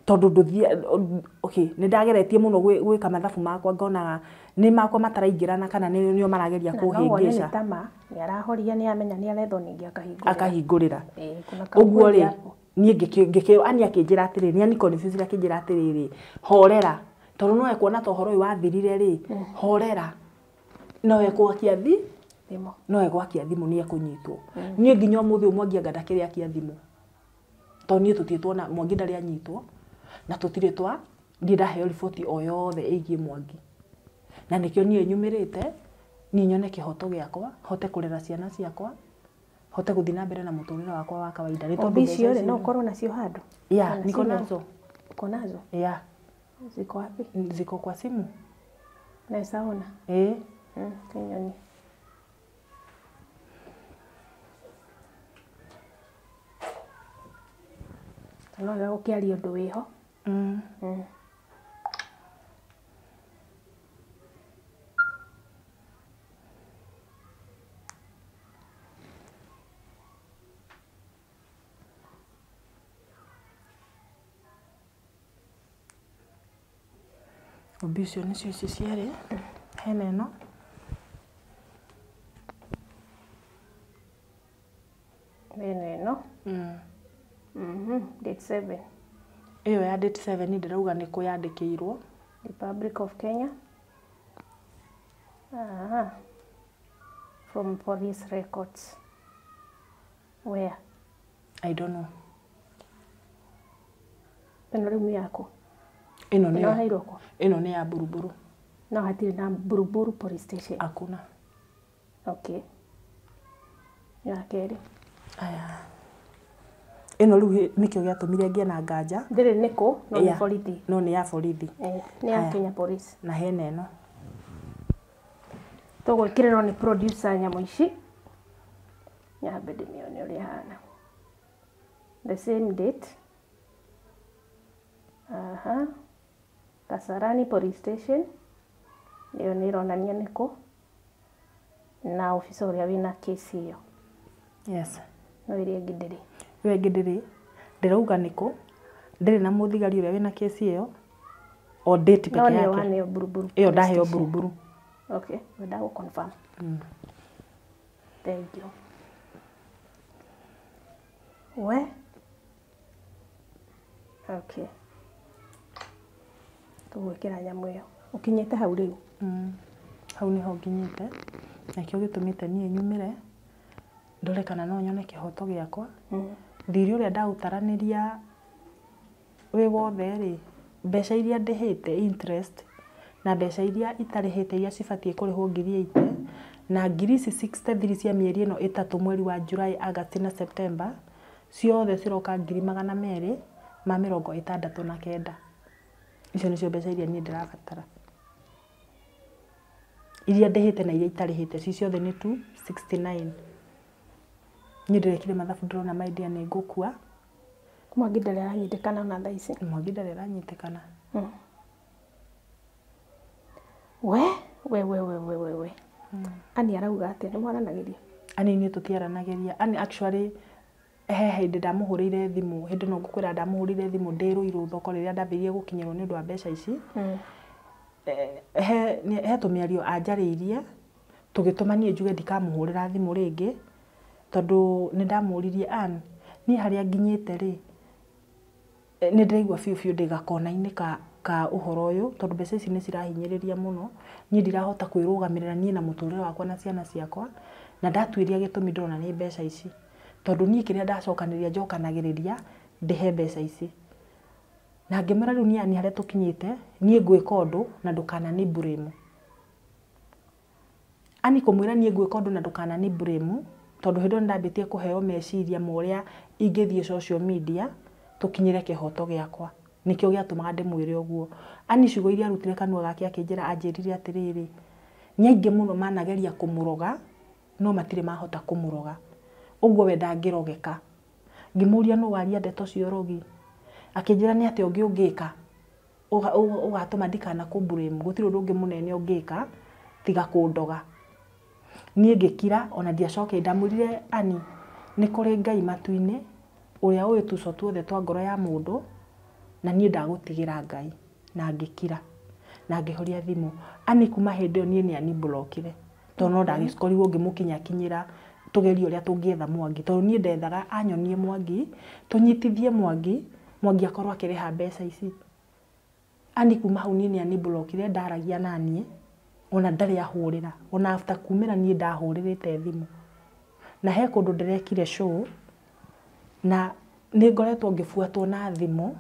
Tondũ ndũthiĩ, okay, nĩ ndageretie mũno gwĩka mathabu makwa ngonaga nĩ makwa mataraingĩrana kana nĩo marageria kũhĩngĩca. Na no wone nĩ arahoria nĩ amenya nĩ arethwo ningĩ akahingũrĩra. Akahingũrĩra. Ũguo rĩ, niĩ ngĩkĩrwo Annie akĩnjĩra atĩrĩrĩ, nĩ Annie confused akĩnjĩra atĩrĩrĩ, horera, tondũ no ekuona ta ũhoro ũyũ wathirire rĩ, horera. No egwakia thimũ. No egwakia thimũ nĩ ekũnyitwo. Niĩ nginya ũmũthĩ ũyũ Mwangi anga ndakĩrĩ akia thimũ. Tondũ niĩ tũtirĩ tuona Mwangi ndarĩ anyitwo na tũtirĩ twa ndirĩ ndaheo riboti o yothe ĩgiĩ Mwangi. Na nĩkĩo niĩ nyumĩrĩte, niĩ nyone kĩhoto gĩakwa, hote kũrera ciana ciakwa, hote gũthiĩ na mbere na mũtũrĩre wakwa wa kawaida. Nĩ tondũ icio rĩ no ũkorwo nacio handũ? Yeah, niko nazo. Uko nazo? Yeah. Ziko wapi? Ziko kwa simu. Naweza ona? Eh. Kinyoni. No wega gũkĩaria ũndũ wĩho. OB icio nĩcio ici cierĩ, hena ĩno. Hena ĩno. Date 7. Ĩyo ya date 7 ndĩrauga nĩ kũ yandĩkĩirwo. Republic of Kenya. From police records. Where? I don't know. Ĩno rĩu nĩ yaku? Ĩno nĩ Ĩno waheirwo kũ? Ĩno nĩ ya Buruburu. No hatirĩ na Buruburu police station? Hakuna. Okay. Ya kerĩ? Aya, ĩno rĩu nĩkĩo gĩatũmire ngĩe na nganja. Ndĩrĩ nĩkũ, no nĩ Yeah. borithi. No nĩ ya borithi. Eh, nĩ ya Aya. Kenya Police. Na hena ĩno. Tũgwĩkĩrĩrwo nĩ producer nyamũ ici, nyambe ndĩmĩone ũrĩa ĩhana. The same date. Aha. Kasarani police station. Ĩyo nĩ ĩronania nĩkũ na officer ũrĩa wĩna case ĩyo. Yes. No ĩrĩa ĩngĩ ndĩrĩ. Ĩyo ĩngĩ ndĩrĩ, ndĩrauga nĩkũ, ndĩrĩ na mũthigari ũrĩa wĩna kesi ĩyo, o date No peke nĩyo yake. waneo Buruburu Ĩyo police ndaheo station. Buruburu. Okay, wenda gũ confirm. Thank you. We? Okay. Tũgwĩkĩra nyamũ ĩyo. Ũkinyĩte hau rĩu? Hau nĩho nginyĩte, nakĩo gĩtũmĩte niĩ nyumĩre ndore kana no nyone kĩhoto gĩakwa. Thirĩ ũrĩa ndaũtaranĩria wĩ wothe rĩ, mbeca iria ndĩhĩte interest na mbeca iria itarĩhĩte iria cibatiĩ kũrĩhwo 80,000 na ngiri ici 63 cia mĩeri ĩno ĩtatũ, mweri wa July, August na September, ciothe ciroka 269,000. Icio nĩcio mbeca iria niĩ ndĩrabatara, iria ndĩhĩte na iria itarĩhĩte ci ciothe nĩ 269. Niĩ ndĩrekire mathabu, ndĩrona my dear nĩ ngũkua. Mwangi ndarĩ aranyitĩkana ona thaa ici? Mwangi ndarĩ aranyitĩkana. We we we we we we we. Ani arauga atĩa? Nĩ mwaranagĩria? Ani niĩ tũtiaranagĩria. Ani actually he hĩndĩ ndamũhũrĩire thimũ, hĩndĩ ĩno ngũkwĩra ndamũhũrĩire thimũ ndĩ Ruiru thoko rĩrĩa ndambĩrĩirie gũkinyĩrwo nĩ ũndũ wa mbeca ici. He tũmĩario anjarĩirie tũgĩtũma niĩ njuge ndikamũhũrĩra thimũ rĩngĩ, tondũ nĩ ndamũririe, "Ann, niĩ harĩa nginyĩte rĩ, nĩ ndĩraigua biũ biũ ndĩ gakona-inĩ ka ũhoro ũyũ, tondũ mbeca ici nĩ cirahinyĩrĩria mũno. Niĩ ndirahota kwĩrũgamĩrĩra niĩ na mũtũrĩre wakwa na ciana ciakwa, na ndatuĩria gĩtũmi ndĩrona nĩ mbeca ici, tondũ niĩ kĩrĩa ndacokanĩrĩria njokanagĩrĩria ndĩhe mbeca ici." Na ngĩmwĩra, "Rĩu niĩ harĩa tũkinyĩte, niĩ ngwĩka ũndũ na ndũkanani blame." Ani kũmwĩra niĩ ngwĩka ũndũ na ndũkanani blame, tondũ hĩndĩ ĩyo nĩndambĩtie kũheo meciria ma ũrĩa ingĩthiĩ social media tũkinyĩre kĩhoto gĩakwa. Nĩkĩo gĩatũmaga ndĩmwĩre ũguo. Ani ciugo iria arutire kanua gake akĩnjĩra, anjĩrire atĩrĩrĩ, nĩ aingĩ mũno manageria kũmũroga no matirĩ mahota kũmũroga, ũguo we ndangĩrogeka. Ngĩmũria, "Nũ waria ndeto cia ũrogi?" Akĩnjĩra, "Nĩ atĩa ũngĩ ũngĩka ũgatũma ndikana kũ blame? Gũtirĩ ũndũ ũngĩ mũnene ũngĩka tiga kũndoga." Niĩ ngĩkira, ona ndiacokire. Ndamwĩrire, "Ani, nĩ kũrĩ Ngai matu-inĩ ũrĩa ũĩ tuco tuothe twa ngoro ya mũndũ, na niĩ ndagũtigĩra Ngai." Na ngĩkira na ngĩhoria thimũ. Ani kuma hĩndĩ ĩyo niĩ nĩ ani-blockire, tondũ no ndagĩkorirwo ngĩmũkinyakinyĩra tũgerie ũrĩa tũngĩetha Mwangi, tondũ niĩ ndethaga anyonie Mwangi, tũnyitithie Mwangi, Mwangi akorwo akĩrĩha mbeca ici. Ani kuma hau niĩ nĩ ani-blockire, ndaragia naniĩ ona ndarĩ ahũrĩra. Ona after kumĩra niĩ ndahũrĩrĩte thimũ, na he kũndũ ndĩrekire show na nĩ ngoretwo ngĩbuatwo na thimũ,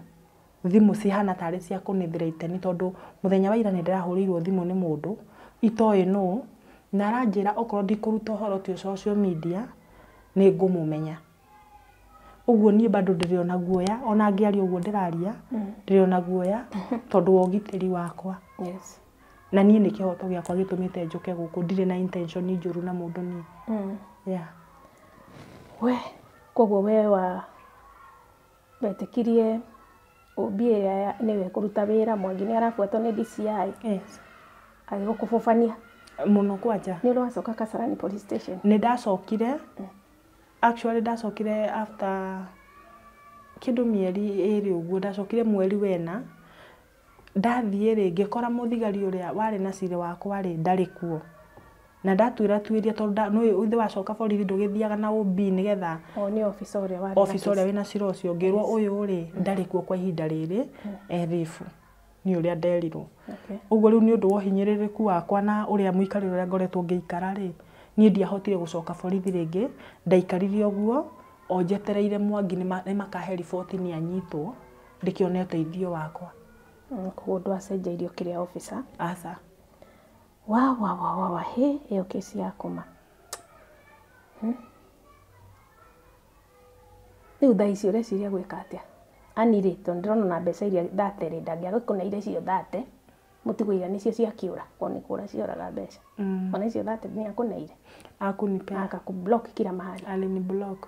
thimũ cihana tarĩ cia kũnĩ-threaten, tondũ mũthenya wa ira nĩ ndĩrahũrĩirwo thimũ nĩ mũndũ itoĩ nũ, na aranjĩra okorwo ndikũruta ũhoro ũcio social media nĩ ngũmũmenya. Ũguo niĩ bado ndĩrĩ ona guoya, ona ngĩaria ũguo ndĩraria ndĩrĩ ona guoya, tondũ wa ũgitĩri wakwa. Na niĩ nĩ kĩhoto gĩakwa gĩtũmĩte njũke gũkũ, ndirĩ na intention njũru na mũndũ niĩ. Yeah. We, koguo we wa wetĩkirie OB ĩrĩa nĩwe ĩkũruta wĩra? Mwangi nĩ arabuatwo nĩ DCI? Yes. Agĩgũkũbũbania? Mũno kwanja. Nĩ ũrĩ wacoka Kasarani police station? Nĩ ndacokire. Actually ndacokire after kĩndũ mĩeri 2 ũguo, ndacokire mweri wena. Ndathiĩ rĩ, ngĩkora mũthigari ũrĩa warĩ na cirĩ wakwa rĩ ndarĩ kuo, na ndatuĩra tuĩria, tondũ nĩ ithe wacoka borithi ndũgĩthiaga na OB nĩgetha O nĩ officer ũrĩa warĩ na officer ũrĩa case. Wĩna cira ũcio, ngĩrwo ũyũ rĩ ndarĩ kuo kwa ihinda rĩrĩ, e leave, nĩ ũrĩa nderirwo. Ũguo rĩu nĩ ũndũ wa ũhinyĩrĩrĩku wakwa na ũrĩa mũikarĩre ũrĩa ngoretwo ngĩikara rĩ, niĩ ndiahotire gũcoka borithi rĩngĩ. Ndaikarire ũguo O njetereire Mwangi nĩ makahe riboti nĩ anyitwo ndĩkĩone ũteithio wakwa. Koguo ndwacenjeirio kĩrĩa officer? Aca. Wa wa wa wa wa he ĩyo kesi ya kũma. Rĩu thaa ici ũreciria gwĩka atĩa? Ani rĩ, tondũ ndĩrona na mbeca iria thate rĩ, ndangĩagĩkũneire cio thate, mũtigũiga nĩcio ciakĩũra, korwo nĩ kũra cioraga mbeca. Ona icio thate nĩakũneire? Akunipea. Akakublock kila mahali. Aliniblock.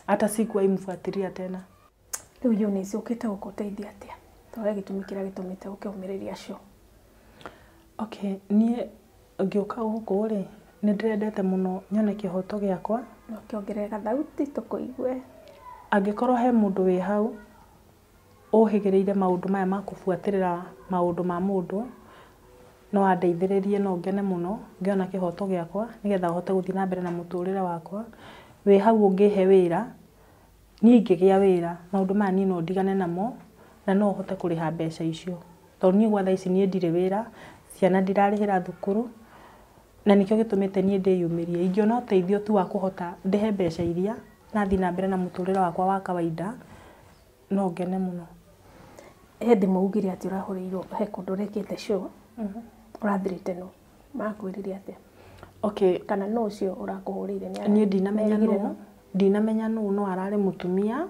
Hata sikuwahi mfuatilia tena. Rĩu Eunice ũkĩte gũkũteithia atĩa? Tore gĩtũmi kĩrĩa gĩtũmĩte ũke ũmĩrĩria show. Okay, niĩ ngĩũka gũkũ rĩ, nĩ ndĩrendete mũno nyone kĩhoto gĩakwa. No kĩongerere gathauti tũkũigue. Angĩkorwo he mũndũ wĩ hau ũhĩgĩrĩire maũndũ maya ma kũbuatĩrĩra maũndũ ma mũndũ, no andeithĩrĩrie, no ngene mũno ngĩona kĩhoto gĩakwa nĩgetha hote gũthiĩ na mbere na mũtũrĩre wakwa. Wĩ hau ũngĩhe wĩra, niĩ ingĩgĩa wĩra, maũndũ maya niĩ no ndigane namo na no hote kũrĩha mbeca icio. Tondũ niĩ gwa thaa ici niĩ ndirĩ wĩra, ciana ndirarĩhĩra thukuru, na nĩkĩo gĩtũmĩte niĩ ndĩyumĩrie. Ingĩona ũteithio tu wa kũhota ndĩhe mbeca iria na thiĩ na mbere na mũtũrĩre wakwa wa kawaida, no ngene mũno. He thimũ ugire atĩ ũrahũrĩirwo he kũndũ ũrekĩte show, ũrathirĩte nũ? Makwĩrire atĩa? Okay. Kana nũ ũcio ũrakũhũrĩire? Niĩ ndinamenya nũ, ndinamenya nũ, no ararĩ mũtumia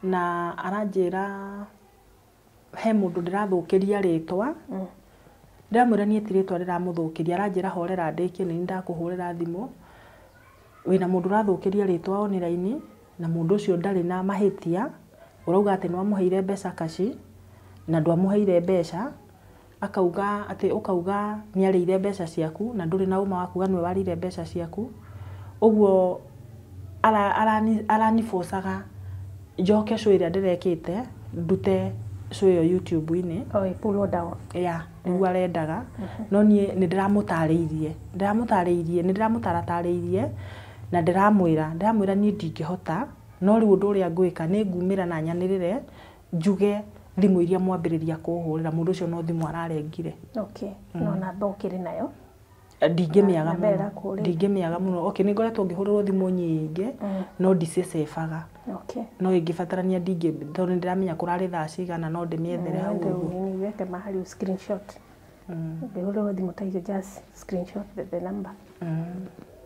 na aranjĩra he mũndũ ndĩrathũkĩria rĩtwa. Ndĩramwĩra niĩ ti rĩtwa rĩramũthũkĩria, aranjĩra horera ndĩkie nĩ ndakũhũrĩra thimũ. Wĩna mũndũ ũrathũkĩria rĩtwa online na mũndũ ũcio ndarĩ na mahĩtia, ũrauga atĩ nĩwamũheire mbeca kaci na ndwamũheire mbeca, akauga atĩ ũkauga nĩarĩire mbeca ciaku na ndũrĩ na ũma wa kuga nĩwe warĩire mbeca ciaku. Ũguo aranibocaga njoke show ĩrĩa ndĩrekĩte ndute show ĩyo YouTube-inĩ. Oh, pull down. Yeah, nĩguo arendaga. No niĩ nĩ ndĩramũtarĩirie, nĩ ndĩramũtaratarĩirie na ndĩramwĩra niĩ ndingĩhota, no rĩu ũndũ ũrĩa ngwĩka nĩ ngumĩra na nyanĩrĩre njuge thimũ iria mwambĩrĩria kũhũrĩra, mũndũ ũcio no thimũ ararengire. Okay, no namba ũkĩrĩ nayo? Ndingĩmĩaga mũno, ndingĩmĩaga mũno. Okay, nĩ ngoretwo ngĩhũrĩrwo thimũ nyingĩ, no ndicicebaga. Okay. No ĩngĩbatarania ndingĩ, tondũ nĩ ndĩramenya kũrarĩ thaa cigana, no ndĩmĩethere hau ũguo. Weke mahali screenshot. Ũngĩhũrĩrwo thimũ ta icio, just screenshot the number.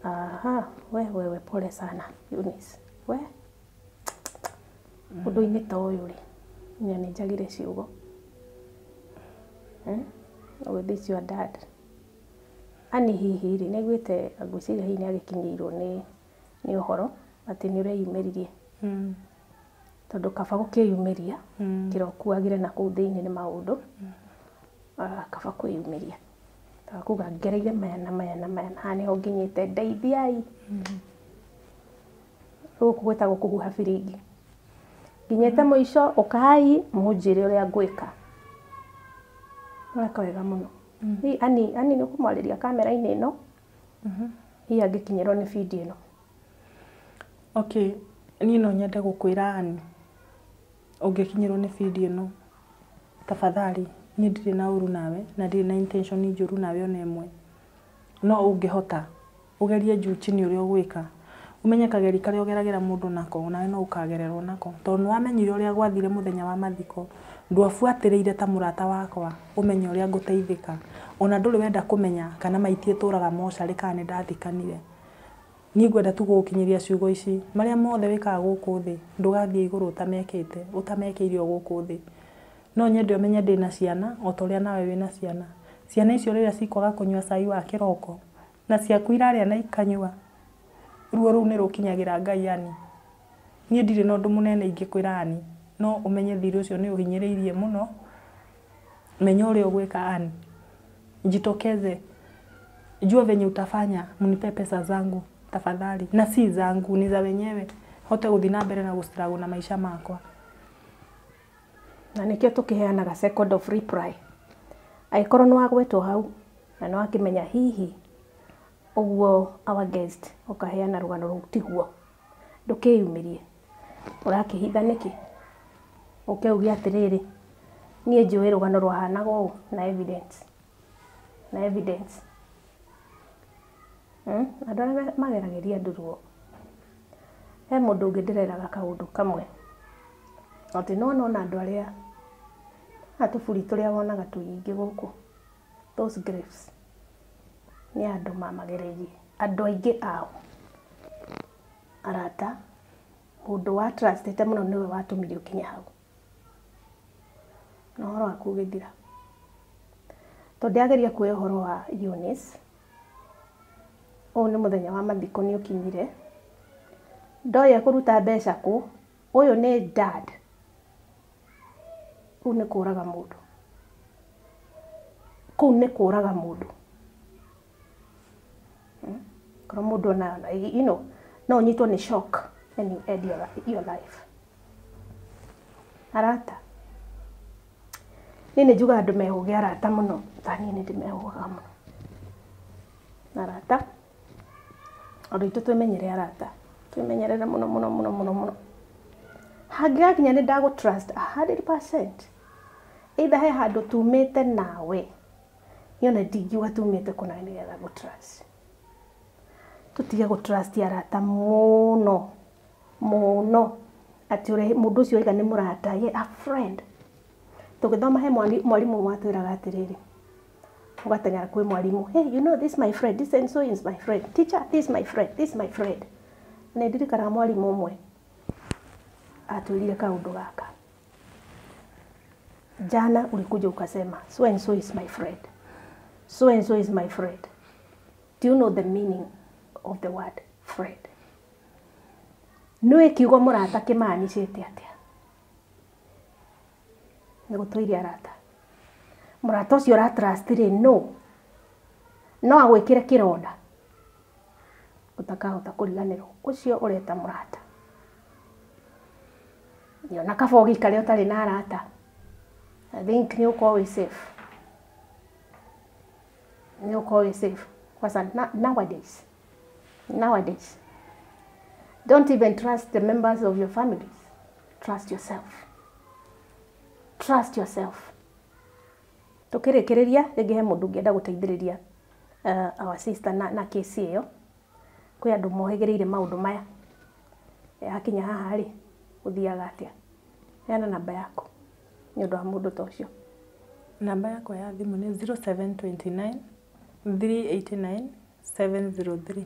Aha, wewe pole sana Eunice. We ũndũ-inĩ ta ũyũ rĩ, inya nĩ njagire ciugo. With this your dad. Ani hihi rĩ, nĩaiguĩte ngwĩciria hihi nĩagĩkinyĩirwo nĩ ũhoro atĩ nĩ ũreyumĩririe. Tondũ kaba gũkĩyumĩria, kĩra ũkuagĩre na kũu thĩinĩ nĩ maũndũ, kaba kwĩyumĩria. Kaba kuga ngereire maya na maya na maya, na haha nĩho nginyĩte, ndeithiai. Gũkũ gwĩtagwo kũhuha biringi. Nginyĩte mũico, ũkai mũnjĩre ũrĩa ngwĩka. Ũreka wega mũno. Hihi Ani nĩ ũkũmwarĩria kamera-inĩ ĩno? Hihi angĩkinyĩrwo nĩ video ĩno? Okay, niĩ no nyende gũkwĩra Ani, ũngĩkinyĩrwo nĩ video ĩno, tafadhali, niĩ ndirĩ na ũru nawe na ndirĩ na intention njũru nawe ona ĩmwe. No ũngĩhota, ũgerie juu chini ũrĩa ũgwĩka. Ũmenye kageri karĩa ũgeragĩra mũndũ nako, nawe no ũkagererwo nako. Tondũ nĩwamenyire ũrĩa gwathire mũthenya wa mathiko, ndwabuatĩrĩire ta mũrata wakwa, ũmenye ũrĩa ngũteithĩka. Ona ndũrĩ wenda kũmenya kana maiti ĩtũraga mocarĩ kana nĩ ndathikanire. Niĩ ngwenda tu gũgũkinyĩria ciugo ici, marĩa mothe wĩkaga gũkũ thĩ, ndũgathiĩ igũrũ ũtamekĩte, ũtamekĩire o gũkũ thĩ. No nyende ũmenye ndĩna ciana, o ta ũrĩa nawe wĩna ciana. Ciana icio rĩrĩa cikwaga kũnyua cai wa kĩroko, na ciaku irarĩa na ikanyua, ruo rũu nĩ rũkinyagĩra Ngai Ani. Niĩ ndirĩ na ũndũ mũnene ingĩkwĩra Ani, no ũmenye thirĩ ũcio nĩ ũhinyĩrĩirie mũno, menya ũrĩa ũgwĩka Ani. Jitokeze, jua venye utafanya, mnipe pesa zangu tafadhali, na si zangu, ni za wenyewe, hote gũthiĩ na mbere na gũstruggle na maisha makwa. Na nĩkĩo tũkĩheanaga second of reply. Angĩkorwo nĩ wagwetwo hau na nĩ wakĩmenya hihi ũguo our guest ũkaheana rũgano rũu tiguo, ndũkĩyumĩrie. Ũrakĩhitha nĩkĩ? Ũke uge atĩrĩrĩ, niĩ njũĩ rũgano rwahanaga ũũ na evidence. Na evidence. Andũ arĩa mageragĩria andũ ruo. He mũndũ ũngĩ ndĩreraga kaũndũ kamwe atĩ no nona andũ arĩa atũburi tũrĩa wonaga tũingĩ gũkũ, those graves nĩ andũ mamagereirie, andũ aingĩ ao arata, mũndũ wa trustĩte mũno nĩwe watũmire ũkinye hau na ũhoro waku ũgĩthira. Tondũ ndĩrageria kuoya ũhoro wa Eunice, ũyũ nĩ mũthenya wa mathiko nĩ ũkinyire, ndoĩ ekũruta mbeca kũ, ũyũ nĩ dad, kũu nĩ kũraga mũndũ, kũu nĩ kũraga mũndũ. Korwo mũndũ ona you know, no ũnyitwo nĩ shock and you end your life. Arata, niĩ nĩ njugaga andũ mehũge arata mũno, ta niĩ nĩ ndĩmehũgaga mũno. Arata, andũ aitũ twĩmenyere arata, twĩmenyerere mũno mũno mũno mũno mũno. Hangĩgakinya nĩ ndagũ trust 100%, either he handũ tumĩte nawe, niĩ ona ndingiuga tumĩte kũ nawe nĩgetha ngũ trust. Tũtige gũ trust arata mũno mũno, atĩ ũrĩa mũndũ ũcio oiga nĩ mũrata, ye a friend. Tũgĩthoma he mwarimũ ũmwe atwĩraga atĩrĩrĩ, ũgateng'era kwĩ mwarimũ, hey, you know this my friend, this and so is my friend, teacher, this my friend, this my friend. Nĩ ndirikanaga mwarimũ ũmwe atwĩrire kaũndũ gaka, jana ulikuja ukasema so and so is my friend, so and so is my friend. Do you know the meaning of the word friend? Nĩũĩ kiugo mũrata kĩmanicĩte atĩa? Nĩ gũtũirie arata. Mũrata ũcio ũra trust rĩ, no no agwĩkĩre kĩronda ũtakahota kũriganĩrwo, ũcio ũreta mũrata. Ona kaba ũgĩikare ũtarĩ na arata, I think nĩ ũkorwo wĩ safe, nĩ ũkorwo wĩ safe. Kwanza nowadays don't even trust the members of your families, trust yourself, trust yourself. Tũkĩrĩkĩrĩria rĩngĩ he mũndũ ũngĩenda gũteithĩrĩria our sister na kesi ĩyo, kwĩ andũ mohĩgĩrĩire maũndũ maya, hakinya haha rĩ gũthiaga atĩa? Heana namba yaku nĩ ũndũ wa mũndũ ta ũcio. Namba yakwa ya thimũ nĩ 0729 389 703.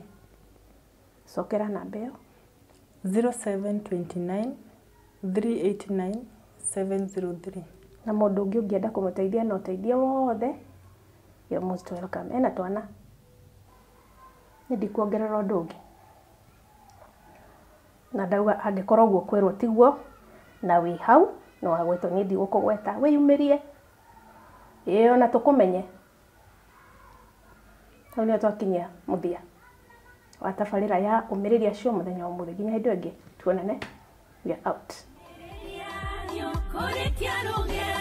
Cokera namba ĩyo. 0729 389 703. Na mũndũ ũngĩ ũngĩenda kũmũteithia na ũteithio wothe, you're most welcome. Ena twana, nĩ ndikuongerera ũndũ ũngĩ, na ndauga angĩkorwo ũguo kwĩrwo tiguo na wĩ hau no wagwetwo, niĩ ndigũkũgweta, wĩyumĩrie ĩĩ ona tũkũmenye. Hau nĩho twakinyia mũthia wa tabarĩra ya Ũmĩrĩria Show mũthenya wa ũmũthĩ. Nginya hĩndĩ ĩyo ĩngĩ tuonane, we are out. Kũrĩtia rũgendo.